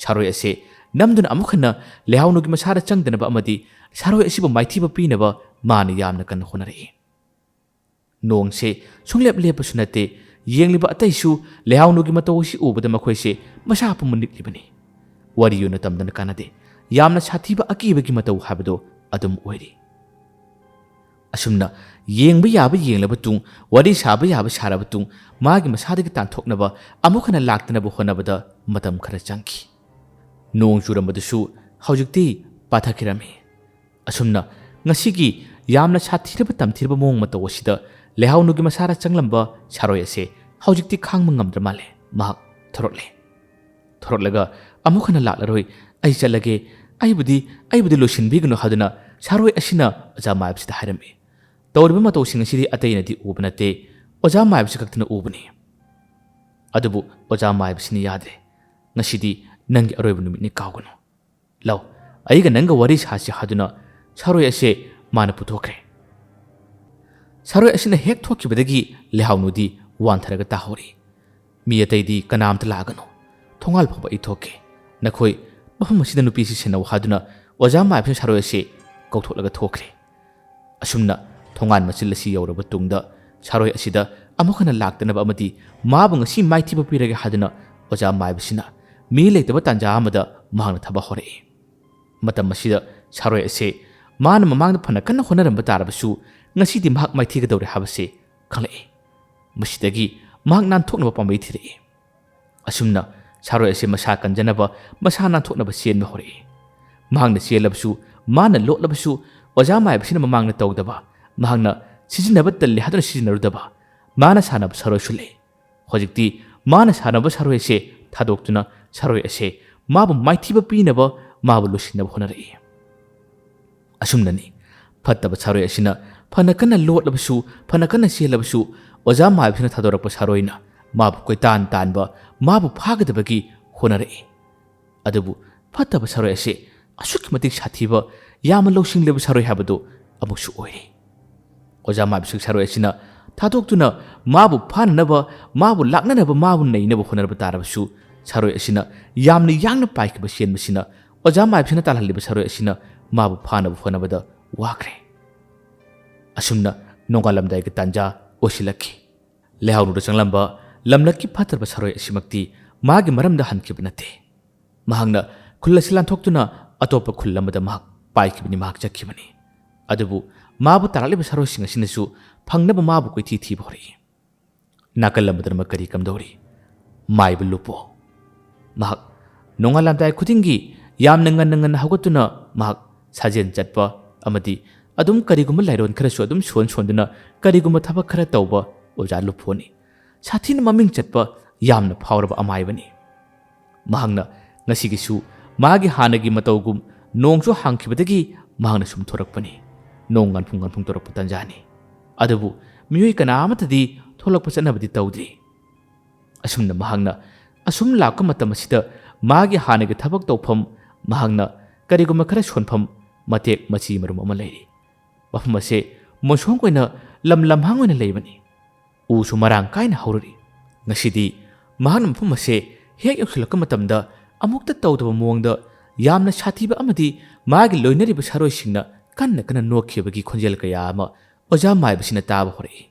ꯁꯥꯔꯣꯏ ꯑꯁꯦ ꯅꯝꯗꯨꯅ ꯑꯃꯨꯛ ꯍꯟꯅ ꯂꯩꯍꯥꯎꯅꯨꯒꯤ ꯃꯁꯥꯗ ꯆꯪꯗꯅꯕ ꯑꯃꯗꯤ ꯁꯥꯔꯣꯏ ꯑꯁꯤꯕꯨ ꯃꯥꯏꯊꯤꯕ ꯄꯤꯅꯕ ꯃꯥꯅ ꯌꯥꯝꯅ ꯀꯟꯅ ꯍꯣꯠꯅꯔꯛꯏ꯫ ꯅꯣꯡꯁꯦ ꯁꯨꯡꯂꯦꯞ ꯂꯦꯞꯄꯁꯨ ꯅꯠꯇꯦ꯫ ꯌꯦꯡꯂꯤꯕ ꯑꯇꯩꯁꯨ ꯂꯩꯍꯥꯎꯅꯨꯒꯤ ꯃꯇꯧ ꯑꯁꯤ ꯎꯕꯗ ꯃꯈꯣꯏꯁꯦ ꯃꯁꯥ ꯄꯨꯝꯕ ꯅꯤꯛꯂꯤꯕꯅꯤ꯫ ꯋꯥꯔꯤ ꯑꯣꯏꯅ ꯇꯝꯗꯅ ꯀꯥꯟꯅꯗꯦ꯫ ꯌꯥꯝꯅ ꯁꯥꯊꯤꯕ ꯑꯀꯤꯕꯒꯤ ꯃꯇꯧ ꯍꯥꯏꯕꯗꯨ ꯑꯗꯨꯝ ꯑꯣꯏꯔꯤ꯫ ꯑꯁꯨꯝꯅ ꯌꯦꯡꯕ ꯌꯥꯕ ꯌꯦꯡꯂꯕ ꯇꯨꯡ, ꯋꯥꯔꯤ ꯁꯥꯕ ꯌꯥꯕ ꯁꯥꯔꯕ ꯇꯨꯡ, ꯃꯥꯒꯤ ꯃꯁꯥꯗꯒꯤ ꯇꯥꯟꯊꯣꯛꯅꯕ ꯑꯃꯨꯛ ꯍꯟꯅ ꯂꯥꯛꯇꯅꯕ ꯍꯣꯠꯅꯕꯗ ꯃꯇꯝ ꯈꯔ ꯆꯪꯈꯤ꯫ ꯅꯣꯡ ꯆꯨꯔꯝꯕꯗꯨꯁꯨ ꯍꯧꯖꯤꯛꯇꯤ ꯄꯥꯊꯈꯤꯔꯝꯃꯤ꯫ ꯑꯁꯨꯝꯅ ꯉꯁꯤꯒꯤ ꯌꯥꯝꯅ ꯁꯥꯊꯤꯔꯕ ꯇꯝꯊꯤꯔꯕ ꯃꯑꯣꯡ ꯃꯇꯧ ꯑꯁꯤꯗ ꯂꯩꯍꯥꯎꯅꯨꯒꯤ ꯃꯁꯥꯗ ꯆꯪꯂꯝꯕ ꯁꯥꯔꯣꯏ ꯑꯁꯦ ꯍꯧꯖꯤꯛꯇꯤ ꯈꯥꯡꯕ ꯉꯝꯗ꯭ꯔ ꯃꯥꯜꯂꯦ꯫ ꯃꯍꯥꯛ ꯊꯣꯔꯛꯂꯦ꯫ ꯊꯣꯔꯛꯂꯒ "ꯑꯃꯨꯛ ꯍꯟꯅ ꯂꯥꯛꯂꯔꯣꯏ, ꯑꯩ ꯆꯠꯂꯒꯦ, ꯑꯩꯕꯨꯗꯤ, ꯑꯩꯕꯨꯗꯤ ꯂꯣꯏꯁꯤꯟꯕꯤꯒꯅꯨ" ꯍꯥꯏꯗꯨꯅ ꯁꯥꯔꯣꯏ ꯑꯁꯤꯅ ꯑꯣꯖꯥ ꯃꯥꯏꯕꯁꯤꯗ ꯍꯥꯏꯔꯝꯃꯤ꯫ ꯇꯧꯔꯤꯕ ꯃꯇꯧꯁꯤꯡ ꯑꯁꯤꯗꯤ ꯑꯇꯩꯅꯗꯤ ꯎꯕ ꯅꯠꯇꯦ, ꯑꯣꯖꯥ ꯃꯥꯏꯕꯁꯤ ꯈꯛꯇꯅ ꯎꯕꯅꯤ꯫ ꯑꯗꯨꯕꯨ ꯑꯣꯖꯥ ꯃꯥꯏꯕꯁꯤꯅ ꯌꯥꯗ꯭ꯔꯦ꯫ "ꯉꯁꯤꯗꯤ ꯅꯪꯒꯤ ꯑꯔꯣꯏꯕ ꯅꯨꯃꯤꯠꯅꯤ, ꯀꯥꯎꯒꯅꯨ꯫ ꯂꯧ, ꯑꯩꯒ ꯅꯪꯒ ꯋꯥꯔꯤ ꯁꯥꯁꯤ" ꯍꯥꯏꯗꯨꯅ ꯁꯥꯔꯣꯏ ꯑꯁꯦ ꯃꯥꯅ ꯄꯨꯊꯣꯛꯈ꯭ꯔꯦ꯫ ꯁꯥꯔꯣꯏ ꯑꯁꯤꯅ ꯍꯦꯛ ꯊꯣꯛꯈꯤꯕꯗꯒꯤ ꯂꯩꯍꯥꯎꯅꯨꯗꯤ ꯋꯥꯟꯊꯔꯒ ꯇꯥꯍꯧꯔꯤ꯫ "ꯃꯤ ꯑꯇꯩꯗꯤ ꯀꯅꯥꯝꯇ ꯂꯥꯛꯑꯒꯅꯨ꯫ ꯊꯣꯡꯒꯥꯜ ꯐꯥꯎꯕ ꯑꯩ ꯊꯣꯛꯀꯦ꯫ ꯅꯈꯣꯏ ꯃꯐꯝ ꯑꯁꯤꯗ ꯅꯨꯄꯤꯁꯤ ꯁꯦꯟꯅꯧ" ꯍꯥꯏꯗꯨꯅ ꯑꯣꯖꯥ ꯃꯥꯏꯕꯁꯤꯅ ꯁꯥꯔꯣꯏ ꯑꯁꯤ ꯀꯧꯊꯣꯛꯂꯒ ꯊꯣꯛꯈ꯭ꯔꯦ꯫ ꯑꯁꯨꯝꯅ ꯊꯣꯡꯒꯥꯟ ꯃꯆꯤꯜ ꯑꯁꯤ ꯌꯧꯔꯕ ꯇꯨꯡꯗ ꯁꯥꯔꯣꯏ ꯑꯁꯤꯗ ꯑꯃꯨꯛ ꯍꯟꯅ ꯂꯥꯛꯇꯅꯕ ꯑꯃꯗꯤ ꯃꯥꯕꯨ ꯉꯁꯤ ꯃꯥꯏꯊꯤꯕ ꯄꯤꯔꯒꯦ ꯍꯥꯏꯗꯨꯅ ꯑꯣꯖꯥ ꯃꯥꯏꯕꯁꯤꯅ ꯃꯤ ꯂꯩꯇꯕ ꯇꯥꯟꯖꯥ ꯑꯃꯗ ꯃꯍꯥꯛꯅ ꯊꯕꯛ ꯍꯧꯔꯛꯏ꯫ ꯃꯇꯝ ꯑꯁꯤꯗ ꯁꯥꯔꯣꯏ ꯑꯁꯦ ꯃꯥꯅ ꯃꯃꯥꯡꯗ ꯐꯅ ꯀꯟꯅ ꯍꯣꯠꯅꯔꯝꯕ ꯇꯥꯔꯕꯁꯨ ꯉꯁꯤꯗꯤ ꯃꯍꯥꯛ ꯃꯥꯏꯊꯤꯒꯗꯧꯔꯦ ꯍꯥꯏꯕꯁꯤ ꯈꯪꯂꯛꯏ꯫ ꯃꯁꯤꯗꯒꯤ ꯃꯍꯥꯛ ꯅꯥꯟꯊꯣꯛꯅꯕ ꯄꯥꯝꯕꯩ ꯊꯤꯔꯛꯏ꯫ ꯑꯁꯨꯝꯅ ꯁꯥꯔꯣꯏ ꯑꯁꯦ ꯃꯁꯥ ꯀꯟꯖꯅꯕ, ꯃꯁꯥ ꯅꯥꯟꯊꯣꯛꯅꯕ ꯆꯦꯟꯕ ꯍꯧꯔꯛꯏ꯫ ꯃꯍꯥꯛꯅ ꯆꯦꯜꯂꯕꯁꯨ, ꯃꯥꯅ ꯂꯣꯠꯂꯕꯁꯨ, ꯑꯣꯖꯥ ꯃꯥꯏꯕꯁꯤꯅ ꯃꯃꯥꯡꯗ ꯇꯧꯗꯕ, ꯃꯍꯥꯛꯅ ꯁꯤꯖꯤꯟꯅꯕ ꯇꯜꯂꯦ ꯍꯥꯏꯗꯨꯅ ꯁꯤꯖꯤꯟꯅꯔꯨꯗꯕ, ꯃꯥꯅ ꯁꯥꯟꯅꯕ ꯁꯥꯔꯣꯏꯁꯨ ꯂꯩ꯫ ꯍꯧꯖꯤꯛꯇꯤ ꯃꯥꯅ ꯁꯥꯟꯅꯕ ꯁꯥꯔꯣꯏ ꯑꯁꯦ ꯊꯥꯗꯣꯛꯇꯨꯅ ꯁꯥꯔꯣꯏ ꯑꯁꯦ ꯃꯥꯕꯨ ꯃꯥꯏꯊꯤꯕ ꯄꯤꯅꯕ, ꯃꯥꯕꯨ ꯂꯣꯏꯁꯤꯟꯅꯕ ꯍꯣꯠꯅꯔꯛꯏ꯫ ꯑꯁꯨꯝꯅꯅꯤ, ꯐꯠꯇꯕ ꯁꯥꯔꯣꯏ ꯑꯁꯤꯅ ꯐꯅ ꯀꯟꯅ ꯂꯣꯠꯂꯕꯁꯨ, ꯐꯅ ꯀꯟꯅ ꯆꯦꯜꯂꯕꯁꯨ, ꯑꯣꯖꯥ ꯃꯥꯏꯕꯁꯤꯅ ꯊꯥꯗꯣꯔꯛꯄ ꯁꯥꯔꯣꯏꯅ ꯃꯥꯕꯨ ꯀꯣꯏꯇꯥꯟ ꯇꯥꯟꯕ, ꯃꯥꯕꯨ ꯐꯥꯒꯗꯕꯒꯤ ꯍꯣꯠꯅꯔꯛꯏ꯫ ꯑꯗꯨꯕꯨ ꯐꯠꯇꯕ ꯁꯥꯔꯣꯏ ꯑꯁꯤ ꯑꯁꯨꯛꯀꯤ ꯃꯇꯤꯛ ꯁꯥꯊꯤꯕ, ꯌꯥꯝꯅ ꯂꯧꯁꯤꯡ ꯂꯩꯕ ꯁꯥꯔꯣꯏ ꯍꯥꯏꯕꯗꯨ ꯑꯃꯨꯛꯁꯨ ꯑꯣꯏꯔꯤ꯫ ꯑꯣꯖꯥ ꯃꯥꯏꯕꯁꯤ ꯁꯥꯔꯣꯏ ꯑꯁꯤꯅ ꯊꯥꯗꯣꯛꯇꯨꯅ ꯃꯥꯕꯨ ꯐꯥꯅꯅꯕ, ꯃꯥꯕꯨ ꯂꯥꯛꯅꯅꯕ, ꯃꯥꯕꯨ ꯅꯩꯅꯕ ꯍꯣꯠꯅꯔꯕ ꯇꯥꯔꯕꯁꯨ, ꯁꯥꯔꯣꯏ ꯑꯁꯤꯅ ꯌꯥꯝꯅ ꯌꯥꯡꯅ ꯄꯥꯏꯈꯤꯕ ꯆꯦꯟꯕꯁꯤꯅ ꯑꯣꯖꯥ ꯃꯥꯏꯕꯁꯤꯅ ꯇꯥꯜꯍꯜꯂꯤꯕ ꯁꯥꯔꯣꯏ ꯑꯁꯤꯅ ꯃꯥꯕꯨ ꯐꯥꯅꯕ ꯍꯣꯠꯅꯕꯗ ꯋꯥꯈ꯭ꯔꯦ꯫ ꯑꯁꯨꯝꯅ ꯅꯣꯡꯉꯥꯜꯂꯝꯗꯥꯏꯒꯤ ꯇꯥꯟꯖꯥ ꯑꯣꯏꯁꯤꯜꯂꯛꯈꯤ꯫ ꯂꯩꯍꯥꯎꯅꯨꯗ ꯆꯪꯂꯝꯕ ꯂꯝꯂꯛꯀꯤ ꯐꯠꯇ꯭ꯔꯕ ꯁꯥꯔꯣꯏ ꯑꯁꯤꯃꯛꯇꯤ ꯃꯥꯒꯤ ꯃꯔꯝꯗ ꯍꯟꯈꯤꯕ ꯅꯠꯇꯦ꯫ ꯃꯍꯥꯛꯅ ꯈꯨꯜ ꯑꯁꯤ ꯂꯥꯟꯊꯣꯛꯇꯨꯅ ꯑꯇꯣꯞꯄ ꯈꯨꯜ ꯑꯃꯗ ꯃꯍꯥꯛ ꯄꯥꯏꯈꯤꯕꯅꯤ, ꯃꯍꯥꯛ ꯆꯠꯈꯤꯕꯅꯤ꯫ ꯑꯗꯨꯕꯨ ꯃꯥꯕꯨ ꯇꯥꯔꯛꯂꯤꯕ ꯁꯥꯔꯣꯏꯁꯤꯡ ꯑꯁꯤꯅꯁꯨ ꯐꯪꯅꯕ ꯃꯥꯕꯨ ꯀꯣꯏꯊꯤ ꯊꯤꯕ ꯍꯧꯔꯛꯏ꯫ ꯅꯥꯀꯜ ꯑꯃꯗꯅ ꯀꯔꯤ ꯀꯝꯗꯧꯔꯤ? ꯃꯥꯏꯕ ꯂꯨꯄꯣ꯫ ꯃꯍꯥꯛ ꯅꯣꯡꯉꯥꯜꯂꯝꯗꯥꯏ ꯈꯨꯗꯤꯡꯒꯤ ꯌꯥꯝꯅ ꯉꯟꯅ ꯉꯟꯅ ꯍꯧꯒꯠꯇꯨꯅ ꯃꯍꯥꯛ ꯁꯥꯖꯦꯜ ꯆꯠꯄ ꯑꯃꯗꯤ ꯑꯗꯨꯝ ꯀꯔꯤꯒꯨꯝꯕ ꯂꯥꯏꯔꯣꯟ ꯈꯔꯁꯨ ꯑꯗꯨꯝ ꯁꯣꯟ ꯁꯣꯟꯗꯨꯅ ꯀꯔꯤꯒꯨꯝꯕ ꯊꯕꯛ ꯈꯔ ꯇꯧꯕ ꯑꯣꯖꯥ ꯂꯨꯄꯣꯅꯤ꯫ ꯁꯥꯊꯤꯅ ꯃꯃꯤꯡ ꯆꯠꯄ, ꯌꯥꯝꯅ ꯐꯥꯎꯔꯕ ꯑꯃꯥꯏꯕꯅꯤ꯫ ꯃꯍꯥꯛꯅ ꯉꯁꯤꯒꯤꯁꯨ ꯃꯥꯒꯤ ꯍꯥꯟꯅꯒꯤ ꯃꯇꯧꯒꯨꯝ ꯅꯣꯡꯁꯨ ꯍꯥꯡꯈꯤꯕꯗꯒꯤ ꯃꯍꯥꯛꯅ ꯁꯨꯝ ꯊꯣꯔꯛꯄꯅꯤ꯫ ꯅꯣꯡ ꯉꯥꯟꯐꯨꯡ ꯉꯥꯟꯐꯨꯡ ꯇꯧꯔꯛꯄ ꯇꯥꯟꯖꯥꯅꯤ꯫ ꯑꯗꯨꯕꯨ ꯃꯤꯑꯣꯏ ꯀꯅꯥ ꯑꯃꯠꯇꯗꯤ ꯊꯣꯛꯂꯛꯄ ꯆꯠꯅꯕꯗꯤ ꯇꯧꯗ꯭ꯔꯤ꯫ ꯑꯁꯨꯝꯅ ꯃꯍꯥꯛꯅ ꯑꯁꯨꯝ ꯂꯥꯛꯄ ꯃꯇꯝ ꯑꯁꯤꯗ ꯃꯥꯒꯤ ꯍꯥꯟꯅꯒꯤ ꯊꯕꯛ ꯇꯧꯐꯝ, ꯃꯍꯥꯛꯅ ꯀꯔꯤꯒꯨꯝꯕ ꯈꯔ ꯁꯣꯟꯐꯝ ꯃꯇꯦꯛ ꯃꯆꯤ ꯃꯔꯨꯝ ꯑꯃ ꯂꯩꯔꯤ꯫ ꯃꯐꯝ ꯑꯁꯦ ꯃꯣꯟꯁꯣꯡ ꯑꯣꯏꯅ ꯂꯝ ꯂꯝꯍꯥꯡ ꯑꯣꯏꯅ ꯂꯩꯕꯅꯤ꯫ ꯎꯁꯨ ꯃꯔꯥꯡ ꯀꯥꯏꯅ ꯍꯧꯔꯔꯤ꯫ ꯉꯁꯤꯗꯤ ꯃꯍꯥꯛꯅ ꯃꯐꯝ ꯑꯁꯦ ꯍꯦꯛ ꯌꯧꯁꯤꯜꯂꯛꯄ ꯃꯇꯝꯗ ꯑꯃꯨꯛꯇ ꯇꯧꯗꯕ ꯃꯑꯣꯡꯗ ꯌꯥꯝꯅ ꯁꯥꯊꯤꯕ ꯑꯃꯗꯤ ꯃꯥꯒꯤ ꯂꯣꯏꯅꯔꯤꯕ ꯁꯥꯔꯣꯏꯁꯤꯡꯅ ꯀꯟꯅ ꯀꯟꯅ ꯅꯣꯛꯈꯤꯕꯒꯤ ꯈꯣꯟꯖꯦꯜ ꯀꯌꯥ ꯑꯃ ꯑꯣꯖꯥ ꯃꯥꯏꯕꯁꯤꯅ ꯇꯥꯕ ꯍꯧꯔꯛꯏ꯫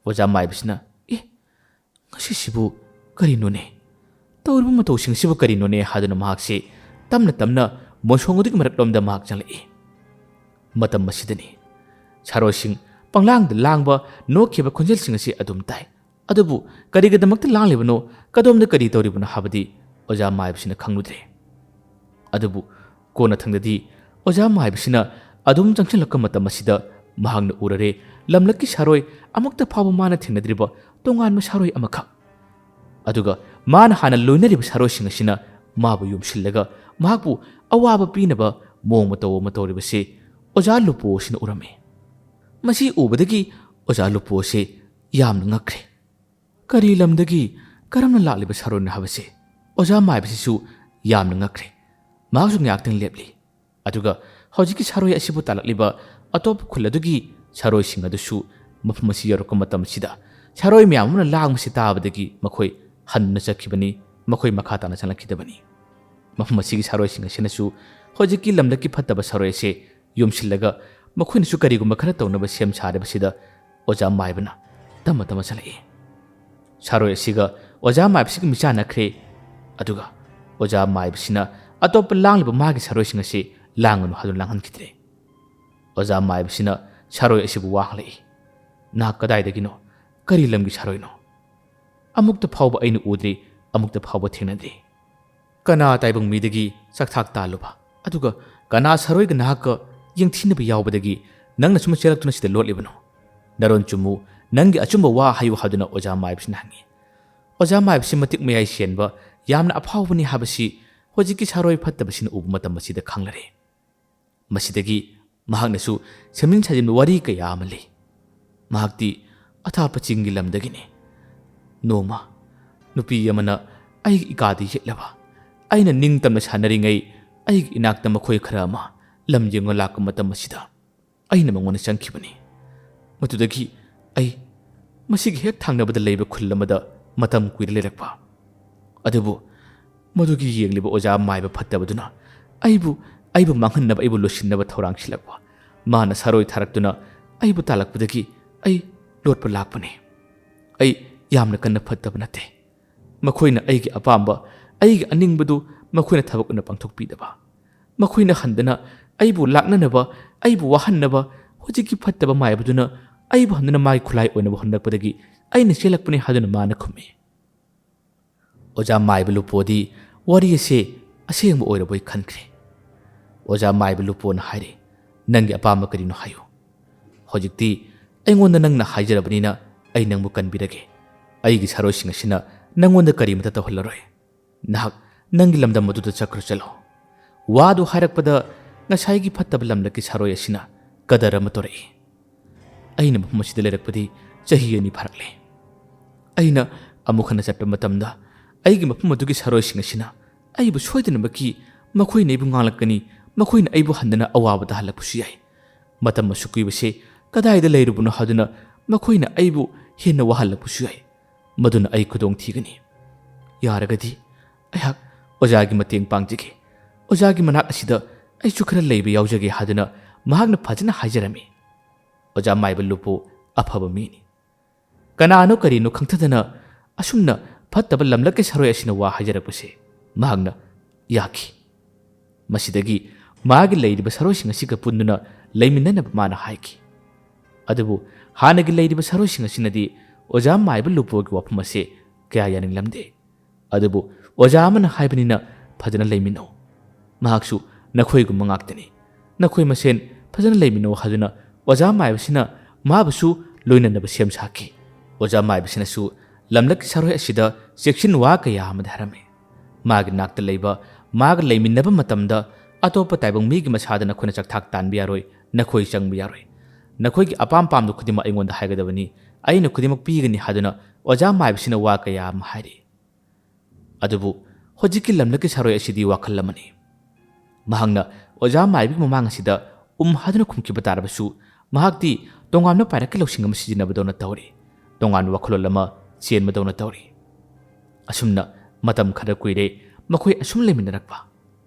ꯑꯣꯖꯥ ꯃꯥꯏꯕꯁꯤꯅ, "ꯑꯦ, ꯉꯁꯤꯁꯤꯕꯨ ꯀꯔꯤꯅꯣꯅꯦ? ꯇꯧꯔꯤꯕ ꯃꯇꯧꯁꯤꯡꯁꯤꯕꯨ ꯀꯔꯤꯅꯣꯅꯦ?" ꯍꯥꯏꯗꯨꯅ ꯃꯍꯥꯛꯁꯤ ꯇꯞꯅ ꯇꯞꯅ ꯃꯣꯟꯁꯣꯡ ꯑꯗꯨꯒꯤ ꯃꯔꯛꯂꯣꯝꯗ ꯃꯍꯥꯛ ꯆꯪꯂꯛꯏ꯫ ꯃꯇꯝ ꯑꯁꯤꯗꯅꯤ ꯁꯥꯔꯣꯏꯁꯤꯡ ꯄꯪꯂꯥꯡꯗ ꯂꯥꯡꯕ, ꯅꯣꯛꯈꯤꯕ ꯈꯣꯟꯖꯦꯜꯁꯤꯡ ꯑꯁꯤ ꯑꯗꯨꯝ ꯇꯥꯏ꯫ ꯑꯗꯨꯕꯨ ꯀꯔꯤꯒꯤꯗꯃꯛꯇ ꯂꯥꯡꯂꯤꯕꯅꯣ, ꯀꯗꯣꯝꯗ ꯀꯔꯤ ꯇꯧꯔꯤꯕꯅꯣ ꯍꯥꯏꯕꯗꯤ ꯑꯣꯖꯥ ꯃꯥꯏꯕꯁꯤꯅ ꯈꯪꯂꯨꯗ꯭ꯔꯦ꯫ ꯑꯗꯨꯕꯨ ꯀꯣꯟꯅꯊꯪꯗꯗꯤ ꯑꯣꯖꯥ ꯃꯥꯏꯕꯁꯤꯅ ꯑꯗꯨꯝ ꯆꯪꯁꯤꯜꯂꯛꯄ ꯃꯇꯝ ꯑꯁꯤꯗ ꯃꯍꯥꯛꯅ ꯎꯔꯔꯦ ꯂꯝꯂꯛꯀꯤ ꯁꯥꯔꯣꯏ ꯑꯃꯨꯛꯇ ꯐꯥꯎꯕ ꯃꯥꯅ ꯊꯦꯡꯅꯗ꯭ꯔꯤꯕ ꯇꯣꯉꯥꯟꯕ ꯁꯥꯔꯣꯏ ꯑꯃꯈꯛ꯫ ꯑꯗꯨꯒ ꯃꯥꯅ ꯍꯥꯟꯅ ꯂꯣꯏꯅꯔꯤꯕ ꯁꯥꯔꯣꯏꯁꯤꯡ ꯑꯁꯤꯅ ꯃꯥꯕꯨ ꯌꯣꯝꯁꯤꯜꯂꯒ ꯃꯍꯥꯛꯄꯨ ꯑꯋꯥꯕ ꯄꯤꯅꯕ ꯃꯑꯣꯡ ꯃꯇꯧ ꯑꯃ ꯇꯧꯔꯤꯕꯁꯤ ꯑꯣꯖꯥ ꯂꯨꯄꯣ ꯑꯁꯤꯅ ꯎꯔꯝꯃꯤ꯫ ꯃꯁꯤ ꯎꯕꯗꯒꯤ ꯑꯣꯖꯥ ꯂꯨꯄꯣ ꯑꯁꯤ ꯌꯥꯝꯅ ꯉꯛꯈ꯭ꯔꯦ꯫ ꯀꯔꯤ ꯂꯝꯗꯒꯤ ꯀꯔꯝꯅ ꯂꯥꯛꯂꯤꯕ ꯁꯥꯔꯣꯏꯅꯣ ꯍꯥꯏꯕꯁꯤ ꯑꯣꯖꯥ ꯃꯥꯏꯕꯁꯤꯁꯨ ꯌꯥꯝꯅ ꯉꯛꯈ꯭ꯔꯦ꯫ ꯃꯍꯥꯛꯁꯨ ꯉꯥꯏꯍꯥꯛꯇꯪ ꯂꯦꯞꯂꯤ꯫ ꯑꯗꯨꯒ ꯍꯧꯖꯤꯛꯀꯤ ꯁꯥꯔꯣꯏ ꯑꯁꯤꯕꯨ ꯇꯥꯜꯂꯛꯂꯤꯕ ꯑꯇꯣꯞꯄ ꯈꯨꯜ ꯑꯗꯨꯒꯤ ꯁꯥꯔꯣꯏꯁꯤꯡ ꯑꯗꯨꯁꯨ ꯃꯐꯝ ꯑꯁꯤ ꯌꯧꯔꯛꯄ ꯃꯇꯝꯁꯤꯗ ꯁꯥꯔꯣꯏ ꯃꯌꯥꯝ ꯑꯃꯅ ꯂꯥꯡꯕꯁꯤ ꯇꯥꯕꯗꯒꯤ ꯃꯈꯣꯏ ꯍꯟꯗꯨꯅ ꯆꯠꯈꯤꯕꯅꯤ, ꯃꯈꯣꯏ ꯃꯈꯥ ꯇꯥꯅ ꯆꯪꯂꯛꯈꯤꯗꯕꯅꯤ꯫ ꯃꯐꯝ ꯑꯁꯤꯒꯤ ꯁꯥꯔꯣꯏꯁꯤꯡ ꯑꯁꯤꯅꯁꯨ ꯍꯧꯖꯤꯛꯀꯤ ꯂꯝꯂꯛꯀꯤ ꯐꯠꯇꯕ ꯁꯥꯔꯣꯏ ꯑꯁꯤ ꯌꯣꯝꯁꯤꯜꯂꯒ ꯃꯈꯣꯏꯅꯁꯨ ꯀꯔꯤꯒꯨꯝꯕ ꯈꯔ ꯇꯧꯅꯕ ꯁꯦꯝ ꯁꯥꯔꯤꯕꯁꯤꯗ ꯑꯣꯖꯥ ꯃꯥꯏꯕꯅ ꯇꯞꯅ ꯇꯞꯅ ꯆꯠꯂꯛꯏ꯫ ꯁꯥꯔꯣꯏ ꯑꯁꯤꯒ ꯑꯣꯖꯥ ꯃꯥꯏꯕꯁꯤꯒ ꯃꯤꯆꯥꯟꯅꯈ꯭ꯔꯦ꯫ ꯑꯗꯨꯒ ꯑꯣꯖꯥ ꯃꯥꯏꯕꯁꯤꯅ ꯑꯇꯣꯞꯄ ꯂꯥꯡꯂꯤꯕ ꯃꯥꯒꯤ ꯁꯥꯔꯣꯏꯁꯤꯡ ꯑꯁꯤ ꯂꯥꯡꯒꯅꯨ ꯍꯥꯏꯗꯨꯅ ꯂꯥꯡꯍꯟꯈꯤꯗ꯭ꯔꯦ꯫ ꯑꯣꯖꯥ ꯃꯥꯏꯕꯁꯤꯅ ꯁꯥꯔꯣꯏ ꯑꯁꯤꯕꯨ ꯋꯥ ꯍꯪꯂꯛꯏ, "ꯅꯍꯥꯛ ꯀꯗꯥꯏꯗꯒꯤꯅꯣ? ꯀꯔꯤ ꯂꯝꯒꯤ ꯁꯥꯔꯣꯏꯅꯣ?" "ꯑꯃꯨꯛꯇ ꯐꯥꯎꯕ ꯑꯩꯅ ꯎꯗ꯭ꯔꯤ, ꯑꯃꯨꯛꯇ ꯐꯥꯎꯕ ꯊꯦꯡꯅꯗ꯭ꯔꯤ꯫ ꯀꯅꯥ ꯇꯥꯏꯕꯪ ꯃꯤꯗꯒꯤ ꯆꯥꯛꯊꯥꯛ ꯇꯥꯜꯂꯨꯕ, ꯑꯗꯨꯒ ꯀꯅꯥ ꯁꯥꯔꯣꯏꯒ ꯅꯍꯥꯛꯀ ꯌꯦꯡꯊꯤꯅꯕ ꯌꯥꯎꯕꯗꯒꯤ ꯅꯪꯅ ꯁꯨꯝ ꯆꯦꯜꯂꯛꯇꯨꯅ ꯁꯤꯗ ꯂꯣꯠꯂꯤꯕꯅꯣ? ꯅꯔꯣꯟ ꯆꯨꯝꯃꯨ, ꯅꯪꯒꯤ ꯑꯆꯨꯝꯕ ꯋꯥ ꯍꯥꯏꯌꯨ" ꯍꯥꯏꯗꯨꯅ ꯑꯣꯖꯥ ꯃꯥꯏꯕꯁꯤꯅ ꯍꯪꯉꯤ꯫ ꯑꯣꯖꯥ ꯃꯥꯏꯕꯁꯤ ꯃꯇꯤꯛ ꯃꯌꯥꯏ ꯁꯦꯟꯕ, ꯌꯥꯝꯅ ꯑꯐꯥꯎꯕꯅꯤ ꯍꯥꯏꯕꯁꯤ ꯍꯧꯖꯤꯛꯀꯤ ꯁꯥꯔꯣꯏ ꯐꯠꯇꯕꯁꯤꯅ ꯎꯕ ꯃꯇꯝ ꯑꯁꯤꯗ ꯈꯪꯂꯔꯦ꯫ ꯃꯁꯤꯗꯒꯤ ꯃꯍꯥꯛꯅꯁꯨ ꯁꯦꯝꯖꯤꯟ ꯁꯥꯖꯤꯟꯕ ꯋꯥꯔꯤ ꯀꯌꯥ ꯑꯃ ꯂꯩ꯫ ꯃꯍꯥꯛꯇꯤ ꯑꯊꯥꯞꯄ ꯆꯤꯡꯒꯤ ꯂꯝꯗꯒꯤꯅꯤ꯫ ꯅꯣꯡꯃ ꯅꯨꯄꯤ ꯑꯃꯅ ꯑꯩꯒꯤ ꯏꯀꯥꯗ ꯌꯦꯠꯂꯕ, ꯑꯩꯅ ꯅꯤꯡꯇꯝꯅ ꯁꯥꯟꯅꯔꯤꯉꯩ ꯑꯩꯒꯤ ꯏꯅꯥꯛꯇ ꯃꯈꯣꯏ ꯈꯔ ꯑꯃ ꯂꯝ ꯌꯦꯡꯕ ꯂꯥꯛꯄ ꯃꯇꯝ ꯑꯁꯤꯗ ꯑꯩꯅ ꯃꯉꯣꯟꯗ ꯆꯪꯈꯤꯕꯅꯤ꯫ ꯃꯗꯨꯗꯒꯤ ꯑꯩ ꯃꯁꯤꯒꯤ ꯍꯦꯛ ꯊꯪꯅꯕꯗ ꯂꯩꯕ ꯈꯨꯜ ꯑꯃꯗ ꯃꯇꯝ ꯀꯨꯏꯔ ꯂꯩꯔꯛꯄ꯫ ꯑꯗꯨꯕꯨ ꯃꯗꯨꯒꯤ ꯌꯦꯡꯂꯤꯕ ꯑꯣꯖꯥ ꯃꯥꯏꯕ ꯐꯠꯇꯕꯗꯨꯅ ꯑꯩꯕꯨ, ꯑꯩꯕꯨ ꯃꯥꯡꯍꯟꯅꯕ, ꯑꯩꯕꯨ ꯂꯣꯏꯁꯤꯟꯅꯕ ꯊꯧꯔꯥꯡ ꯁꯤꯜꯂꯛꯄ꯫ ꯃꯥꯅ ꯁꯥꯔꯣꯏ ꯊꯥꯔꯛꯇꯨꯅ ꯑꯩꯕꯨ ꯇꯥꯜꯂꯛꯄꯗꯒꯤ ꯑꯩ ꯂꯣꯠꯄ ꯂꯥꯛꯄꯅꯤ꯫ ꯑꯩ ꯌꯥꯝꯅ ꯀꯟꯅ ꯐꯠꯇꯕ ꯅꯠꯇꯦ꯫ ꯃꯈꯣꯏꯅ ꯑꯩꯒꯤ ꯑꯄꯥꯝꯕ, ꯑꯩꯒꯤ ꯑꯅꯤꯡꯕꯗꯨ ꯃꯈꯣꯏꯅ ꯊꯕꯛ ꯑꯣꯏꯅ ꯄꯥꯡꯊꯣꯛꯄꯤꯗꯕ꯫ ꯃꯈꯣꯏꯅ ꯍꯟꯗꯅ ꯑꯩꯕꯨ ꯂꯥꯛꯅꯅꯕ, ꯑꯩꯕꯨ ꯋꯥꯍꯟꯅꯕ ꯍꯧꯖꯤꯛꯀꯤ ꯐꯠꯇꯕ ꯃꯥꯏꯕꯗꯨꯅ ꯑꯩꯕꯨ ꯍꯟꯗꯅ ꯃꯥꯒꯤ ꯈꯨꯠꯂꯥꯏ ꯑꯣꯏꯅꯕ ꯍꯣꯠꯅꯔꯛꯄꯗꯒꯤ ꯑꯩꯅ ꯆꯦꯜꯂꯛꯄꯅꯤ ꯍꯥꯏꯗꯨꯅ ꯃꯥꯅ ꯈꯨꯝꯃꯤ꯫ ꯑꯣꯖꯥ ꯃꯥꯏꯕ ꯂꯨꯄꯣꯗꯤ ꯋꯥꯔꯤ ꯑꯁꯤ ꯑꯁꯦꯡꯕ ꯑꯣꯏꯔꯕꯣꯏ ꯈꯟꯈ꯭ꯔꯦ꯫ ꯑꯣꯖꯥ ꯃꯥꯏꯕ ꯂꯨꯄꯣꯅ ꯍꯥꯏꯔꯤ, "ꯅꯪꯒꯤ ꯑꯄꯥꯝꯕ ꯀꯔꯤꯅꯣ ꯍꯥꯏꯌꯨ꯫ ꯍꯧꯖꯤꯛꯇꯤ ꯑꯩꯉꯣꯟꯗ ꯅꯪꯅ ꯍꯥꯏꯖꯔꯕꯅꯤꯅ ꯑꯩ ꯅꯪꯕꯨ ꯀꯟꯕꯤꯔꯒꯦ꯫ ꯑꯩꯒꯤ ꯁꯥꯔꯣꯏꯁꯤꯡ ꯑꯁꯤꯅ ꯅꯪꯉꯣꯟꯗ ꯀꯔꯤꯃꯇ ꯇꯧꯍꯜꯂꯔꯣꯏ꯫ ꯅꯍꯥꯛ ꯅꯪꯒꯤ ꯂꯝꯗꯝ ꯑꯗꯨꯗ ꯆꯠꯈ꯭ꯔꯣ ꯆꯠꯂꯣ꯫" ꯋꯥꯗꯨ ꯍꯥꯏꯔꯛꯄꯗ ꯉꯁꯥꯏꯒꯤ ꯐꯠꯇꯕ ꯂꯝꯂꯛꯀꯤ ꯁꯥꯔꯣꯏ ꯑꯁꯤꯅ ꯀꯗꯔ ꯑꯃ ꯇꯧꯔꯛꯏ꯫ ꯑꯩꯅ ꯃꯐꯝ ꯑꯁꯤꯗ ꯂꯩꯔꯛꯄꯗꯤ ꯆꯍꯤ ꯑꯅꯤ ꯐꯥꯔꯛꯂꯦ꯫ ꯑꯩꯅ ꯑꯃꯨꯛ ꯍꯟꯅ ꯆꯠꯄ ꯃꯇꯝꯗ ꯑꯩꯒꯤ ꯃꯐꯝ ꯑꯗꯨꯒꯤ ꯁꯥꯔꯣꯏꯁꯤꯡ ꯑꯁꯤꯅ ꯑꯩꯕꯨ ꯁꯣꯏꯗꯅꯃꯛꯀꯤ ꯃꯈꯣꯏꯅ ꯑꯩꯕꯨ ꯉꯥꯡꯂꯛꯀꯅꯤ, ꯃꯈꯣꯏꯅ ꯑꯩꯕꯨ ꯍꯟꯗꯅ ꯑꯋꯥꯕ ꯇꯥꯍꯜꯂꯛꯄꯁꯨ ꯌꯥꯏ꯫ ꯃꯇꯝ ꯑꯁꯨꯛ ꯀꯨꯏꯕꯁꯤ ꯀꯗꯥꯏꯗ ꯂꯩꯔꯨꯕꯅꯣ ꯍꯥꯏꯗꯨꯅ ꯃꯈꯣꯏꯅ ꯑꯩꯕꯨ ꯍꯦꯟꯅ ꯋꯥꯍꯜꯂꯛꯄꯁꯨ ꯌꯥꯏ꯫ ꯃꯗꯨꯅ ꯑꯩ ꯈꯨꯗꯣꯡ ꯊꯤꯒꯅꯤ꯫ ꯌꯥꯔꯒꯗꯤ ꯑꯩꯍꯥꯛ ꯑꯣꯖꯥꯒꯤ ꯃꯇꯦꯡ ꯄꯥꯡꯖꯒꯦ꯫ ꯑꯣꯖꯥꯒꯤ ꯃꯅꯥꯛ ꯑꯁꯤꯗ ꯑꯩꯁꯨ ꯈꯔ ꯂꯩꯕ ꯌꯥꯎꯖꯒꯦ ꯍꯥꯏꯗꯨꯅ ꯃꯍꯥꯛꯅ ꯐꯖꯅ ꯍꯥꯏꯖꯔꯝꯃꯤ꯫ ꯑꯣꯖꯥ ꯃꯥꯏꯕ ꯂꯨꯄꯨ ꯑꯐꯕ ꯃꯤꯅꯤ꯫ ꯀꯅꯥꯅꯣ ꯀꯔꯤꯅꯣ ꯈꯪꯊꯗꯅ ꯑꯁꯨꯝꯅ ꯐꯠꯇꯕ ꯂꯝꯂꯛꯀꯤ ꯁꯥꯔꯣꯏ ꯑꯁꯤꯅ ꯋꯥ ꯍꯥꯏꯖꯔꯛꯄꯁꯦ ꯃꯍꯥꯛꯅ ꯌꯥꯈꯤ꯫ ꯃꯁꯤꯗꯒꯤ ꯃꯥꯒꯤ ꯂꯩꯔꯤꯕ ꯁꯥꯔꯣꯏꯁꯤꯡ ꯑꯁꯤꯒ ꯄꯨꯟꯗꯨꯅ ꯂꯩꯃꯤꯟꯅꯅꯕ ꯃꯥꯅ ꯍꯥꯏꯈꯤ꯫ ꯑꯗꯨꯕꯨ ꯍꯥꯟꯅꯒꯤ ꯂꯩꯔꯤꯕ ꯁꯥꯔꯣꯏꯁꯤꯡ ꯑꯁꯤꯅꯗꯤ ꯑꯣꯖꯥ ꯃꯥꯏꯕ ꯂꯨꯄꯣꯒꯤ ꯋꯥꯐꯝ ꯑꯁꯤ ꯀꯌꯥ ꯌꯥꯅꯤꯡꯂꯝꯗꯦ꯫ ꯑꯗꯨꯕꯨ ꯑꯣꯖꯥ ꯑꯃꯅ ꯍꯥꯏꯕꯅꯤꯅ ꯐꯖꯅ ꯂꯩꯃꯤꯟꯅꯧ꯫ ꯃꯍꯥꯛꯁꯨ ꯅꯈꯣꯏꯒꯨꯝꯕ ꯉꯥꯛꯇꯅꯤ꯫ ꯅꯈꯣꯏ ꯃꯁꯦꯟ ꯐꯖꯅ ꯂꯩꯃꯤꯟꯅꯧ ꯍꯥꯏꯗꯨꯅ ꯑꯣꯖꯥ ꯃꯥꯏꯕꯁꯤꯅ ꯃꯥꯕꯨꯁꯨ ꯂꯣꯏꯅꯅꯕ ꯁꯦꯝ ꯁꯥꯈꯤ꯫ ꯑꯣꯖꯥ ꯃꯥꯏꯕꯁꯤꯅꯁꯨ ꯂꯝꯂꯛꯀꯤ ꯁꯥꯔꯣꯏ ꯑꯁꯤꯗ ꯆꯦꯛꯁꯤꯟ ꯋꯥ ꯀꯌꯥ ꯑꯃꯗꯤ ꯍꯥꯏꯔꯝꯃꯤ꯫ ꯃꯥꯒꯤ ꯅꯥꯛꯇ ꯂꯩꯕ, ꯃꯥꯒ ꯂꯩꯃꯤꯟꯅꯕ ꯃꯇꯝꯗ ꯑꯇꯣꯞꯄ ꯇꯥꯏꯕꯪ ꯃꯤꯒꯤ ꯃꯁꯥꯗ ꯅꯈꯣꯏꯅ ꯆꯥꯛꯊꯥꯛ ꯇꯥꯟꯕ ꯌꯥꯔꯣꯏ, ꯅꯈꯣꯏ ꯆꯪꯕ ꯌꯥꯔꯣꯏ꯫ ꯅꯈꯣꯏꯒꯤ ꯑꯄꯥꯝ ꯄꯥꯝꯗ ꯈꯨꯗꯤꯡꯃꯛ ꯑꯩꯉꯣꯟꯗ ꯍꯥꯏꯒꯗꯕꯅꯤ, ꯑꯩꯅ ꯈꯨꯗꯤꯡꯃꯛ ꯄꯤꯒꯅꯤ ꯍꯥꯏꯗꯨꯅ ꯑꯣꯖꯥ ꯃꯥꯏꯕꯁꯤꯅ ꯋꯥ ꯀꯌꯥ ꯑꯃ ꯍꯥꯏꯔꯤ꯫ ꯑꯗꯨꯕꯨ ꯍꯧꯖꯤꯛꯀꯤ ꯂꯝꯂꯛꯀꯤ ꯁꯥꯔꯣꯏ ꯑꯁꯤꯗꯤ ꯋꯥꯈꯜ ꯑꯃꯅꯤ꯫ ꯃꯍꯥꯛꯅ ꯑꯣꯖꯥ ꯃꯥꯏꯕꯒꯤ ꯃꯃꯥꯡ ꯑꯁꯤꯗ ꯎꯝ ꯍꯥꯏꯗꯨꯅ ꯈꯨꯝꯈꯤꯕ ꯇꯥꯔꯕꯁꯨ, ꯃꯍꯥꯛꯇꯤ ꯇꯣꯉꯥꯟꯕ ꯄꯥꯏꯔꯛꯀꯤ ꯂꯧꯁꯤꯡ ꯑꯃ ꯁꯤꯖꯤꯟꯅꯕꯗꯧꯅ ꯇꯧꯔꯤ, ꯇꯣꯉꯥꯟꯕ ꯋꯥꯈꯜꯂꯣꯟ ꯑꯃ ꯆꯦꯟꯕꯗꯧꯅ ꯇꯧꯔꯤ꯫ ꯑꯁꯨꯝꯅ ꯃꯇꯝ ꯈꯔ ꯀꯨꯏꯔꯦ ꯃꯈꯣꯏ ꯑꯁꯨꯝ ꯂꯩꯃꯤꯟꯅꯔꯛꯄ꯫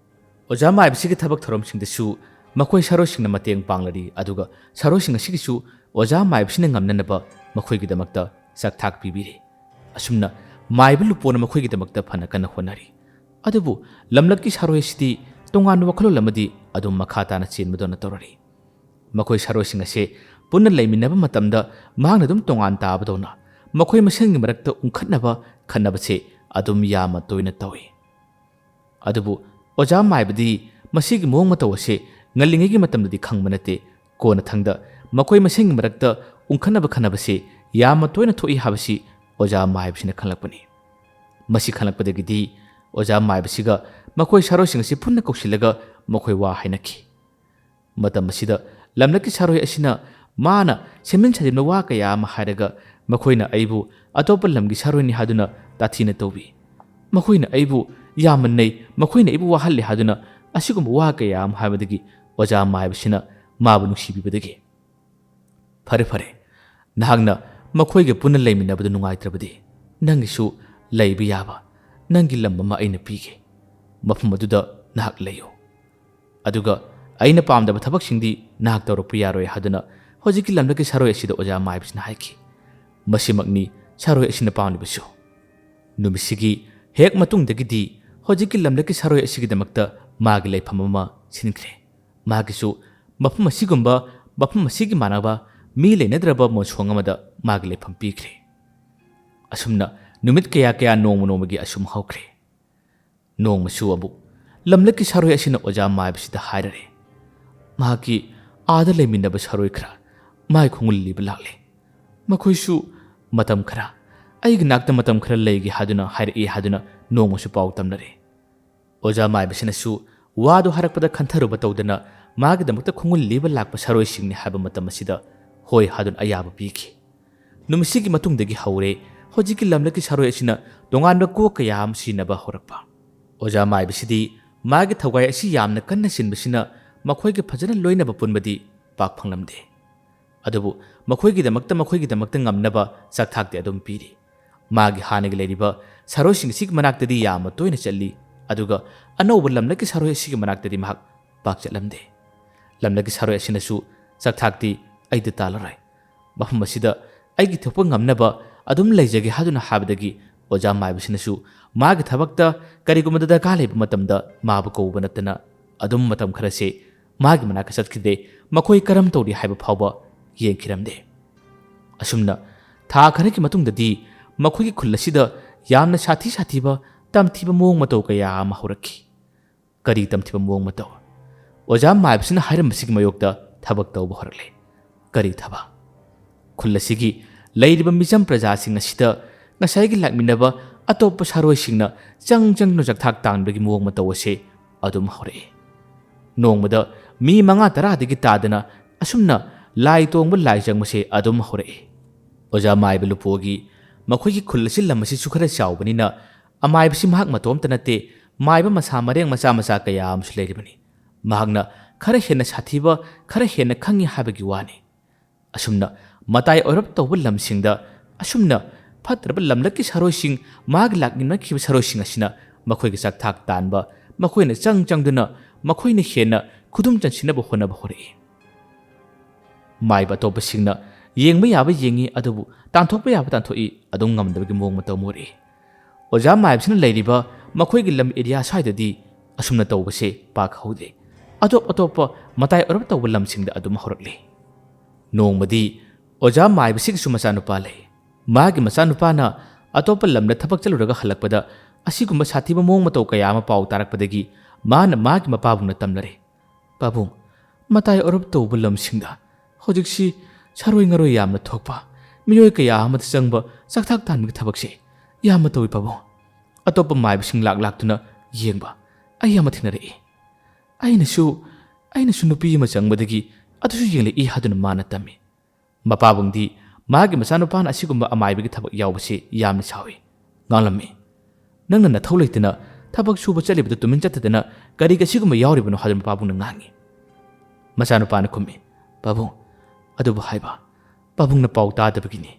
ꯑꯣꯖꯥ ꯃꯥꯏꯕꯁꯤꯒꯤ ꯊꯕꯛ ꯊꯧꯔꯝꯁꯤꯡꯗꯁꯨ ꯃꯈꯣꯏ ꯁꯥꯔꯣꯏꯁꯤꯡꯅ ꯃꯇꯦꯡ ꯄꯥꯡꯂꯔꯤ, ꯑꯗꯨꯒ ꯁꯥꯔꯣꯏꯁꯤꯡ ꯑꯁꯤꯒꯤꯁꯨ ꯑꯣꯖꯥ ꯃꯥꯏꯕꯁꯤꯅ ꯉꯝꯅꯅꯕ ꯃꯈꯣꯏꯒꯤꯗꯃꯛꯇ ꯆꯥꯛꯊꯥꯛ ꯄꯤꯕꯤꯔꯤ꯫ ꯑꯁꯨꯝꯅ ꯃꯥꯏꯕ ꯂꯨꯄꯣꯅ ꯃꯈꯣꯏꯒꯤꯗꯃꯛꯇ ꯐꯅ ꯀꯟꯅ ꯍꯣꯠꯅꯔꯤ꯫ ꯑꯗꯨꯕꯨ ꯂꯝꯂꯛꯀꯤ ꯁꯥꯔꯣꯏ ꯑꯁꯤꯗꯤ ꯇꯣꯉꯥꯟꯕ ꯋꯥꯈꯜꯂꯣꯟ ꯑꯃꯗꯤ ꯑꯗꯨꯝ ꯃꯈꯥ ꯇꯥꯅ ꯆꯦꯟꯕꯗꯧꯅ ꯇꯧꯔꯔꯤ꯫ ꯃꯈꯣꯏ ꯁꯥꯔꯣꯏꯁꯤꯡ ꯑꯁꯦ ꯄꯨꯟꯅ ꯂꯩꯃꯤꯟꯅꯕ ꯃꯇꯝꯗ ꯃꯍꯥꯛꯅ ꯑꯗꯨꯝ ꯇꯣꯉꯥꯟ ꯇꯥꯕꯗꯧꯅ ꯃꯈꯣꯏ ꯃꯁꯦꯟꯒꯤ ꯃꯔꯛꯇ ꯎꯪꯈꯠꯅꯕ ꯈꯠꯅꯕꯁꯦ ꯑꯗꯨꯝ ꯌꯥꯝꯅ ꯇꯣꯏꯅ ꯇꯧꯏ꯫ ꯑꯗꯨꯕꯨ ꯑꯣꯖꯥ ꯃꯥꯏꯕꯗꯤ ꯃꯁꯤꯒꯤ ꯃꯑꯣꯡ ꯃꯇꯧ ꯑꯁꯦ ꯉꯜꯂꯤꯉꯩꯒꯤ ꯃꯇꯝꯗꯗꯤ ꯈꯪꯕ ꯅꯠꯇꯦ꯫ ꯀꯣꯟꯅꯊꯪꯗ ꯃꯈꯣꯏ ꯃꯁꯦꯟꯒꯤ ꯃꯔꯛꯇ ꯎꯪꯈꯠꯅꯕ ꯈꯠꯅꯕꯁꯦ ꯌꯥꯝꯅ ꯇꯣꯏꯅ ꯊꯣꯛꯏ ꯍꯥꯏꯕꯁꯤ ꯑꯣꯖꯥ ꯃꯥꯏꯕꯁꯤꯅ ꯈꯪꯂꯛꯄꯅꯤ꯫ ꯃꯁꯤ ꯈꯪꯂꯛꯄꯗꯒꯤꯗꯤ ꯑꯣꯖꯥ ꯃꯥꯏꯕꯁꯤꯒ ꯃꯈꯣꯏ ꯁꯥꯔꯣꯏꯁꯤꯡ ꯑꯁꯤ ꯄꯨꯟꯅ ꯀꯧꯁꯤꯜꯂꯒ ꯃꯈꯣꯏ ꯋꯥ ꯍꯥꯏꯅꯈꯤ꯫ ꯃꯇꯝ ꯑꯁꯤꯗ ꯂꯝꯂꯛꯀꯤ ꯁꯥꯔꯣꯏ ꯑꯁꯤꯅ ꯃꯥꯅ ꯁꯦꯝꯖꯤꯟ ꯁꯥꯖꯤꯟꯕ ꯋꯥ ꯀꯌꯥ ꯑꯃ ꯍꯥꯏꯔꯒ ꯃꯈꯣꯏꯅ ꯑꯩꯕꯨ ꯑꯇꯣꯞꯄ ꯂꯝꯒꯤ ꯁꯥꯔꯣꯏꯅꯤ ꯍꯥꯏꯗꯨꯅ ꯇꯥꯊꯤꯅ ꯇꯧꯏ꯫ ꯃꯈꯣꯏꯅ ꯑꯩꯕꯨ ꯌꯥꯝꯅ ꯅꯩ, ꯃꯈꯣꯏꯅ ꯑꯩꯕꯨ ꯋꯥꯍꯜꯂꯦ ꯍꯥꯏꯗꯨꯅ ꯑꯁꯤꯒꯨꯝꯕ ꯋꯥ ꯀꯌꯥ ꯑꯃ ꯍꯥꯏꯕꯗꯒꯤ ꯑꯣꯖꯥ ꯃꯥꯏꯕꯁꯤꯅ ꯃꯥꯕꯨ ꯅꯨꯡꯁꯤꯕꯤꯕꯗꯒꯤ, "ꯐꯔꯦ, ꯐꯔꯦ, ꯅꯍꯥꯛꯅ ꯃꯈꯣꯏꯒ ꯄꯨꯟꯅ ꯂꯩꯃꯤꯟꯅꯕꯗꯨ ꯅꯨꯡꯉꯥꯏꯇ꯭ꯔꯕꯗꯤ ꯅꯪꯒꯤꯁꯨ ꯂꯩꯕ ꯌꯥꯕ ꯅꯪꯒꯤ ꯂꯝ ꯑꯃ ꯑꯩꯅ ꯄꯤꯒꯦ꯫ ꯃꯐꯝ ꯑꯗꯨꯗ ꯅꯍꯥꯛ ꯂꯩꯌꯨ꯫ ꯑꯗꯨꯒ ꯑꯩꯅ ꯄꯥꯝꯗꯕ ꯊꯕꯛꯁꯤꯡꯗꯤ ꯅꯍꯥꯛ ꯇꯧꯔꯛꯄ ꯌꯥꯔꯣꯏ" ꯍꯥꯏꯗꯨꯅ ꯍꯧꯖꯤꯛꯀꯤ ꯂꯝꯂꯛꯀꯤ ꯁꯥꯔꯣꯏ ꯑꯁꯤꯗ ꯑꯣꯖꯥ ꯃꯥꯏꯕꯁꯤꯅ ꯍꯥꯏꯈꯤ꯫ ꯃꯁꯤꯃꯛꯅꯤ ꯁꯥꯔꯣꯏ ꯑꯁꯤꯅ ꯄꯥꯝꯂꯤꯕꯁꯨ꯫ ꯅꯨꯃꯤꯠꯁꯤꯒꯤ ꯍꯦꯛ ꯃꯇꯨꯡꯗꯒꯤꯗꯤ ꯍꯧꯖꯤꯛꯀꯤ ꯂꯝꯂꯛꯀꯤ ꯁꯥꯔꯣꯏ ꯑꯁꯤꯒꯤꯗꯃꯛꯇ ꯃꯥꯒꯤ ꯂꯩꯐꯝ ꯑꯃ ꯁꯤꯟꯈ꯭ꯔꯦ꯫ ꯃꯥꯒꯤꯁꯨ ꯃꯐꯝ ꯑꯁꯤꯒꯨꯝꯕ, ꯃꯐꯝ ꯑꯁꯤꯒꯤ ꯃꯥꯟꯅꯕ ꯃꯤ ꯂꯩꯅꯗ꯭ꯔꯕ ꯃꯣꯟꯁꯣꯡ ꯑꯃꯗ ꯃꯥꯒꯤ ꯂꯩꯐꯝ ꯄꯤꯈ꯭ꯔꯦ꯫ ꯑꯁꯨꯝꯅ ꯅꯨꯃꯤꯠ ꯀꯌꯥ ꯀꯌꯥ, ꯅꯣꯡꯃ ꯅꯣꯡꯃꯒꯤ ꯑꯁꯨꯝ ꯍꯧꯈ꯭ꯔꯦ꯫ ꯅꯣꯡꯃꯁꯨ ꯑꯃꯨꯛ ꯂꯝꯂꯛꯀꯤ ꯁꯥꯔꯣꯏ ꯑꯁꯤꯅ ꯑꯣꯖꯥ ꯃꯥꯏꯕꯁꯤꯗ ꯍꯥꯏꯔꯔꯦ, ꯃꯍꯥꯛꯀꯤ ꯑꯥꯗ ꯂꯩꯃꯤꯟꯅꯕ ꯁꯥꯔꯣꯏ ꯈꯔ ꯃꯥꯏ ꯈꯣꯡꯒꯨꯜ ꯂꯤꯕ ꯂꯥꯛꯂꯦ꯫ ꯃꯈꯣꯏꯁꯨ ꯃꯇꯝ ꯈꯔ ꯑꯩꯒꯤ ꯅꯥꯛꯇ ꯃꯇꯝ ꯈꯔ ꯂꯩꯒꯦ ꯍꯥꯏꯗꯨꯅ ꯍꯥꯏꯔꯛꯏ ꯍꯥꯏꯗꯨꯅ ꯅꯣꯡꯃꯁꯨ ꯄꯥꯎ ꯇꯝꯅꯔꯦ꯫ ꯑꯣꯖꯥ ꯃꯥꯏꯕꯁꯤꯅꯁꯨ ꯋꯥꯗꯨ ꯍꯥꯏꯔꯛꯄꯗ ꯈꯟꯊꯔꯨꯕ ꯇꯧꯗꯅ ꯃꯥꯒꯤꯗꯃꯛꯇ ꯈꯣꯡꯒꯨꯜ ꯂꯤꯕ ꯂꯥꯛꯄ ꯁꯥꯔꯣꯏꯁꯤꯡꯅꯤ ꯍꯥꯏꯕ ꯃꯇꯝ ꯑꯁꯤꯗ ꯍꯣꯏ ꯍꯥꯏꯗꯨꯅ ꯑꯌꯥꯕ ꯄꯤꯈꯤ꯫ ꯅꯨꯃꯤꯠꯁꯤꯒꯤ ꯃꯇꯨꯡꯗꯒꯤ ꯍꯧꯔꯦ ꯍꯧꯖꯤꯛꯀꯤ ꯂꯝꯂꯛꯀꯤ ꯁꯥꯔꯣꯏ ꯑꯁꯤꯅ ꯇꯣꯉꯥꯟꯕ ꯀꯣꯛ ꯀꯌꯥ ꯑꯃ ꯁꯤꯖꯤꯟꯅꯕ ꯍꯧꯔꯛꯄ꯫ ꯑꯣꯖꯥ ꯃꯥꯏꯕꯁꯤꯗꯤ ꯃꯥꯒꯤ ꯊꯋꯥꯏ ꯑꯁꯤ ꯌꯥꯝꯅ ꯀꯟꯅ ꯆꯤꯟꯕꯁꯤꯅ ꯃꯈꯣꯏꯒ ꯐꯖꯅ ꯂꯣꯏꯅꯕ ꯄꯨꯟꯕꯗꯤ ꯄꯥꯛ ꯐꯪꯂꯝꯗꯦ꯫ ꯑꯗꯨꯕꯨ ꯃꯈꯣꯏꯒꯤꯗꯃꯛꯇ, ꯃꯈꯣꯏꯒꯤꯗꯃꯛꯇ ꯉꯝꯅꯕ ꯆꯥꯛꯊꯥꯛꯇꯤ ꯑꯗꯨꯝ ꯄꯤꯔꯤ꯫ ꯃꯥꯒꯤ ꯍꯥꯟꯅꯒꯤ ꯂꯩꯔꯤꯕ ꯁꯥꯔꯣꯏꯁꯤꯡ ꯑꯁꯤꯒꯤ ꯃꯅꯥꯛꯇꯗꯤ ꯌꯥꯝꯅ ꯇꯣꯏꯅ ꯆꯠꯂꯤ, ꯑꯗꯨꯒ ꯑꯅꯧꯕ ꯂꯝꯂꯛꯀꯤ ꯁꯥꯔꯣꯏ ꯑꯁꯤꯒꯤ ꯃꯅꯥꯛꯇꯗꯤ ꯃꯍꯥꯛ ꯄꯥꯛ ꯆꯠꯂꯝꯗꯦ꯫ ꯂꯝꯂꯛꯀꯤ ꯁꯥꯔꯣꯏ ꯑꯁꯤꯅꯁꯨ ꯆꯥꯛꯊꯥꯛꯇꯤ ꯑꯩꯗꯤ ꯇꯥꯜꯂꯔꯣꯏ, ꯃꯐꯝ ꯑꯁꯤꯗ ꯑꯩꯒꯤ ꯊꯣꯛꯄ ꯉꯝꯅꯕ ꯑꯗꯨꯝ ꯂꯩꯖꯒꯦ ꯍꯥꯏꯗꯨꯅ ꯍꯥꯏꯕꯗꯒꯤ ꯑꯣꯖꯥ ꯃꯥꯏꯕꯁꯤꯅꯁꯨ ꯃꯥꯒꯤ ꯊꯕꯛꯇ ꯀꯔꯤꯒꯨꯝꯕꯗ ꯗꯔꯀꯥꯔ ꯂꯩꯕ ꯃꯇꯝꯗ ꯃꯥꯕꯨ ꯀꯧꯕ ꯅꯠꯇꯅ ꯑꯗꯨꯝ ꯃꯇꯝ ꯈꯔꯁꯦ ꯃꯥꯒꯤ ꯃꯅꯥꯛꯇ ꯆꯠꯈꯤꯗꯦ, ꯃꯈꯣꯏ ꯀꯔꯝ ꯇꯧꯔꯤ ꯍꯥꯏꯕ ꯐꯥꯎꯕ ꯌꯦꯡꯈꯤꯔꯝꯗꯦ꯫ ꯑꯁꯨꯝꯅ ꯊꯥ ꯈꯔꯒꯤ ꯃꯇꯨꯡꯗꯗꯤ ꯃꯈꯣꯏꯒꯤ ꯈꯨꯜ ꯑꯁꯤꯗ ꯌꯥꯝꯅ ꯁꯥꯊꯤ ꯁꯥꯊꯤꯕ ꯇꯝꯊꯤꯕ ꯃꯑꯣꯡ ꯃꯇꯧ ꯀꯌꯥ ꯑꯃ ꯍꯧꯔꯛꯈꯤ꯫ ꯀꯔꯤ ꯇꯝꯊꯤꯕ ꯃꯑꯣꯡ ꯃꯇꯧ? ꯑꯣꯖꯥ ꯃꯥꯏꯕꯁꯤꯅ ꯍꯥꯏꯔꯝꯕꯁꯤꯒꯤ ꯃꯥꯌꯣꯛꯇ ꯊꯕꯛ ꯇꯧꯕ ꯍꯧꯔꯛꯂꯦ꯫ ꯀꯔꯤ ꯊꯕꯛ? ꯈꯨꯜ ꯑꯁꯤꯒꯤ ꯂꯩꯔꯤꯕ ꯃꯤꯆꯝ ꯄ꯭ꯔꯖꯥꯁꯤꯡ ꯑꯁꯤꯗ ꯉꯁꯥꯏꯒꯤ ꯂꯥꯛꯃꯤꯟꯅꯕ ꯑꯇꯣꯞꯄ ꯁꯥꯔꯣꯏꯁꯤꯡꯅ ꯆꯪ ꯆꯪꯗꯨꯅ ꯆꯥꯛꯊꯥꯛ ꯇꯥꯟꯕꯒꯤ ꯃꯑꯣꯡ ꯃꯇꯧ ꯑꯁꯦ ꯑꯗꯨꯝ ꯍꯧꯔꯛꯏ꯫ ꯅꯣꯡꯃꯗ ꯃꯤ ꯃꯉꯥ ꯇꯔꯥꯗꯒꯤ ꯇꯥꯗꯅ ꯑꯁꯨꯝꯅ ꯂꯥꯏ ꯇꯣꯡꯕ ꯂꯥꯏ ꯆꯪꯕꯁꯦ ꯑꯗꯨꯝ ꯍꯧꯔꯛꯏ꯫ ꯑꯣꯖꯥ ꯃꯥꯏꯕ ꯂꯨꯄꯣꯒꯤ ꯃꯈꯣꯏꯒꯤ ꯈꯨꯜ ꯑꯁꯤ ꯂꯝ ꯑꯁꯤꯁꯨ ꯈꯔ ꯆꯥꯎꯕꯅꯤꯅ ꯑꯃꯥꯏꯕꯁꯤ ꯃꯍꯥꯛ ꯃꯇꯣꯝꯇ ꯅꯠꯇꯦ, ꯃꯥꯏꯕ ꯃꯁꯥ ꯃꯔꯦꯡ ꯃꯆꯥ ꯃꯆꯥ ꯀꯌꯥ ꯑꯃꯁꯨ ꯂꯩꯔꯤꯕꯅꯤ꯫ ꯃꯍꯥꯛꯅ ꯈꯔ ꯍꯦꯟꯅ ꯁꯥꯊꯤꯕ, ꯈꯔ ꯍꯦꯟꯅ ꯈꯪꯏ ꯍꯥꯏꯕꯒꯤ ꯋꯥꯅꯤ꯫ ꯑꯁꯨꯝꯅ ꯃꯇꯥꯏ ꯑꯣꯏꯔꯞ ꯇꯧꯕ ꯂꯝꯁꯤꯡꯗ ꯑꯁꯨꯝꯅ ꯐꯠꯇ꯭ꯔꯕ ꯂꯝꯂꯛꯀꯤ ꯁꯥꯔꯣꯏꯁꯤꯡ, ꯃꯥꯒꯤ ꯂꯥꯛꯃꯤꯟꯅꯈꯤꯕ ꯁꯥꯔꯣꯏꯁꯤꯡ ꯑꯁꯤꯅ ꯃꯈꯣꯏꯒꯤ ꯆꯥꯛꯊꯥꯛ ꯇꯥꯟꯕ, ꯃꯈꯣꯏꯅ ꯆꯪ ꯆꯪꯗꯨꯅ ꯃꯈꯣꯏꯅ ꯍꯦꯟꯅ ꯈꯨꯗꯨꯝ ꯆꯟꯁꯤꯟꯅꯕ ꯍꯣꯠꯅꯕ ꯍꯧꯔꯛꯏ꯫ ꯃꯥꯏꯕ ꯑꯇꯣꯞꯄꯁꯤꯡꯅ ꯌꯦꯡꯕ ꯌꯥꯕ ꯌꯦꯡꯉꯤ, ꯑꯗꯨꯕꯨ ꯇꯥꯟꯊꯣꯛꯄ ꯌꯥꯕ ꯇꯥꯟꯊꯣꯛꯏ, ꯑꯗꯨꯝ ꯉꯝꯗꯕꯒꯤ ꯃꯑꯣꯡ ꯃꯇꯧ ꯑꯃ ꯎꯔꯛꯏ꯫ ꯑꯣꯖꯥ ꯃꯥꯏꯕꯁꯤꯅ ꯂꯩꯔꯤꯕ ꯃꯈꯣꯏꯒꯤ ꯂꯝ ꯑꯦꯔꯤꯌꯥ ꯁ꯭ꯋꯥꯏꯗꯗꯤ ꯑꯁꯨꯝꯅ ꯇꯧꯕꯁꯦ ꯄꯥꯛ ꯍꯧꯗꯦ꯫ ꯑꯇꯣꯞ ꯑꯇꯣꯞꯄ ꯃꯇꯥꯏ ꯑꯣꯔꯞ ꯇꯧꯕ ꯂꯝꯁꯤꯡꯗ ꯑꯗꯨꯝ ꯍꯧꯔꯛꯂꯤ꯫ ꯅꯣꯡꯃꯗꯤ ꯑꯣꯖꯥ ꯃꯥꯏꯕꯁꯤꯒꯤꯁꯨ ꯃꯆꯥꯅꯨꯄꯥ ꯂꯩ꯫ ꯃꯥꯒꯤ ꯃꯆꯥꯅꯨꯄꯥꯅ ꯑꯇꯣꯞꯄ ꯂꯝꯗ ꯊꯕꯛ ꯆꯠꯂꯨꯔꯒ ꯍꯜꯂꯛꯄꯗ ꯑꯁꯤꯒꯨꯝꯕ ꯁꯥꯊꯤꯕ ꯃꯑꯣꯡ ꯃꯇꯧ ꯀꯌꯥ ꯑꯃ ꯄꯥꯎ ꯇꯥꯔꯛꯄꯗꯒꯤ ꯃꯥꯅ ꯃꯥꯒꯤ ꯃꯄꯥꯕꯨꯡꯅ ꯇꯝꯅꯔꯦ꯫ "ꯄꯥꯕꯨꯡ, ꯃꯇꯥꯏ ꯑꯣꯔꯞ ꯇꯧꯕ ꯂꯝꯁꯤꯡꯗ ꯍꯧꯖꯤꯛꯁꯤ ꯁꯥꯔꯣꯏ ꯉꯥꯔꯣꯏ ꯌꯥꯝꯅ ꯊꯣꯛꯄ, ꯃꯤꯑꯣꯏ ꯀꯌꯥ ꯑꯃꯗ ꯆꯪꯕ ꯆꯥꯛꯊꯥꯛ ꯇꯥꯟꯕꯒꯤ ꯊꯕꯛꯁꯦ ꯌꯥꯝꯅ ꯇꯧꯏ ꯄꯥꯕꯨꯡ꯫ ꯑꯇꯣꯞꯄ ꯃꯥꯏꯕꯁꯤꯡ ꯂꯥꯛ ꯂꯥꯛꯇꯨꯅ ꯌꯦꯡꯕ, ꯑꯩ ꯑꯃ ꯊꯦꯡꯅꯔꯛꯏ꯫ ꯑꯩꯅꯁꯨ, ꯑꯩꯅꯁꯨ ꯅꯨꯄꯤ ꯑꯃ ꯆꯪꯕꯗꯒꯤ ꯑꯗꯨꯁꯨ ꯌꯦꯡꯂꯛꯏ" ꯍꯥꯏꯗꯨꯅ ꯃꯥꯅ ꯇꯝꯃꯤ꯫ ꯃꯄꯥꯕꯨꯡꯗꯤ ꯃꯥꯒꯤ ꯃꯆꯥꯅꯨꯄꯥꯅ ꯑꯁꯤꯒꯨꯝꯕ ꯑꯃꯥꯏꯕꯒꯤ ꯊꯕꯛ ꯌꯥꯎꯕꯁꯤ ꯌꯥꯝꯅ ꯁꯥꯎꯏ꯫ ꯉꯥꯡꯂꯝꯃꯤ, "ꯅꯪꯅ ꯅꯊꯧ ꯂꯩꯇꯅ ꯊꯕꯛ ꯁꯨꯕ ꯆꯠꯂꯤꯕꯗꯨ ꯇꯨꯃꯤꯟ ꯆꯠꯇꯗꯅ ꯀꯔꯤꯒꯤ ꯑꯁꯤꯒꯨꯝꯕ ꯌꯥꯎꯔꯤꯕꯅꯣ?" ꯍꯥꯏꯗꯨꯅ ꯃꯄꯥꯕꯨꯡꯅ ꯉꯥꯡꯉꯤ꯫ ꯃꯆꯥꯅꯨꯄꯥꯅ ꯈꯨꯝꯃꯤ, "ꯄꯥꯕꯨꯡ, ꯑꯗꯨꯕꯨ ꯍꯥꯏꯕ, ꯄꯥꯕꯨꯡꯅ ꯄꯥꯎ ꯇꯥꯗꯕꯒꯤꯅꯤ꯫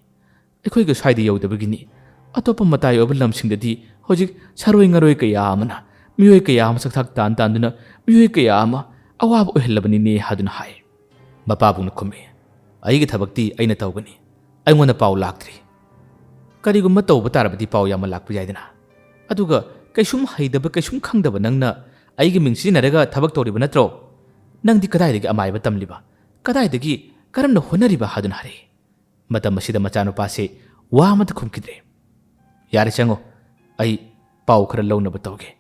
ꯑꯩꯈꯣꯏꯒ ꯁ꯭ꯋꯥꯏꯗ ꯌꯧꯗꯕꯒꯤꯅꯤ꯫ ꯑꯇꯣꯞꯄ ꯃꯇꯥꯏ ꯑꯣꯏꯕ ꯂꯝꯁꯤꯡꯗꯗꯤ ꯍꯧꯖꯤꯛ ꯁꯥꯔꯣꯏ ꯉꯥꯔꯣꯏ ꯀꯌꯥ ꯑꯃꯅ ꯃꯤꯑꯣꯏ ꯀꯌꯥ ꯑꯃ ꯆꯥꯛꯊꯥꯛ ꯇꯥꯟ ꯇꯥꯟꯗꯨꯅ ꯃꯤꯑꯣꯏ ꯀꯌꯥ ꯑꯃ ꯑꯋꯥꯕ ꯑꯣꯏꯍꯜꯂꯕꯅꯤꯅꯦ" ꯍꯥꯏꯗꯨꯅ ꯍꯥꯏ꯫ ꯃꯄꯥꯕꯨꯡꯅ ꯈꯨꯝꯃꯤ, "ꯑꯩꯒꯤ ꯊꯕꯛꯇꯤ ꯑꯩꯅ ꯇꯧꯒꯅꯤ꯫ ꯑꯩꯉꯣꯟꯗ ꯄꯥꯎ ꯂꯥꯛꯇ꯭ꯔꯤ꯫ ꯀꯔꯤꯒꯨꯝꯕ ꯇꯧꯕ ꯇꯥꯔꯕꯗꯤ ꯄꯥꯎ ꯌꯥꯝꯅ ꯂꯥꯛꯄ ꯌꯥꯏꯗꯅ꯫ ꯑꯗꯨꯒ ꯀꯩꯁꯨꯝ ꯍꯩꯗꯕ, ꯀꯩꯁꯨꯝ ꯈꯪꯗꯕ ꯅꯪꯅ ꯑꯩꯒꯤ ꯃꯤꯡ ꯁꯤꯖꯤꯟꯅꯔꯒ ꯊꯕꯛ ꯇꯧꯔꯤꯕ ꯅꯠꯇ꯭ꯔꯣ? ꯅꯪꯗꯤ ꯀꯗꯥꯏꯗꯒꯤ ꯑꯃꯥꯏꯕ ꯇꯝꯂꯤꯕ? ꯀꯗꯥꯏꯗꯒꯤ, ꯀꯔꯝꯅ ꯍꯣꯠꯅꯔꯤꯕ?" ꯍꯥꯏꯗꯨꯅ ꯍꯥꯏꯔꯛꯏ꯫ ꯃꯇꯝ ꯑꯁꯤꯗ ꯃꯆꯥꯅꯨꯄꯥꯁꯤ ꯋꯥ ꯑꯃꯠꯇ ꯈꯨꯝꯈꯤꯗ꯭ꯔꯦ꯫ "ꯌꯥꯔꯦ, ꯆꯪꯉꯣ꯫ ꯑꯩ ꯄꯥꯎ ꯈꯔ ꯂꯧꯅꯕ ꯇꯧꯒꯦ꯫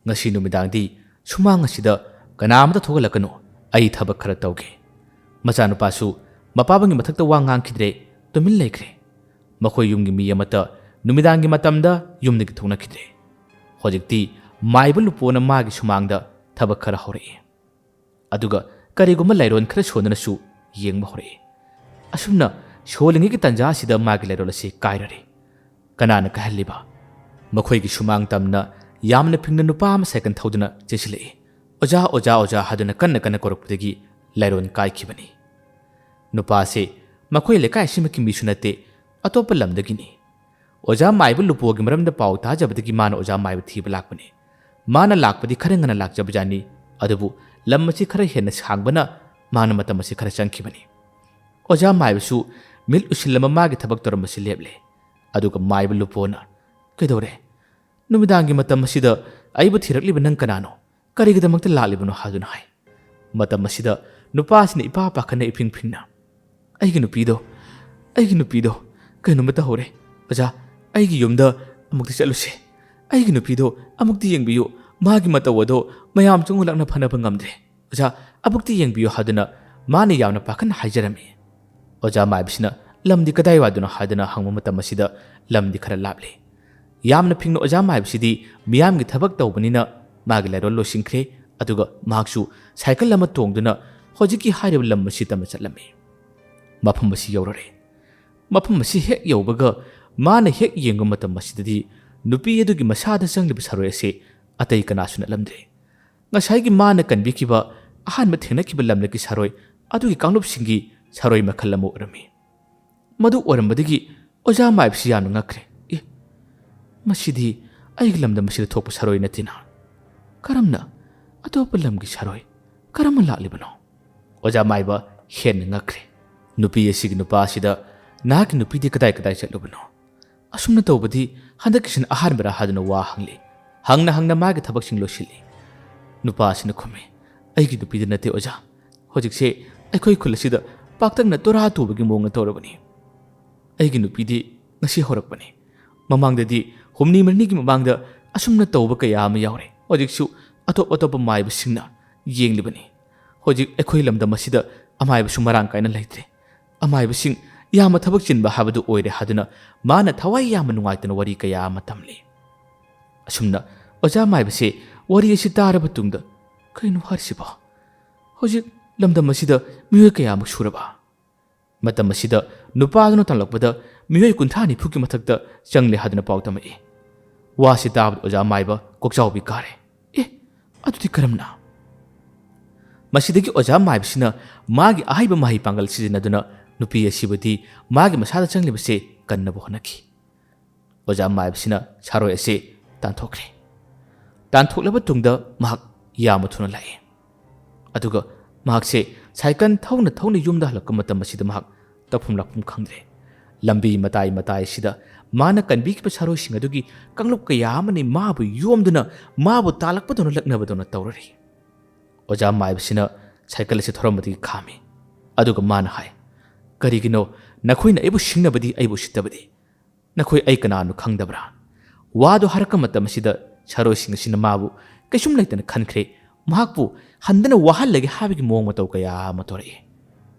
ꯉꯁꯤ ꯅꯨꯃꯤꯗꯥꯡꯗꯤ ꯁꯨꯃꯥꯡ ꯑꯁꯤꯗ ꯀꯅꯥ ꯑꯃꯠꯇ ꯊꯣꯛꯍꯜꯂꯛꯀꯅꯨ꯫ ꯑꯩ ꯊꯕꯛ ꯈꯔ ꯇꯧꯒꯦ꯫" ꯃꯆꯥꯅꯨꯄꯥꯁꯨ ꯃꯄꯥꯕꯨꯡꯒꯤ ꯃꯊꯛꯇ ꯋꯥ ꯉꯥꯡꯈꯤꯗ꯭ꯔꯦ, ꯇꯨꯃꯤꯟ ꯂꯩꯈ꯭ꯔꯦ꯫ ꯃꯈꯣꯏ ꯌꯨꯝꯒꯤ ꯃꯤ ꯑꯃꯠꯇ ꯅꯨꯃꯤꯗꯥꯡꯒꯤ ꯃꯇꯝꯗ ꯌꯨꯝꯗꯒꯤ ꯊꯣꯛꯅꯈꯤꯗ꯭ꯔꯦ꯫ ꯍꯧꯖꯤꯛꯇꯤ ꯃꯥꯏꯕ ꯂꯨꯄꯣꯅ ꯃꯥꯒꯤ ꯁꯨꯃꯥꯡꯗ ꯊꯕꯛ ꯈꯔ ꯍꯧꯔꯛꯏ꯫ ꯑꯗꯨꯒ ꯀꯔꯤꯒꯨꯝꯕ ꯂꯥꯏꯔꯣꯟ ꯈꯔ ꯁꯣꯟꯗꯅꯁꯨ ꯌꯦꯡꯕ ꯍꯧꯔꯛꯏ꯫ ꯑꯁꯨꯝꯅ ꯁꯣꯜꯂꯤꯉꯩꯒꯤ ꯇꯥꯟꯖꯥ ꯑꯁꯤꯗ ꯃꯥꯒꯤ ꯂꯥꯏꯔꯣꯟ ꯑꯁꯤ ꯀꯥꯏꯔꯔꯦ꯫ ꯀꯅꯥꯅ ꯀꯥꯏꯍꯜꯂꯤꯕ? ꯃꯈꯣꯏꯒꯤ ꯁꯨꯃꯥꯡ ꯇꯝꯅ ꯌꯥꯝꯅ ꯐꯤꯡꯅ ꯅꯨꯄꯥ ꯑꯃ ꯁꯥꯏꯀꯜ ꯊꯧꯗꯨꯅ ꯆꯦꯟꯁꯤꯜꯂꯛꯏ꯫ "ꯑꯣꯖꯥ, ꯑꯣꯖꯥ, ꯑꯣꯖꯥ" ꯍꯥꯏꯗꯨꯅ ꯀꯟꯅ ꯀꯟꯅ ꯀꯧꯔꯛꯄꯗꯒꯤ ꯂꯥꯏꯔꯣꯟ ꯀꯥꯏꯈꯤꯕꯅꯤ꯫ ꯅꯨꯄꯥ ꯑꯁꯤ ꯃꯈꯣꯏ ꯂꯩꯀꯥꯏ ꯑꯁꯤꯃꯛꯀꯤ ꯃꯤꯁꯨ ꯅꯠꯇꯦ, ꯑꯇꯣꯞꯄ ꯂꯝꯗꯒꯤꯅꯤ꯫ ꯑꯣꯖꯥ ꯃꯥꯏꯕ ꯂꯨꯄꯣꯒꯤ ꯃꯔꯝꯗ ꯄꯥꯎ ꯇꯥꯖꯕꯗꯒꯤ ꯃꯥꯅ ꯑꯣꯖꯥ ꯃꯥꯏꯕ ꯊꯤꯕ ꯂꯥꯛꯄꯅꯤ꯫ ꯃꯥꯅ ꯂꯥꯛꯄꯗꯤ ꯈꯔ ꯉꯟꯅ ꯂꯥꯛꯆꯕꯖꯥꯠꯅꯤ, ꯑꯗꯨꯕꯨ ꯂꯝ ꯑꯁꯤ ꯈꯔ ꯍꯦꯟꯅ ꯁꯥꯡꯕꯅ ꯃꯥꯅ ꯃꯇꯝ ꯑꯁꯤ ꯈꯔ ꯆꯪꯈꯤꯕꯅꯤ꯫ ꯑꯣꯖꯥ ꯃꯥꯏꯕꯁꯨ ꯃꯤꯠ ꯎꯏꯁꯤꯜꯂꯝꯕ ꯃꯥꯒꯤ ꯊꯕꯛ ꯇꯧꯔꯝꯕꯁꯤ ꯂꯦꯞꯂꯦ꯫ ꯑꯗꯨꯒ ꯃꯥꯏꯕ ꯂꯨꯄꯣꯅ, "ꯀꯩꯗꯧꯔꯦ? ꯅꯨꯃꯤꯗꯥꯡꯒꯤ ꯃꯇꯝ ꯑꯁꯤꯗ ꯑꯩꯕꯨ ꯊꯤꯔꯛꯂꯤꯕ ꯅꯪ ꯀꯅꯥꯅꯣ? ꯀꯔꯤꯒꯤꯗꯃꯛꯇ ꯂꯥꯛꯂꯤꯕꯅꯣ ꯍꯥꯏꯗꯨꯅ ꯍꯥꯏ꯫ ꯃꯇꯝ ꯑꯁꯤꯗ ꯅꯨꯄꯥꯁꯤꯅ ꯏꯄꯥ ꯄꯥꯈꯠꯅ ꯏꯐꯤꯡ ꯐꯤꯡꯅ, "ꯑꯩꯒꯤ ꯅꯨꯄꯤꯗꯣ, ꯑꯩꯒꯤ ꯅꯨꯄꯤꯗꯣ ꯀꯩꯅꯣꯝꯃ ꯇꯧꯍꯧꯔꯦ꯫ ꯑꯣꯖꯥ, ꯑꯩꯒꯤ ꯌꯨꯝꯗ ꯑꯃꯨꯛꯇ ꯆꯠꯂꯨꯁꯦ꯫ ꯑꯩꯒꯤ ꯅꯨꯄꯤꯗꯣ ꯑꯃꯨꯛꯇ ꯌꯦꯡꯕꯤꯌꯨ꯫ ꯃꯥꯒꯤ ꯃꯇꯧ ꯑꯗꯣ ꯃꯌꯥꯝ ꯆꯪꯁꯤꯜꯂꯛꯅ ꯐꯅꯕ ꯉꯝꯗ꯭ꯔꯦ꯫ ꯑꯣꯖꯥ, ꯑꯃꯨꯛꯇ ꯌꯦꯡꯕꯤꯌꯨ" ꯍꯥꯏꯗꯨꯅ ꯃꯥꯅ ꯌꯥꯝꯅ ꯄꯥꯈꯠꯅ ꯍꯥꯏꯖꯔꯝꯃꯤ꯫ ꯑꯣꯖꯥ ꯃꯥꯏꯕꯁꯤꯅ "ꯂꯝꯗꯤ ꯀꯗꯥꯏꯋꯥꯏꯗꯅꯣ?" ꯍꯥꯏꯗꯨꯅ ꯍꯪꯕ ꯃꯇꯝ ꯑꯁꯤꯗ ꯂꯝꯗꯤ ꯈꯔ ꯂꯥꯞꯂꯤ꯫ ꯌꯥꯝꯅ ꯐꯤꯡꯅ ꯑꯣꯖꯥ ꯃꯥꯏꯕꯁꯤꯗꯤ ꯃꯤꯌꯥꯝꯒꯤ ꯊꯕꯛ ꯇꯧꯕꯅꯤꯅ ꯃꯥꯒꯤ ꯂꯥꯏꯔꯣꯟ ꯂꯣꯏꯁꯤꯟꯈ꯭ꯔꯦ꯫ ꯑꯗꯨꯒ ꯃꯍꯥꯛꯁꯨ ꯁꯥꯏꯀꯜ ꯑꯃ ꯇꯣꯡꯗꯨꯅ ꯍꯧꯖꯤꯛꯀꯤ ꯍꯥꯏꯔꯤꯕ ꯂꯝ ꯑꯁꯤ ꯇꯝꯅ ꯆꯠꯂꯝꯃꯤ꯫ ꯃꯐꯝ ꯑꯁꯤ ꯌꯧꯔꯔꯦ꯫ ꯃꯐꯝ ꯑꯁꯤ ꯍꯦꯛ ꯌꯧꯕꯒ ꯃꯥꯅ ꯍꯦꯛ ꯌꯦꯡꯕ ꯃꯇꯝ ꯑꯁꯤꯗꯗꯤ ꯅꯨꯄꯤ ꯑꯗꯨꯒꯤ ꯃꯁꯥꯗ ꯆꯪꯂꯤꯕ ꯁꯔꯣꯏ ꯑꯁꯤ ꯑꯇꯩ ꯀꯅꯥꯁꯨ ꯅꯠꯂꯝꯗ꯭ꯔꯦ꯫ ꯉꯁꯥꯏꯒꯤ ꯃꯥꯅ ꯀꯟꯕꯤꯈꯤꯕ ꯑꯍꯥꯟꯕ ꯊꯦꯡꯅꯈꯤꯕ ꯂꯝꯂꯛꯀꯤ ꯁꯔꯣꯏ ꯑꯗꯨꯒꯤ ꯀꯥꯡꯂꯨꯞꯁꯤꯡꯒꯤ ꯁꯔꯣꯏ ꯃꯈꯜ ꯑꯃ ꯑꯣꯏꯔꯝꯃꯤ꯫ ꯃꯗꯨ ꯑꯣꯏꯔꯝꯕꯗꯒꯤ ꯑꯣꯖꯥ ꯃꯥꯏꯕꯁꯤ ꯌꯥꯝꯅ ꯉꯛꯈ꯭ꯔꯦ꯫ "ꯑꯦ, ꯃꯁꯤꯗꯤ ꯑꯩꯒꯤ ꯂꯝꯗꯝ ꯑꯁꯤꯗ ꯊꯣꯛꯄ ꯁꯔꯣꯏ ꯅꯠꯇꯦꯅ꯫ ꯀꯔꯝꯅ ꯑꯇꯣꯞꯄ ꯂꯝꯒꯤ ꯁꯔꯣꯏ ꯀꯔꯝꯅ ꯂꯥꯛꯂꯤꯕꯅꯣ?" ꯑꯣꯖꯥ ꯃꯥꯏꯕ ꯍꯦꯟꯅ ꯉꯛꯈ꯭ꯔꯦ꯫ "ꯅꯨꯄꯤ ꯑꯁꯤꯒꯤ ꯅꯨꯄꯥ ꯑꯁꯤꯗ ꯅꯍꯥꯛꯀꯤ ꯅꯨꯄꯤꯗꯤ ꯀꯗꯥꯏ ꯀꯗꯥꯏ ꯆꯠꯂꯨꯕꯅꯣ? ꯑꯁꯨꯝꯅ ꯇꯧꯕꯗꯤ ꯍꯟꯗꯛꯀꯤꯁꯤꯅ ꯑꯍꯥꯟꯕꯔꯥ?" ꯍꯥꯏꯗꯨꯅ ꯋꯥ ꯍꯪꯂꯤ꯫ ꯍꯪꯅ ꯍꯪꯅ ꯃꯥꯒꯤ ꯊꯕꯛꯁꯤꯡ ꯂꯣꯏꯁꯤꯜꯂꯤ꯫ ꯅꯨꯄꯥ ꯑꯁꯤꯅ ꯈꯨꯝꯃꯤ, "ꯑꯩꯒꯤ ꯅꯨꯄꯤꯗꯤ ꯅꯠꯇꯦ ꯑꯣꯖꯥ꯫ ꯍꯧꯖꯤꯛꯁꯦ ꯑꯩꯈꯣꯏ ꯈꯨꯜ ꯑꯁꯤꯗ ꯄꯥꯛꯇꯛꯅ ꯇꯣꯔꯥ ꯇꯨꯕꯒꯤ ꯃꯑꯣꯡꯗ ꯇꯧꯔꯕꯅꯤ꯫ ꯑꯩꯒꯤ ꯅꯨꯄꯤꯗꯤ ꯉꯁꯤ ꯍꯧꯔꯛꯄꯅꯤ꯫ ꯃꯃꯥꯡꯗꯗꯤ ꯍꯨꯝꯅꯤ ꯃꯔꯤꯅꯤꯒꯤ ꯃꯃꯥꯡꯗ ꯑꯁꯨꯝꯅ ꯇꯧꯕ ꯀꯌꯥ ꯑꯃ ꯌꯥꯎꯔꯦ꯫ ꯍꯧꯖꯤꯛꯁꯨ ꯑꯇꯣꯞ ꯑꯇꯣꯞꯄ ꯃꯥꯏꯕꯁꯤꯡꯅ ꯌꯦꯡꯂꯤꯕꯅꯤ꯫ ꯍꯧꯖꯤꯛ ꯑꯩꯈꯣꯏ ꯂꯝꯗꯝ ꯑꯁꯤꯗ ꯑꯃꯥꯏꯕꯁꯨ ꯃꯔꯥꯡ ꯀꯥꯏꯅ ꯂꯩꯇ꯭ꯔꯦ꯫ ꯑꯃꯥꯏꯕꯁꯤꯡ ꯌꯥꯝꯅ ꯊꯕꯛ ꯆꯤꯟꯕ ꯍꯥꯏꯕꯗꯨ ꯑꯣꯏꯔꯦ" ꯍꯥꯏꯗꯨꯅ ꯃꯥꯅ ꯊꯋꯥꯏ ꯌꯥꯝꯅ ꯅꯨꯡꯉꯥꯏꯇꯅ ꯋꯥꯔꯤ ꯀꯌꯥ ꯑꯃ ꯇꯝꯂꯤ꯫ ꯑꯁꯨꯝꯅ ꯑꯣꯖꯥ ꯃꯥꯏꯕꯁꯦ ꯋꯥꯔꯤ ꯑꯁꯤ ꯇꯥꯔꯕ ꯇꯨꯡꯗ, "ꯀꯩꯅꯣ ꯍꯥꯏꯔꯤꯁꯤꯕꯣ? ꯍꯧꯖꯤꯛ ꯂꯝꯗꯝ ꯑꯁꯤꯗ ꯃꯤꯑꯣꯏ ꯀꯌꯥꯃꯨꯛ ꯁꯨꯔꯕ?" ꯃꯇꯝ ꯑꯁꯤꯗ ꯅꯨꯄꯥꯗꯨꯅ ꯇꯝꯂꯛꯄꯗ ꯃꯤꯑꯣꯏ ꯀꯨꯟꯊ꯭ꯔꯥ ꯅꯤꯐꯨꯒꯤ ꯃꯊꯛꯇ ꯆꯪꯂꯦ ꯍꯥꯏꯗꯨꯅ ꯄꯥꯎ ꯇꯝꯃꯛꯏ꯫ ꯋꯥꯁꯤ ꯇꯥꯕꯗ ꯑꯣꯖꯥ ꯃꯥꯏꯕ ꯀꯣꯛꯆꯥꯎꯕꯤ ꯀꯥꯔꯦ꯫ "ꯑꯦ, ꯑꯗꯨꯗꯤ ꯀꯔꯝꯅ?" ꯃꯁꯤꯗꯒꯤ ꯑꯣꯖꯥ ꯃꯥꯏꯕꯁꯤꯅ ꯃꯥꯒꯤ ꯑꯍꯩꯕ ꯃꯍꯩ ꯄꯥꯡꯒꯜ ꯁꯤꯖꯤꯟꯅꯗꯨꯅ ꯅꯨꯄꯤ ꯑꯁꯤꯕꯨꯗꯤ ꯃꯥꯒꯤ ꯃꯁꯥꯗ ꯆꯪꯂꯤꯕꯁꯦ ꯀꯟꯅꯕ ꯍꯣꯠꯅꯈꯤ꯫ ꯑꯣꯖꯥ ꯃꯥꯏꯕꯁꯤꯅ ꯁꯥꯔꯣꯏ ꯑꯁꯤ ꯇꯥꯟꯊꯣꯛꯈ꯭ꯔꯦ꯫ ꯇꯥꯟꯊꯣꯛꯂꯕ ꯇꯨꯡꯗ ꯃꯍꯥꯛ ꯌꯥꯝꯅ ꯊꯨꯅ ꯂꯥꯛꯏ꯫ ꯑꯗꯨꯒ ꯃꯍꯥꯛꯁꯦ ꯁꯥꯏꯀꯜ ꯊꯧꯅ ꯊꯧꯅ ꯌꯨꯝꯗ ꯍꯜꯂꯛꯄ ꯃꯇꯝ ꯑꯁꯤꯗ ꯃꯍꯥꯛ ꯇꯧꯐꯝ ꯂꯥꯛꯐꯝ ꯈꯪꯗ꯭ꯔꯦ꯫ ꯂꯝꯕꯤ ꯃꯇꯥꯏ ꯃꯇꯥꯏꯁꯤꯗ ꯃꯥꯅ ꯀꯟꯕꯤꯈꯤꯕ ꯁꯥꯔꯣꯏꯁꯤꯡ ꯑꯗꯨꯒꯤ ꯀꯥꯡꯂꯨꯞ ꯀꯌꯥ ꯑꯃꯅ ꯃꯥꯕꯨ ꯌꯣꯝꯗꯨꯅ ꯃꯥꯕꯨ ꯇꯥꯜꯂꯛꯄꯗꯧꯅ ꯂꯛꯅꯕꯗꯧꯅ ꯇꯧꯔꯔꯤ꯫ ꯑꯣꯖꯥ ꯃꯥꯏꯕꯁꯤꯅ ꯁꯥꯏꯀꯜ ꯑꯁꯤ ꯊꯧꯔꯝꯕꯗꯒꯤ ꯈꯥꯝꯃꯤ꯫ ꯑꯗꯨꯒ ꯃꯥꯅ ꯍꯥꯏ, "ꯀꯔꯤꯒꯤꯅꯣ ꯅꯈꯣꯏꯅ ꯑꯩꯕꯨ ꯁꯤꯡꯅꯕꯗꯤ, ꯑꯩꯕꯨ ꯎꯁꯤꯠꯇꯕꯗꯤ? ꯅꯈꯣꯏ ꯑꯩ ꯀꯅꯥꯅꯣ ꯈꯪꯗꯕ꯭ꯔꯥ?" ꯋꯥꯗꯨ ꯍꯥꯏꯔꯛꯄ ꯃꯇꯝ ꯑꯁꯤꯗ ꯁꯥꯔꯣꯏꯁꯤꯡ ꯑꯁꯤꯅ ꯃꯥꯕꯨ ꯀꯩꯁꯨꯝ ꯂꯩꯇꯅ ꯈꯟꯈ꯭ꯔꯦ꯫ ꯃꯍꯥꯛꯄꯨ ꯍꯟꯗꯅ ꯋꯥꯍꯜꯂꯒꯦ ꯍꯥꯏꯕꯒꯤ ꯃꯑꯣꯡ ꯃꯇꯧ ꯀꯌꯥ ꯑꯃ ꯇꯧꯔꯛꯏ꯫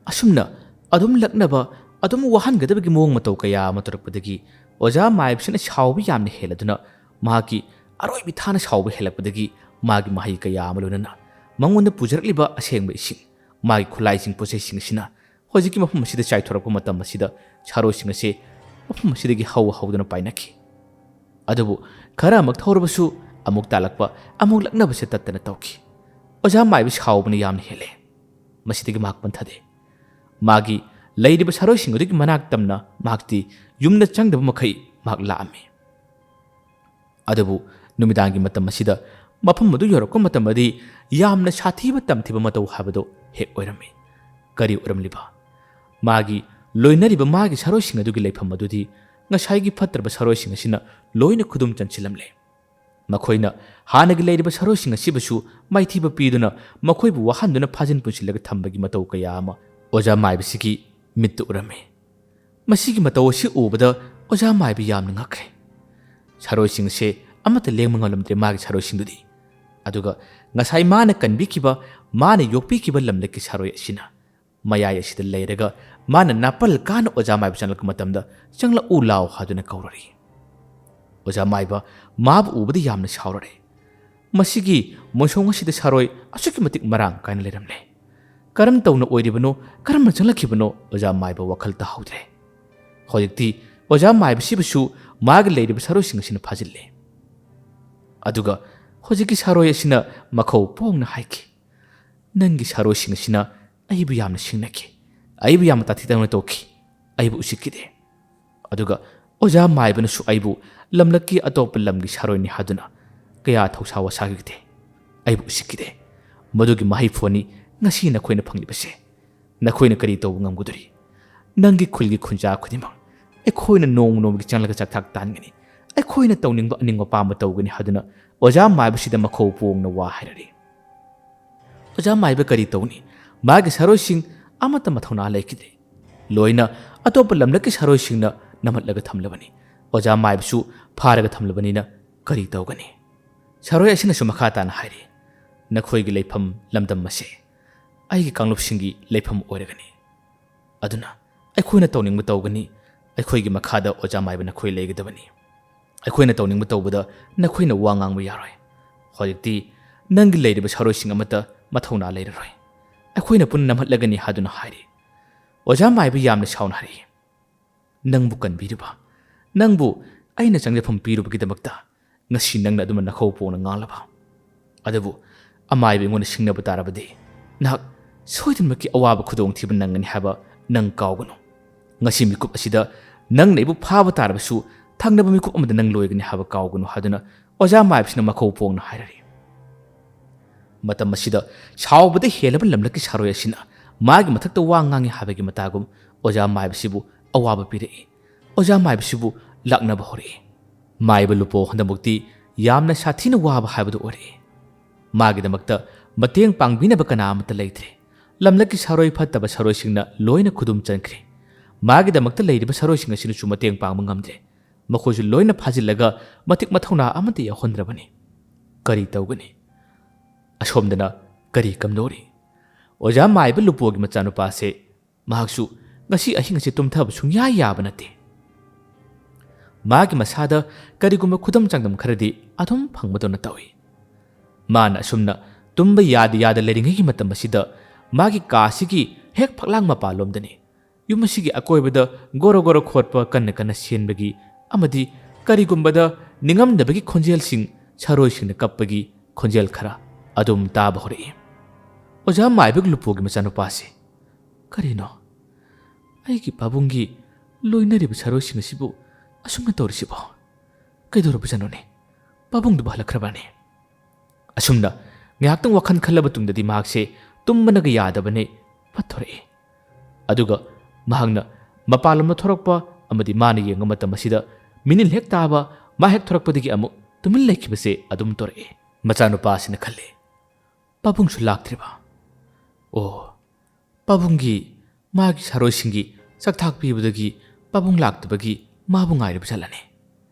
ꯑꯁꯨꯝꯅ ꯑꯗꯨꯝ ꯂꯛꯅꯕ, ꯑꯗꯨꯝ ꯋꯥꯍꯟꯒꯗꯕꯒꯤ ꯃꯑꯣꯡ ꯃꯇꯧ ꯀꯌꯥ ꯑꯃ ꯇꯧꯔꯛꯄꯗꯒꯤ ꯑꯣꯖꯥ ꯃꯥꯏꯕꯁꯤꯅ ꯁꯥꯎꯕ ꯌꯥꯝꯅ ꯍꯦꯜꯂꯗꯨꯅ ꯃꯍꯥꯛꯀꯤ ꯑꯔꯣꯏꯕꯤ ꯊꯥꯅ ꯁꯥꯎꯕ ꯍꯦꯜꯂꯛꯄꯗꯒꯤ ꯃꯥꯒꯤ ꯃꯍꯩ ꯀꯌꯥ ꯑꯃ ꯂꯣꯏꯅꯅ ꯃꯉꯣꯟꯗ ꯄꯨꯖꯔꯛꯂꯤꯕ ꯑꯁꯦꯡꯕ ꯏꯁꯤꯡ, ꯃꯥꯒꯤ ꯈꯨꯠꯂꯥꯏꯁꯤꯡ, ꯄꯣꯠꯆꯩꯁꯤꯡ ꯑꯁꯤꯅ ꯍꯧꯖꯤꯛꯀꯤ ꯃꯐꯝ ꯑꯁꯤꯗ ꯆꯥꯏꯊꯣꯔꯛꯄ ꯃꯇꯝ ꯑꯁꯤꯗ ꯁꯥꯔꯣꯏꯁꯤꯡ ꯑꯁꯤ ꯃꯐꯝ ꯑꯁꯤꯗꯒꯤ ꯍꯧ ꯍꯧꯗꯨꯅ ꯄꯥꯏꯅꯈꯤ꯫ ꯑꯗꯨꯕꯨ ꯈꯔ ꯑꯃꯨꯛ ꯊꯧꯔꯕꯁꯨ ꯑꯃꯨꯛ ꯇꯥꯜꯂꯛꯄ, ꯑꯃꯨꯛ ꯂꯛꯅꯕꯁꯦ ꯇꯠꯇꯅ ꯇꯧꯈꯤ꯫ ꯑꯣꯖꯥ ꯃꯥꯏꯕ ꯁꯥꯎꯕꯅ ꯌꯥꯝꯅ ꯍꯦꯜꯂꯦ꯫ ꯃꯁꯤꯗꯒꯤ ꯃꯍꯥꯛ ꯄꯟꯊꯗꯦ꯫ ꯃꯥꯒꯤ ꯂꯩꯔꯤꯕ ꯁꯥꯔꯣꯏꯁꯤꯡ ꯑꯗꯨꯒꯤ ꯃꯅꯥꯛ ꯇꯝꯅ ꯃꯍꯥꯛꯇꯤ ꯌꯨꯝꯗ ꯆꯪꯗꯕ ꯃꯈꯩ ꯃꯍꯥꯛ ꯂꯥꯛꯑꯝꯃꯤ꯫ ꯑꯗꯨꯕꯨ ꯅꯨꯃꯤꯗꯥꯡꯒꯤ ꯃꯇꯝ ꯑꯁꯤꯗ ꯃꯐꯝ ꯑꯗꯨ ꯌꯧꯔꯛꯄ ꯃꯇꯝꯗꯗꯤ ꯌꯥꯝꯅ ꯁꯥꯊꯤꯕ ꯇꯝꯊꯤꯕ ꯃꯇꯧ ꯍꯥꯏꯕꯗꯨ ꯍꯦꯛ ꯑꯣꯏꯔꯝꯃꯤ꯫ ꯀꯔꯤ ꯑꯣꯏꯔꯝꯂꯤꯕ? ꯃꯥꯒꯤ ꯂꯣꯏꯅꯔꯤꯕ ꯃꯥꯒꯤ ꯁꯥꯔꯣꯏꯁꯤꯡ ꯑꯗꯨꯒꯤ ꯂꯩꯐꯝ ꯑꯗꯨꯗꯤ ꯉꯁꯥꯏꯒꯤ ꯐꯠꯇ꯭ꯔꯕ ꯁꯥꯔꯣꯏꯁꯤꯡ ꯑꯁꯤꯅ ꯂꯣꯏꯅ ꯈꯨꯗꯨꯝ ꯆꯟꯁꯤꯜꯂꯝꯂꯦ꯫ ꯃꯈꯣꯏꯅ ꯍꯥꯟꯅꯒꯤ ꯂꯩꯔꯤꯕ ꯁꯥꯔꯣꯏꯁꯤꯡ ꯑꯁꯤꯕꯨꯁꯨ ꯃꯥꯏꯊꯤꯕ ꯄꯤꯗꯨꯅ ꯃꯈꯣꯏꯕꯨ ꯋꯥꯍꯟꯗꯨꯅ ꯐꯥꯖꯤꯟ ꯄꯨꯟꯁꯤꯜꯂꯒ ꯊꯝꯕꯒꯤ ꯃꯇꯧ ꯀꯌꯥ ꯑꯃ ꯑꯣꯖꯥ ꯃꯥꯏꯕꯁꯤꯒꯤ ꯃꯤꯠꯇ ꯎꯔꯝꯃꯤ꯫ ꯃꯁꯤꯒꯤ ꯃꯇꯧ ꯑꯁꯤ ꯎꯕꯗ ꯑꯣꯖꯥ ꯃꯥꯏꯕ ꯌꯥꯝꯅ ꯉꯛꯈ꯭ꯔꯦ꯫ ꯁꯥꯔꯣꯏꯁꯤꯡ ꯑꯁꯦ ꯑꯃꯠꯇ ꯂꯦꯡꯕ ꯉꯝꯂꯝꯗ꯭ꯔꯦ ꯃꯥꯒꯤ ꯁꯥꯔꯣꯏꯁꯤꯡꯗꯨꯗꯤ꯫ ꯑꯗꯨꯒ ꯉꯁꯥꯏ ꯃꯥꯅ ꯀꯟꯕꯤꯈꯤꯕ, ꯃꯥꯅ ꯌꯣꯛꯄꯤꯈꯤꯕ ꯂꯝꯂꯛꯀꯤ ꯁꯥꯔꯣꯏ ꯑꯁꯤꯅ ꯃꯌꯥꯏ ꯑꯁꯤꯗ ꯂꯩꯔꯒ ꯃꯥꯅ ꯅꯥꯄꯜ ꯀꯥꯅ ꯑꯣꯖꯥ ꯃꯥꯏꯕ ꯆꯪꯂꯛꯄ ꯃꯇꯝꯗ, "ꯆꯪꯂꯛꯎ ꯂꯥꯎ" ꯍꯥꯏꯗꯨꯅ ꯀꯧꯔꯔꯤ꯫ ꯑꯣꯖꯥ ꯃꯥꯏꯕ ꯃꯥꯕꯨ ꯎꯕꯗ ꯌꯥꯝꯅ ꯁꯥꯎꯔꯔꯦ꯫ ꯃꯁꯤꯒꯤ ꯃꯣꯟꯁꯣꯡ ꯑꯁꯤꯗ ꯁꯥꯔꯣꯏ ꯑꯁꯨꯛꯀꯤ ꯃꯇꯤꯛ ꯃꯔꯥꯡ ꯀꯥꯏꯅ ꯂꯩꯔꯝꯂꯦ꯫ ꯀꯔꯝ ꯇꯧꯅ ꯑꯣꯏꯔꯤꯕꯅꯣ, ꯀꯔꯝꯅ ꯆꯪꯂꯛꯈꯤꯕꯅꯣ ꯑꯣꯖꯥ ꯃꯥꯏꯕ ꯋꯥꯈꯜ ꯇꯥꯍꯧꯗ꯭ꯔꯦ꯫ ꯍꯧꯖꯤꯛꯇꯤ ꯑꯣꯖꯥ ꯃꯥꯏꯕꯁꯤꯕꯨꯁꯨ ꯃꯥꯒꯤ ꯂꯩꯔꯤꯕ ꯁꯥꯔꯣꯏꯁꯤꯡ ꯑꯁꯤꯅ ꯐꯥꯖꯤꯜꯂꯦ꯫ ꯑꯗꯨꯒ ꯍꯧꯖꯤꯛꯀꯤ ꯁꯥꯔꯣꯏ ꯑꯁꯤꯅ ꯃꯈꯧ ꯄꯣꯡꯅ ꯍꯥꯏꯈꯤ, "ꯅꯪꯒꯤ ꯁꯥꯔꯣꯏꯁꯤꯡ ꯑꯁꯤꯅ ꯑꯩꯕꯨ ꯌꯥꯝꯅ ꯁꯤꯡꯅꯈꯤ, ꯑꯩꯕꯨ ꯌꯥꯝꯅ ꯇꯥꯊꯤ ꯇꯥꯑꯣꯏꯅ ꯇꯧꯈꯤ, ꯑꯩꯕꯨ ꯎꯁꯤꯠꯈꯤꯗꯦ꯫ ꯑꯗꯨꯒ ꯑꯣꯖꯥ ꯃꯥꯏꯕꯅꯁꯨ ꯑꯩꯕꯨ ꯂꯝꯂꯛꯀꯤ ꯑꯇꯣꯞꯄ ꯂꯝꯒꯤ ꯁꯥꯔꯣꯏꯅꯤ ꯍꯥꯏꯗꯨꯅ ꯀꯌꯥ ꯊꯧꯁꯥ ꯋꯥꯁꯥꯈꯤꯗꯦ, ꯑꯩꯕꯨ ꯎꯁꯤꯠꯈꯤꯗꯦ꯫ ꯃꯗꯨꯒꯤ ꯃꯍꯩ ꯐꯣꯟꯅꯤ ꯉꯁꯤ ꯅꯈꯣꯏꯅ ꯐꯪꯂꯤꯕꯁꯦ꯫ ꯅꯈꯣꯏꯅ ꯀꯔꯤ ꯇꯧꯕ ꯉꯝꯒꯗꯧꯔꯤ? ꯅꯪꯒꯤ ꯈꯨꯜꯒꯤ ꯈꯨꯟꯖꯥ ꯈꯨꯗꯤꯡꯃꯛ ꯑꯩꯈꯣꯏꯅ ꯅꯣꯡꯃ ꯅꯣꯡꯃꯒꯤ ꯆꯪꯂꯒ ꯆꯥꯛꯊꯥꯛ ꯇꯥꯟꯒꯅꯤ꯫ ꯑꯩꯈꯣꯏꯅ ꯇꯧꯅꯤꯡꯕ ꯑꯅꯤꯡꯕ ꯑꯄꯥꯝꯕ ꯇꯧꯒꯅꯤ" ꯍꯥꯏꯗꯨꯅ ꯑꯣꯖꯥ ꯃꯥꯏꯕꯁꯤꯗ ꯃꯈꯧ ꯄꯣꯡꯅ ꯋꯥ ꯍꯥꯏꯔꯔꯤ꯫ ꯑꯣꯖꯥ ꯃꯥꯏꯕ ꯀꯔꯤ ꯇꯧꯅꯤ? ꯃꯥꯒꯤ ꯁꯥꯔꯣꯏꯁꯤꯡ ꯑꯃꯠꯇ ꯃꯊꯧꯅꯥ ꯂꯩꯈꯤꯗ꯭ꯔꯦ꯫ ꯂꯣꯏꯅ ꯑꯇꯣꯞꯄ ꯂꯝꯂꯛꯀꯤ ꯁꯥꯔꯣꯏꯁꯤꯡꯅ ꯅꯝꯍꯠꯂꯒ ꯊꯝꯂꯕꯅꯤ꯫ ꯑꯣꯖꯥ ꯃꯥꯏꯕꯁꯨ ꯐꯥꯔꯒ ꯊꯝꯂꯕꯅꯤꯅ ꯀꯔꯤ ꯇꯧꯒꯅꯤ? ꯁꯥꯔꯣꯏ ꯑꯁꯤꯅꯁꯨ ꯃꯈꯥ ꯇꯥꯅ ꯍꯥꯏꯔꯤ, "ꯅꯈꯣꯏꯒꯤ ꯂꯩꯐꯝ ꯂꯝꯗꯝ ꯑꯁꯦ ꯑꯩꯒꯤ ꯀꯥꯡꯂꯨꯞꯁꯤꯡꯒꯤ ꯂꯩꯐꯝ ꯑꯣꯏꯔꯒꯅꯤ꯫ ꯑꯗꯨꯅ ꯑꯩꯈꯣꯏꯅ ꯇꯧꯅꯤꯡꯕ ꯇꯧꯒꯅꯤ꯫ ꯑꯩꯈꯣꯏꯒꯤ ꯃꯈꯥꯗ ꯑꯣꯖꯥ ꯃꯥꯏꯕ ꯅꯈꯣꯏ ꯂꯩꯒꯗꯕꯅꯤ꯫ ꯑꯩꯈꯣꯏꯅ ꯇꯧꯅꯤꯡꯕ ꯇꯧꯕꯗ ꯅꯈꯣꯏꯅ ꯋꯥ ꯉꯥꯡꯕ ꯌꯥꯔꯣꯏ꯫ ꯍꯧꯖꯤꯛꯇꯤ ꯅꯪꯒꯤ ꯂꯩꯔꯤꯕ ꯁꯥꯔꯣꯏꯁꯤꯡ ꯑꯃꯠꯇ ꯃꯊꯧꯅꯥ ꯂꯩꯔꯔꯣꯏ꯫ ꯑꯩꯈꯣꯏꯅ ꯄꯨꯟꯅ ꯅꯝꯍꯠꯂꯒꯅꯤ" ꯍꯥꯏꯗꯨꯅ ꯍꯥꯏꯔꯤ꯫ ꯑꯣꯖꯥ ꯃꯥꯏꯕ ꯌꯥꯝꯅ ꯁꯥꯎꯅ ꯍꯥꯏꯔꯛꯏ, "ꯅꯪꯕꯨ ꯀꯟꯕꯤꯔꯤꯕ, ꯅꯪꯕꯨ ꯑꯩꯅ ꯆꯪꯖꯐꯝ ꯄꯤꯔꯨꯕꯒꯤꯗꯃꯛꯇ ꯉꯁꯤ ꯅꯪꯅ ꯑꯗꯨꯝꯅ ꯅꯈꯧ ꯄꯣꯡꯅ ꯉꯥꯡꯂꯕ? ꯑꯗꯨꯕꯨ ꯑꯃꯥꯏꯕ ꯑꯩꯉꯣꯟꯗ ꯁꯤꯡꯅꯕ ꯇꯥꯔꯕꯗꯤ ꯅꯍꯥꯛ ꯁꯣꯏꯗꯅꯃꯛꯀꯤ ꯑꯋꯥꯕ ꯈꯨꯗꯣꯡꯊꯤꯕ ꯅꯪꯒꯅꯤ ꯍꯥꯏꯕ ꯅꯪ ꯀꯥꯎꯒꯅꯨ꯫ ꯉꯁꯤ ꯃꯤꯀꯨꯞ ꯑꯁꯤꯗ ꯅꯪꯅ ꯑꯩꯕꯨ ꯐꯥꯕ ꯇꯥꯔꯕꯁꯨ ꯊꯪꯅꯕ ꯃꯤꯀꯨꯞ ꯑꯃꯗ ꯅꯪ ꯂꯣꯏꯒꯅꯤ ꯍꯥꯏꯕ ꯀꯥꯎꯒꯅꯨ" ꯍꯥꯏꯗꯨꯅ ꯑꯣꯖꯥ ꯃꯥꯏꯕꯁꯤꯅ ꯃꯈꯧ ꯄꯣꯡꯅ ꯍꯥꯏꯔꯔꯤ꯫ ꯃꯇꯝ ꯑꯁꯤꯗ ꯁꯥꯎꯕꯗ ꯍꯦꯜꯂꯕ ꯂꯝꯂꯛꯀꯤ ꯁꯥꯔꯣꯏ ꯑꯁꯤꯅ ꯃꯥꯒꯤ ꯃꯊꯛꯇ ꯋꯥ ꯉꯥꯡꯉꯤ ꯍꯥꯏꯕꯒꯤ ꯃꯇꯥꯒꯨꯝ ꯑꯣꯖꯥ ꯃꯥꯏꯕꯁꯤꯕꯨ ꯑꯋꯥꯕ ꯄꯤꯔꯛꯏ꯫ ꯑꯣꯖꯥ ꯃꯥꯏꯕꯁꯤꯕꯨ ꯂꯥꯛꯅꯕ ꯍꯧꯔꯛꯏ꯫ ꯃꯥꯏꯕ ꯂꯨꯄꯣ ꯍꯟꯗꯛꯃꯛꯇꯤ ꯌꯥꯝꯅ ꯁꯥꯊꯤꯅ ꯋꯥꯕ ꯍꯥꯏꯕꯗꯨ ꯑꯣꯏꯔꯛꯏ꯫ ꯃꯥꯒꯤꯗꯃꯛꯇ ꯃꯇꯦꯡ ꯄꯥꯡꯕꯤꯅꯕ ꯀꯅꯥ ꯑꯃꯠꯇ ꯂꯩꯇ꯭ꯔꯦ꯫ ꯂꯝꯂꯛꯀꯤ ꯁꯥꯔꯣꯏ ꯐꯠꯇꯕ ꯁꯥꯔꯣꯏꯁꯤꯡꯅ ꯂꯣꯏꯅ ꯈꯨꯗꯨꯝ ꯆꯟꯈ꯭ꯔꯦ꯫ ꯃꯥꯒꯤꯗꯃꯛꯇ ꯂꯩꯔꯤꯕ ꯁꯥꯔꯣꯏꯁꯤꯡ ꯑꯁꯤꯅꯁꯨ ꯃꯇꯦꯡ ꯄꯥꯡꯕ ꯉꯝꯗ꯭ꯔꯦ꯫ ꯃꯈꯣꯏꯁꯨ ꯂꯣꯏꯅ ꯐꯥꯖꯤꯜꯂꯒ ꯃꯇꯤꯛ ꯃꯊꯧꯅꯥ ꯑꯃꯠꯇ ꯌꯥꯎꯍꯟꯗ꯭ꯔꯕꯅꯤ꯫ ꯀꯔꯤ ꯇꯧꯒꯅꯤ? ꯑꯁꯣꯝꯗꯅ ꯀꯔꯤ ꯀꯝꯗꯧꯔꯤ? ꯑꯣꯖꯥ ꯃꯥꯏꯕ ꯂꯨꯄꯣꯒꯤ ꯃꯆꯥꯅꯨꯄꯥꯁꯦ, ꯃꯍꯥꯛꯁꯨ ꯉꯁꯤ ꯑꯍꯤꯡ ꯑꯁꯤ ꯇꯨꯝꯊꯕ ꯁꯨꯡꯌꯥ ꯌꯥꯕ ꯅꯠꯇꯦ꯫ ꯃꯥꯒꯤ ꯃꯁꯥꯗ ꯀꯔꯤꯒꯨꯝꯕ ꯈꯨꯗꯝ ꯆꯥꯡꯗꯝ ꯈꯔꯗꯤ ꯑꯗꯨꯝ ꯐꯪꯕꯗꯧꯅ ꯇꯧꯏ꯫ ꯃꯥꯅ ꯑꯁꯨꯝꯅ ꯇꯨꯝꯕ ꯌꯥꯗ ꯌꯥꯗ ꯂꯩꯔꯤꯉꯩꯒꯤ ꯃꯇꯝ ꯑꯁꯤꯗ ꯃꯥꯒꯤ ꯀꯥꯁꯤꯒꯤ ꯍꯦꯛ ꯐꯛꯂꯥꯡ ꯃꯄꯥꯟꯂꯣꯝꯗꯅꯤ ꯌꯨꯝ ꯑꯁꯤꯒꯤ ꯑꯀꯣꯏꯕꯗ ꯒꯣꯔꯣ ꯒꯣꯔꯣ ꯈꯣꯠꯄ ꯀꯟꯅ ꯀꯟꯅ ꯁꯦꯟꯕꯒꯤ ꯑꯃꯗꯤ ꯀꯔꯤꯒꯨꯝꯕꯗ ꯅꯤꯡꯉꯝꯗꯕꯒꯤ ꯈꯣꯟꯖꯦꯜꯁꯤꯡ, ꯁꯥꯔꯣꯏꯁꯤꯡꯅ ꯀꯞꯄꯒꯤ ꯈꯣꯟꯖꯦꯜ ꯈꯔ ꯑꯗꯨꯝ ꯇꯥꯕ ꯍꯧꯔꯛꯏ꯫ ꯑꯣꯖꯥ ꯃꯥꯏꯕ ꯂꯨꯄꯣꯒꯤ ꯃꯆꯥꯅꯨꯄꯥꯁꯦ, "ꯀꯔꯤꯅꯣ? ꯑꯩꯒꯤ ꯄꯥꯕꯨꯡꯒꯤ ꯂꯣꯏꯅꯔꯤꯕ ꯁꯥꯔꯣꯏꯁꯤꯡ ꯑꯁꯤꯕꯨ ꯑꯁꯨꯝꯅ ꯇꯧꯔꯤꯁꯤꯕꯣ? ꯀꯩꯗꯧꯔꯕꯖꯥꯠꯅꯣꯅꯦ? ꯄꯥꯕꯨꯡꯗꯨꯕꯨ ꯍꯜꯂꯛꯈ꯭ꯔꯕꯅꯦ?" ꯑꯁꯨꯝꯅ ꯉꯥꯏꯍꯥꯛꯇꯪ ꯋꯥꯈꯜ ꯈꯜꯂꯕ ꯇꯨꯡꯗꯗꯤ ꯃꯍꯥꯛꯁꯦ ꯇꯨꯝꯕꯅꯒ ꯌꯥꯗꯕꯅꯦ ꯐꯠꯊꯣꯔꯛꯏ꯫ ꯑꯗꯨꯒ ꯃꯍꯥꯛꯅ ꯃꯄꯥꯟꯂꯣꯝꯗ ꯊꯣꯔꯛꯄ ꯑꯃꯗꯤ ꯃꯥꯅ ꯌꯦꯡꯕ ꯃꯇꯝ ꯑꯁꯤꯗ ꯃꯤꯅꯤꯜ ꯍꯦꯛ ꯇꯥꯕ, ꯃꯥ ꯍꯦꯛ ꯊꯣꯔꯛꯄꯗꯒꯤ ꯑꯃꯨꯛ ꯇꯨꯃꯤꯟ ꯂꯩꯈꯤꯕꯁꯦ ꯑꯗꯨꯝ ꯇꯧꯔꯛꯏ꯫ ꯃꯆꯥꯅꯨꯄꯥꯁꯤꯅ ꯈꯜꯂꯤ, "ꯄꯥꯕꯨꯡꯁꯨ ꯂꯥꯛꯇ꯭ꯔꯤꯕ? ꯑꯣ, ꯄꯥꯕꯨꯡꯒꯤ, ꯃꯥꯒꯤ ꯁꯥꯔꯣꯏꯁꯤꯡꯒꯤ ꯆꯥꯛꯊꯥꯛ ꯄꯤꯕꯗꯒꯤ ꯄꯥꯕꯨꯡ ꯂꯥꯛꯇꯕꯒꯤ ꯃꯥꯕꯨ ꯉꯥꯏꯔꯤꯕ ꯖꯥꯠꯂꯅꯦ?"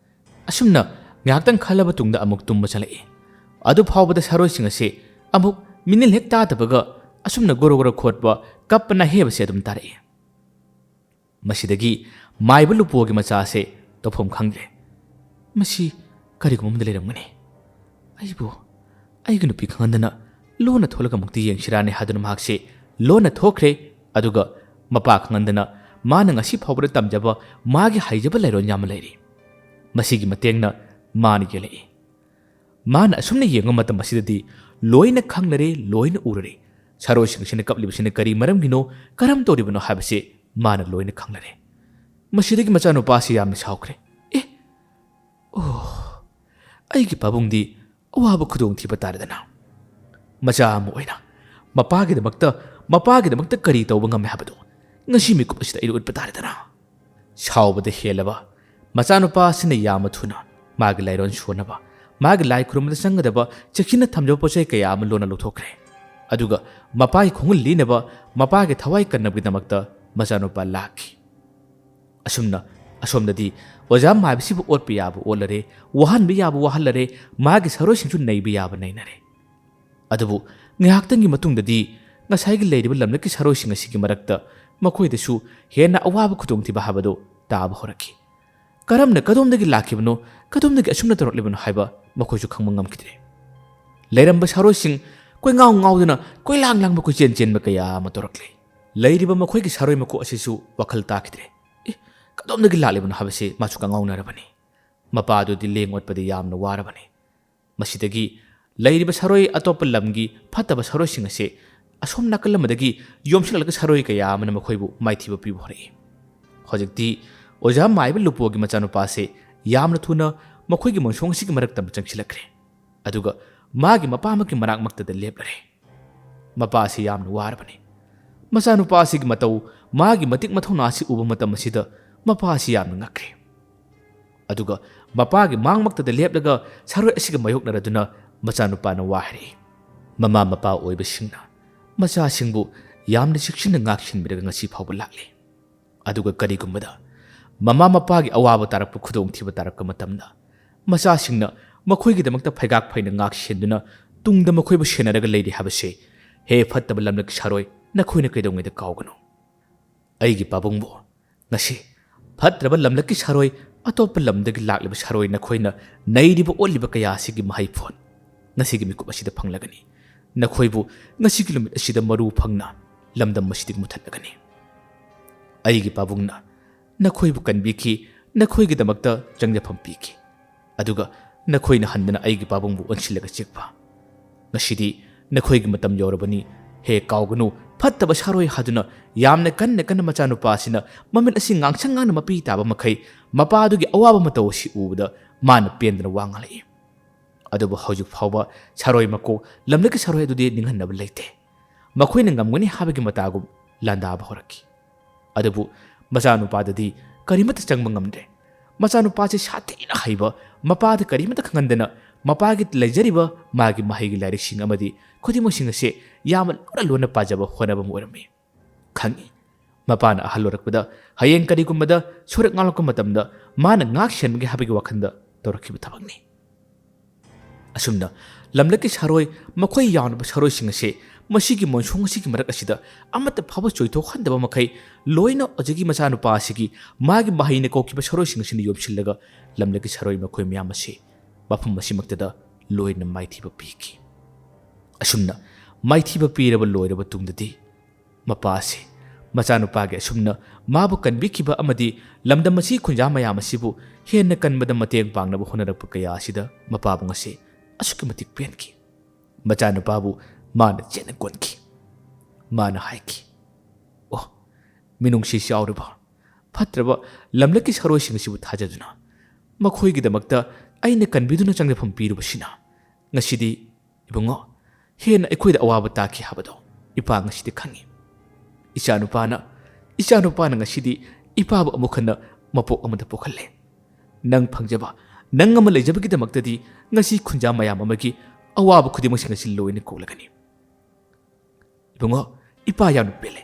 ꯑꯁꯨꯝꯅ ꯉꯥꯏꯍꯥꯛꯇꯪ ꯈꯜꯂꯕ ꯇꯨꯡꯗ ꯑꯃꯨꯛ ꯇꯨꯝꯕ ꯆꯪꯂꯛꯏ꯫ ꯑꯗꯨ ꯐꯥꯎꯕꯗ ꯁꯥꯔꯣꯏꯁꯤꯡ ꯑꯁꯤ ꯑꯃꯨꯛ ꯃꯤꯅꯤꯜ ꯍꯦꯛ ꯇꯥꯗꯕꯒ ꯑꯁꯨꯝꯅ ꯒꯣꯔꯣ ꯒꯣꯔꯣ ꯈꯣꯠꯄ, ꯀꯞꯄꯅ ꯍꯦꯕꯁꯦ ꯑꯗꯨꯝ ꯇꯥꯔꯛꯏ꯫ ꯃꯁꯤꯗꯒꯤ ꯃꯥꯏꯕ ꯂꯨꯄꯣꯒꯤ ꯃꯆꯥꯁꯦ ꯇꯧꯐꯝ ꯈꯪꯗ꯭ꯔꯦ꯫ "ꯃꯁꯤ ꯀꯔꯤꯒꯨꯝꯕ ꯑꯃꯗ ꯂꯩꯔꯝꯒꯅꯤ꯫ ꯑꯩꯕꯨ ꯑꯩꯒꯤ ꯅꯨꯄꯤ ꯈꯪꯍꯟꯗꯅ ꯂꯣꯟꯅ ꯊꯣꯛꯂꯒ ꯑꯃꯨꯛꯇꯤ ꯌꯦꯡꯁꯤꯔꯥꯅꯦ" ꯍꯥꯏꯗꯨꯅ ꯃꯍꯥꯛꯁꯦ ꯂꯣꯟꯅ ꯊꯣꯛꯈ꯭ꯔꯦ꯫ ꯑꯗꯨꯒ ꯃꯄꯥ ꯈꯪꯍꯟꯗꯅ ꯃꯥꯅ ꯉꯁꯤ ꯐꯥꯎꯕꯗ ꯇꯝꯖꯕ ꯃꯥꯒꯤ ꯍꯩꯖꯕ ꯂꯥꯏꯔꯣꯟ ꯌꯥꯝꯅ ꯂꯩꯔꯤ꯫ ꯃꯁꯤꯒꯤ ꯃꯇꯦꯡꯅ ꯃꯥꯅ ꯌꯦꯜꯂꯛꯏ꯫ ꯃꯥꯅ ꯑꯁꯨꯝꯅ ꯌꯦꯡꯕ ꯃꯇꯝ ꯑꯁꯤꯗꯗꯤ ꯂꯣꯏꯅ ꯈꯪꯂꯔꯦ, ꯂꯣꯏꯅ ꯎꯔꯔꯦ꯫ ꯁꯥꯔꯣꯏꯁꯤꯡ ꯑꯁꯤꯅ ꯀꯞꯂꯤꯕꯁꯤꯅ ꯀꯔꯤ ꯃꯔꯝꯒꯤꯅꯣ, ꯀꯔꯝ ꯇꯧꯔꯤꯕꯅꯣ ꯍꯥꯏꯕꯁꯤ ꯃꯥꯅ ꯂꯣꯏꯅ ꯈꯪꯂꯔꯦ꯫ ꯃꯁꯤꯗꯒꯤ ꯃꯆꯥꯅꯨꯄꯥꯁꯤ ꯌꯥꯝꯅ ꯁꯥꯎꯈ꯭ꯔꯦ꯫ "ꯑꯦ, ꯑꯣ, ꯑꯩꯒꯤ ꯄꯥꯕꯨꯡꯗꯤ ꯑꯋꯥꯕ ꯈꯨꯗꯣꯡꯊꯤꯕ ꯇꯥꯔꯦꯗꯅ꯫ ꯃꯆꯥ ꯑꯃ ꯑꯣꯏꯅ ꯃꯄꯥꯒꯤꯗꯃꯛꯇ, ꯃꯄꯥꯒꯤꯗꯃꯛꯇ ꯀꯔꯤ ꯇꯧꯕ ꯉꯝꯃꯦ ꯍꯥꯏꯕꯗꯣ ꯉꯁꯤ ꯃꯤꯀꯨꯞ ꯑꯁꯤꯗ ꯑꯩꯅ ꯎꯠꯄ ꯇꯥꯔꯦꯗꯅ"꯫ ꯁꯥꯎꯕꯗ ꯍꯦꯜꯂꯕ ꯃꯆꯥꯅꯨꯄꯥ ꯑꯁꯤꯅ ꯌꯥꯝꯅ ꯊꯨꯅ ꯃꯥꯒꯤ ꯂꯥꯏꯔꯣꯟ ꯁꯣꯟꯅꯕ, ꯃꯥꯒꯤ ꯂꯥꯏ ꯈꯨꯔꯨꯝꯕꯗ ꯆꯪꯒꯗꯕ ꯆꯦꯛꯁꯤꯟꯅ ꯊꯝꯖꯕ ꯄꯣꯠꯆꯩ ꯀꯌꯥ ꯑꯃ ꯂꯣꯟꯅ ꯂꯧꯊꯣꯛꯈ꯭ꯔꯦ꯫ ꯑꯗꯨꯒ ꯃꯄꯥꯒꯤ ꯈꯣꯡꯒꯨꯜ ꯂꯤꯅꯕ, ꯃꯄꯥꯒꯤ ꯊꯋꯥꯏ ꯀꯟꯅꯕꯒꯤꯗꯃꯛꯇ ꯃꯆꯥꯅꯨꯄꯥ ꯂꯥꯛꯈꯤ꯫ ꯑꯁꯨꯝꯅ ꯑꯁꯣꯝꯗꯗꯤ ꯑꯣꯖꯥ ꯃꯥꯏꯕꯁꯤꯕꯨ ꯑꯣꯠꯄ ꯌꯥꯕ ꯑꯣꯠꯂꯔꯦ, ꯋꯥꯍꯟꯕ ꯌꯥꯕ ꯋꯥꯍꯜꯂꯔꯦ, ꯃꯥꯒꯤ ꯁꯥꯔꯣꯏꯁꯤꯡꯁꯨ ꯅꯩꯕ ꯌꯥꯕ ꯅꯩꯅꯔꯦ꯫ ꯑꯗꯨꯕꯨ ꯉꯥꯏꯍꯥꯛꯇꯪꯒꯤ ꯃꯇꯨꯡꯗꯗꯤ ꯉꯁꯥꯏꯒꯤ ꯂꯩꯔꯤꯕ ꯂꯝꯂꯛꯀꯤ ꯁꯥꯔꯣꯏꯁꯤꯡ ꯑꯁꯤꯒꯤ ꯃꯔꯛꯇ ꯃꯈꯣꯏꯗꯁꯨ ꯍꯦꯟꯅ ꯑꯋꯥꯕ ꯈꯨꯗꯣꯡꯊꯤꯕ ꯍꯥꯏꯕꯗꯨ ꯇꯥꯕ ꯍꯧꯔꯛꯈꯤ꯫ ꯀꯔꯝꯅ, ꯀꯗꯣꯝꯗꯒꯤ ꯂꯥꯛꯈꯤꯕꯅꯣ, ꯀꯗꯣꯝꯗꯒꯤ ꯑꯁꯨꯝꯅ ꯇꯧꯔꯛꯂꯤꯕꯅꯣ ꯍꯥꯏꯕ ꯃꯈꯣꯏꯁꯨ ꯈꯪꯕ ꯉꯝꯈꯤꯗ꯭ꯔꯦ꯫ ꯂꯩꯔꯝꯕ ꯁꯥꯔꯣꯏꯁꯤꯡ ꯀꯣꯏꯉꯥꯎ ꯉꯥꯎꯗꯨꯅ, ꯀꯣꯏꯂꯥꯡ ꯂꯥꯡꯕ, ꯀꯣꯏꯆꯦꯟ ꯆꯦꯟꯕ ꯀꯌꯥ ꯑꯃ ꯇꯧꯔꯛꯂꯦ꯫ ꯂꯩꯔꯤꯕ ꯃꯈꯣꯏꯒꯤ ꯁꯥꯔꯣꯏ ꯃꯀꯣꯛ ꯑꯁꯤꯁꯨ ꯋꯥꯈꯜ ꯇꯥꯈꯤꯗ꯭ꯔꯦ꯫ "ꯑꯦ, ꯀꯗꯣꯝꯗꯒꯤ ꯂꯥꯛꯂꯤꯕꯅꯣ?" ꯍꯥꯏꯕꯁꯤ ꯃꯥꯁꯨ ꯀꯉꯥꯎꯅꯔꯕꯅꯤ꯫ ꯃꯄꯥꯗꯨꯗꯤ ꯂꯦꯡ ꯑꯣꯠꯄꯗ ꯌꯥꯝꯅ ꯋꯥꯔꯕꯅꯤ꯫ ꯃꯁꯤꯗꯒꯤ ꯂꯩꯔꯤꯕ ꯁꯥꯔꯣꯏ, ꯑꯇꯣꯞꯄ ꯂꯝꯒꯤ ꯐꯠꯇꯕ ꯁꯥꯔꯣꯏꯁꯤꯡ ꯑꯁꯤ ꯑꯁꯣꯝ ꯅꯥꯀꯜ ꯑꯃꯗꯒꯤ ꯌꯣꯝꯁꯤꯜꯂꯛꯂꯒ ꯁꯥꯔꯣꯏ ꯀꯌꯥ ꯑꯃꯅ ꯃꯈꯣꯏꯕꯨ ꯃꯥꯏꯊꯤꯕ ꯄꯤꯕ ꯍꯧꯔꯛꯏ꯫ ꯍꯧꯖꯤꯛꯇꯤ ꯑꯣꯖꯥ ꯃꯥꯏꯕ ꯂꯨꯄꯣꯒꯤ ꯃꯆꯥꯅꯨꯄꯥꯁꯤ ꯌꯥꯝꯅ ꯊꯨꯅ ꯃꯈꯣꯏꯒꯤ ꯃꯣꯟꯁꯣꯡ ꯑꯁꯤꯒꯤ ꯃꯔꯛꯇ ꯑꯃ ꯆꯪꯁꯤꯜꯂꯛꯈ꯭ꯔꯦ꯫ ꯑꯗꯨꯒ ꯃꯥꯒꯤ ꯃꯄꯥꯃꯛꯀꯤ ꯃꯅꯥꯛꯃꯛꯇꯗ ꯂꯦꯞꯂꯔꯦ꯫ ꯃꯄꯥ ꯑꯁꯤ ꯌꯥꯝꯅ ꯋꯥꯔꯕꯅꯤ꯫ ꯃꯆꯥꯅꯨꯄꯥ ꯑꯁꯤꯒꯤ ꯃꯇꯧ, ꯃꯥꯒꯤ ꯃꯇꯤꯛ ꯃꯊꯧꯅꯥ ꯑꯁꯤ ꯎꯕ ꯃꯇꯝ ꯑꯁꯤꯗ ꯃꯄꯥ ꯑꯁꯤ ꯌꯥꯝꯅ ꯉꯛꯈ꯭ꯔꯦ꯫ ꯑꯗꯨꯒ ꯃꯄꯥꯒꯤ ꯃꯥꯡꯃꯛꯇꯗ ꯂꯦꯞꯂꯒ ꯁꯥꯔꯣꯏ ꯑꯁꯤꯒ ꯃꯥꯌꯣꯛꯅꯔꯗꯨꯅ ꯃꯆꯥꯅꯨꯄꯥꯅ ꯋꯥ ꯍꯥꯏꯔꯛꯏ, "ꯃꯃꯥ ꯃꯄꯥ ꯑꯣꯏꯕꯁꯤꯡꯅ ꯃꯆꯥꯁꯤꯡꯕꯨ ꯌꯥꯝꯅ ꯆꯦꯛꯁꯤꯟꯅ ꯉꯥꯛ ꯁꯦꯟꯕꯤꯔꯒ ꯉꯁꯤ ꯐꯥꯎꯕ ꯂꯥꯛꯂꯤ꯫ ꯑꯗꯨꯒ ꯀꯔꯤꯒꯨꯝꯕꯗ ꯃꯃꯥ ꯃꯄꯥꯒꯤ ꯑꯋꯥꯕ ꯇꯥꯔꯛꯄ, ꯈꯨꯗꯣꯡꯊꯤꯕ ꯇꯥꯔꯛꯄ ꯃꯇꯝꯗ ꯃꯆꯥꯁꯤꯡꯅ ꯃꯈꯣꯏꯒꯤꯗꯃꯛꯇ ꯐꯩꯒꯥꯛ ꯐꯩꯅ ꯉꯥꯛ ꯁꯦꯟꯗꯨꯅ ꯇꯨꯡꯗ ꯃꯈꯣꯏꯕꯨ ꯁꯦꯟꯅꯔꯒ ꯂꯩꯔꯤ ꯍꯥꯏꯕꯁꯦ, ꯍꯦ ꯐꯠꯇꯕ ꯂꯝꯂꯛꯀꯤ ꯁꯥꯔꯣꯏ, ꯅꯈꯣꯏꯅ ꯀꯩꯗꯧꯉꯩꯗ ꯀꯥꯎꯒꯅꯨ꯫ ꯑꯩꯒꯤ ꯄꯥꯕꯨꯡꯕꯨ ꯉꯁꯤ ꯐꯠꯇ꯭ꯔꯕ ꯂꯝꯂꯛꯀꯤ ꯁꯥꯔꯣꯏ, ꯑꯇꯣꯞꯄ ꯂꯝꯗꯒꯤ ꯂꯥꯛꯂꯤꯕ ꯁꯥꯔꯣꯏ ꯅꯈꯣꯏꯅ ꯅꯩꯔꯤꯕ ꯑꯣꯠꯂꯤꯕ ꯀꯌꯥ ꯑꯁꯤꯒꯤ ꯃꯍꯩ ꯐꯣꯟ ꯉꯁꯤꯒꯤ ꯃꯤꯀꯨꯞ ꯑꯁꯤꯗ ꯐꯪꯂꯒꯅꯤ꯫ ꯅꯈꯣꯏꯕꯨ ꯉꯁꯤꯒꯤ ꯅꯨꯃꯤꯠ ꯑꯁꯤꯗ ꯃꯔꯨ ꯐꯪꯅ ꯂꯝꯗꯝ ꯑꯁꯤꯗꯒꯤ ꯃꯨꯊꯠꯂꯒꯅꯤ꯫ ꯑꯩꯒꯤ ꯄꯥꯕꯨꯡꯅ ꯅꯈꯣꯏꯕꯨ ꯀꯟꯕꯤꯈꯤ, ꯅꯈꯣꯏꯒꯤꯗꯃꯛꯇ ꯆꯪꯖꯐꯝ ꯄꯤꯈꯤ꯫ ꯑꯗꯨꯒ ꯅꯈꯣꯏꯅ ꯍꯟꯗꯅ ꯑꯩꯒꯤ ꯄꯥꯕꯨꯡꯕꯨ ꯑꯣꯟꯁꯤꯜꯂꯒ ꯆꯤꯛꯄ꯫ ꯉꯁꯤꯗꯤ ꯅꯈꯣꯏꯒꯤ ꯃꯇꯝ ꯌꯧꯔꯕꯅꯤ꯫ ꯍꯦ ꯀꯥꯎꯒꯅꯨ, ꯐꯠꯇꯕ ꯁꯥꯔꯣꯏ ꯍꯥꯏꯗꯨꯅ ꯌꯥꯝꯅ ꯀꯟꯅ ꯀꯟꯅ ꯃꯆꯥꯅꯨꯄꯥ ꯑꯁꯤꯅ ꯃꯃꯤꯠ ꯑꯁꯤ ꯉꯥꯡꯁꯪ ꯉꯥꯡꯅ ꯃꯄꯤ ꯇꯥꯕ ꯃꯈꯩ ꯃꯄꯥꯗꯨꯒꯤ ꯑꯋꯥꯕ ꯃꯇꯧ ꯑꯁꯤ ꯎꯕꯗ ꯃꯥꯅ ꯄꯦꯟꯗꯅ ꯋꯥ ꯉꯥꯡꯂꯛꯏ꯫ ꯑꯗꯨꯕꯨ ꯍꯧꯖꯤꯛ ꯐꯥꯎꯕ ꯁꯥꯔꯣꯏ ꯃꯀꯣꯛ ꯂꯝꯂꯛꯀꯤ ꯁꯥꯔꯣꯏ ꯑꯗꯨꯗꯤ ꯅꯤꯡꯍꯟꯅꯕ ꯂꯩꯇꯦ꯫ ꯃꯈꯣꯏꯅ ꯉꯝꯒꯅꯤ ꯍꯥꯏꯕꯒꯤ ꯃꯇꯥꯒꯨꯝ ꯂꯥꯟꯗꯥꯕ ꯍꯧꯔꯛꯈꯤ꯫ ꯑꯗꯨꯕꯨ ꯃꯆꯥꯅꯨꯄꯥꯗꯗꯤ ꯀꯔꯤꯃꯠꯇ ꯆꯪꯕ ꯉꯝꯗ꯭ꯔꯦ꯫ ꯃꯆꯥꯅꯨꯄꯥꯁꯤ ꯁꯥꯊꯤꯅ ꯍꯩꯕ, ꯃꯄꯥꯗ ꯀꯔꯤꯃꯠꯇ ꯈꯪꯍꯟꯗꯅ ꯃꯄꯥꯒꯤ ꯂꯩꯖꯔꯤꯕ ꯃꯥꯒꯤ ꯃꯍꯩꯒꯤ ꯂꯥꯏꯔꯤꯛꯁꯤꯡ ꯑꯃꯗꯤ ꯈꯨꯗꯤꯡꯃꯛꯁꯤꯡ ꯑꯁꯤ ꯌꯥꯝꯅ ꯂꯨꯅ ꯂꯨꯅ ꯄꯥꯖꯕ ꯍꯣꯠꯅꯕ ꯑꯃ ꯑꯣꯏꯔꯝꯃꯤ꯫ ꯈꯪꯏ, ꯃꯄꯥꯅ ꯑꯍꯜ ꯑꯣꯏꯔꯛꯄꯗ ꯍꯌꯦꯡ ꯀꯔꯤꯒꯨꯝꯕꯗ ꯁꯣꯏꯔꯛ ꯉꯥꯡꯂꯛꯄ ꯃꯇꯝꯗ ꯃꯥꯅ ꯉꯥꯛ ꯁꯦꯟꯕꯒꯦ ꯍꯥꯏꯕꯒꯤ ꯋꯥꯈꯜꯗ ꯇꯧꯔꯛꯈꯤꯕ ꯊꯕꯛꯅꯤ꯫ ꯑꯁꯨꯝꯅ ꯂꯝꯂꯛꯀꯤ ꯁꯥꯔꯣꯏ, ꯃꯈꯣꯏ ꯌꯥꯎꯅꯕ ꯁꯥꯔꯣꯏꯁꯤꯡ ꯑꯁꯤ ꯃꯁꯤꯒꯤ ꯃꯣꯟꯁꯣꯡ ꯑꯁꯤꯒꯤ ꯃꯔꯛ ꯑꯁꯤꯗ ꯑꯃꯠꯇ ꯐꯥꯎꯕ ꯆꯣꯏꯊꯣꯛꯍꯟꯗꯕ ꯃꯈꯩ ꯂꯣꯏꯅ ꯍꯧꯖꯤꯛꯀꯤ ꯃꯆꯥꯅꯨꯄꯥ ꯑꯁꯤꯒꯤ ꯃꯥꯒꯤ ꯃꯍꯩꯅ ꯀꯧꯈꯤꯕ ꯁꯥꯔꯣꯏꯁꯤꯡ ꯑꯁꯤꯅ ꯌꯣꯝꯁꯤꯜꯂꯒ ꯂꯝꯂꯛꯀꯤ ꯁꯥꯔꯣꯏ ꯃꯈꯣꯏ ꯃꯌꯥꯝ ꯑꯁꯤ ꯃꯐꯝ ꯑꯁꯤꯃꯛꯇꯗ ꯂꯣꯏꯅ ꯃꯥꯏꯊꯤꯕ ꯄꯤꯈꯤ꯫ ꯑꯁꯨꯝꯅ ꯃꯥꯏꯊꯤꯕ ꯄꯤꯔꯕ ꯂꯣꯏꯔꯕ ꯇꯨꯡꯗꯗꯤ ꯃꯄꯥ ꯑꯁꯤ ꯃꯆꯥꯅꯨꯄꯥꯒꯤ ꯑꯁꯨꯝꯅ ꯃꯥꯕꯨ ꯀꯟꯕꯤꯈꯤꯕ ꯑꯃꯗꯤ ꯂꯝꯗꯝ ꯑꯁꯤꯒꯤ ꯈꯨꯟꯖꯥ ꯃꯌꯥꯝ ꯑꯁꯤꯕꯨ ꯍꯦꯟꯅ ꯀꯟꯕꯗ ꯃꯇꯦꯡ ꯄꯥꯡꯅꯕ ꯍꯣꯠꯅꯔꯛꯄ ꯀꯌꯥ ꯑꯁꯤꯗ ꯃꯄꯥꯕꯨ ꯉꯁꯤ ꯑꯁꯨꯛꯀꯤ ꯃꯇꯤꯛ ꯄꯦꯟꯈꯤ꯫ ꯃꯆꯥꯅꯨꯄꯥꯕꯨ ꯃꯥꯅ ꯆꯦꯠꯅ ꯀꯣꯟꯈꯤ꯫ ꯃꯥꯅ ꯍꯥꯏꯈꯤ, "ꯑꯣ, ꯃꯤꯅꯨꯡꯁꯤ ꯆꯥꯎꯔꯕ, ꯐꯠꯇ꯭ꯔꯕ ꯂꯝꯂꯛꯀꯤ ꯁꯥꯔꯣꯏꯁꯤꯡ ꯑꯁꯤꯕꯨ ꯊꯥꯖꯗꯨꯅ ꯃꯈꯣꯏꯒꯤꯗꯃꯛꯇ ꯑꯩꯅ ꯀꯟꯕꯤꯗꯨꯅ ꯆꯪꯖꯐꯝ ꯄꯤꯔꯨꯕꯁꯤꯅ ꯉꯁꯤꯗꯤ ꯏꯕꯨꯡꯉꯣ, ꯍꯦꯟꯅ ꯑꯩꯈꯣꯏꯗ ꯑꯋꯥꯕ ꯇꯥꯈꯤ ꯍꯥꯏꯕꯗꯣ ꯏꯄꯥ ꯉꯁꯤꯗꯤ ꯈꯪꯉꯤ꯫ ꯏꯆꯥꯅꯨꯄꯥꯅ, ꯏꯆꯥꯅꯨꯄꯥꯅ ꯉꯁꯤꯗꯤ ꯏꯄꯥꯕꯨ ꯑꯃꯨꯛ ꯍꯟꯅ ꯃꯄꯣꯛ ꯑꯃꯗ ꯄꯣꯛꯍꯜꯂꯦ꯫ ꯅꯪ ꯐꯪꯖꯕ, ꯅꯪ ꯑꯃ ꯂꯩꯖꯕꯒꯤꯗꯃꯛꯇꯗꯤ ꯉꯁꯤ ꯈꯨꯟꯖꯥ ꯃꯌꯥꯝ ꯑꯃꯒꯤ ꯑꯋꯥꯕ ꯈꯨꯗꯤꯡꯃꯛꯁꯤꯡ ꯑꯁꯤ ꯂꯣꯏꯅ ꯀꯣꯛꯂꯒꯅꯤ꯫ ꯏꯕꯨꯡꯉꯣ, ꯏꯄꯥ ꯌꯥꯝꯅ ꯄꯦꯜꯂꯦ꯫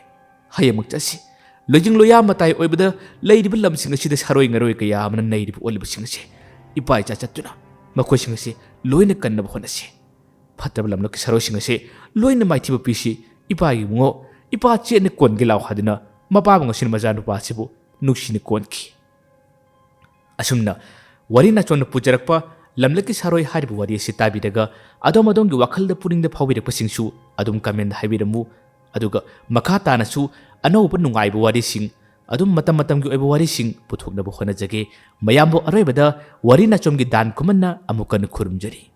ꯍꯌꯦꯡꯃꯛ ꯆꯠꯁꯤ꯫ ꯂꯣꯏꯖꯤꯡ ꯂꯣꯌꯥ ꯃꯇꯥꯏ ꯑꯣꯏꯕꯗ ꯂꯩꯔꯤꯕ ꯂꯝꯁꯤꯡ ꯑꯁꯤꯗ ꯁꯥꯔꯣꯏ ꯉꯔꯣꯏ ꯀꯌꯥ ꯑꯃꯅ ꯅꯩꯔꯤꯕ ꯑꯣꯠꯂꯤꯕꯁꯤꯡ ꯑꯁꯤ ꯏꯄꯥ ꯏꯆꯥ ꯆꯠꯇꯨꯅ ꯃꯈꯣꯏꯁꯤꯡ ꯑꯁꯤ ꯂꯣꯏꯅ ꯀꯟꯅꯕ ꯍꯣꯠꯅꯁꯤ꯫ ꯐꯠꯇꯕ ꯂꯝꯂꯛꯀꯤ ꯁꯥꯔꯣꯏꯁꯤꯡ ꯑꯁꯤ ꯂꯣꯏꯅ ꯃꯥꯏꯊꯤꯕ ꯄꯤꯁꯤ꯫ ꯏꯄꯥꯒꯤ ꯏꯕꯨꯡꯉꯣ, ꯏꯄꯥ ꯆꯦꯠꯅ ꯀꯣꯟꯒꯦ ꯂꯥꯎ ꯍꯥꯏꯗꯨꯅ ꯃꯄꯥꯕꯨ ꯉꯁꯤꯅ ꯃꯆꯥꯅꯨꯄꯥ ꯑꯁꯤꯕꯨ ꯅꯨꯡꯁꯤꯅ ꯀꯣꯟꯈꯤ꯫ ꯑꯁꯨꯝꯅ ꯋꯥꯔꯤ ꯅꯥꯆꯣꯝꯅ ꯄꯨꯖꯔꯛꯄ ꯂꯝꯂꯛꯀꯤ ꯁꯥꯔꯣꯏ ꯍꯥꯏꯔꯤꯕ ꯋꯥꯔꯤ ꯑꯁꯤ ꯇꯥꯕꯤꯔꯒ ꯑꯗꯣꯝ ꯑꯗꯣꯝꯒꯤ ꯋꯥꯈꯜꯗ ꯄꯨꯛꯅꯤꯡꯗ ꯐꯥꯎꯕꯤꯔꯛꯄꯁꯤꯡꯁꯨ ꯑꯗꯨꯝ comment ꯍꯥꯏꯕꯤꯔꯝꯃꯨ꯫ ꯑꯗꯨꯒ ꯃꯈꯥ ꯇꯥꯅꯁꯨ ꯑꯅꯧꯕ ꯅꯨꯡꯉꯥꯏꯕ ꯋꯥꯔꯤꯁꯤꯡ, ꯑꯗꯨꯝ ꯃꯇꯝ ꯃꯇꯝꯒꯤ ꯑꯣꯏꯕ ꯋꯥꯔꯤꯁꯤꯡ ꯄꯨꯊꯣꯛꯅꯕ ꯍꯣꯠꯅꯖꯒꯦ꯫ ꯃꯌꯥꯝꯕꯨ ꯑꯔꯣꯏꯕꯗ ꯋꯥꯔꯤ ꯅꯥꯆꯣꯝꯒꯤ ꯗꯥꯟ ꯈꯨꯃꯟꯅ ꯑꯃꯨꯛ ꯍꯟꯅ ꯈꯨꯔꯨꯝꯖꯔꯤ꯫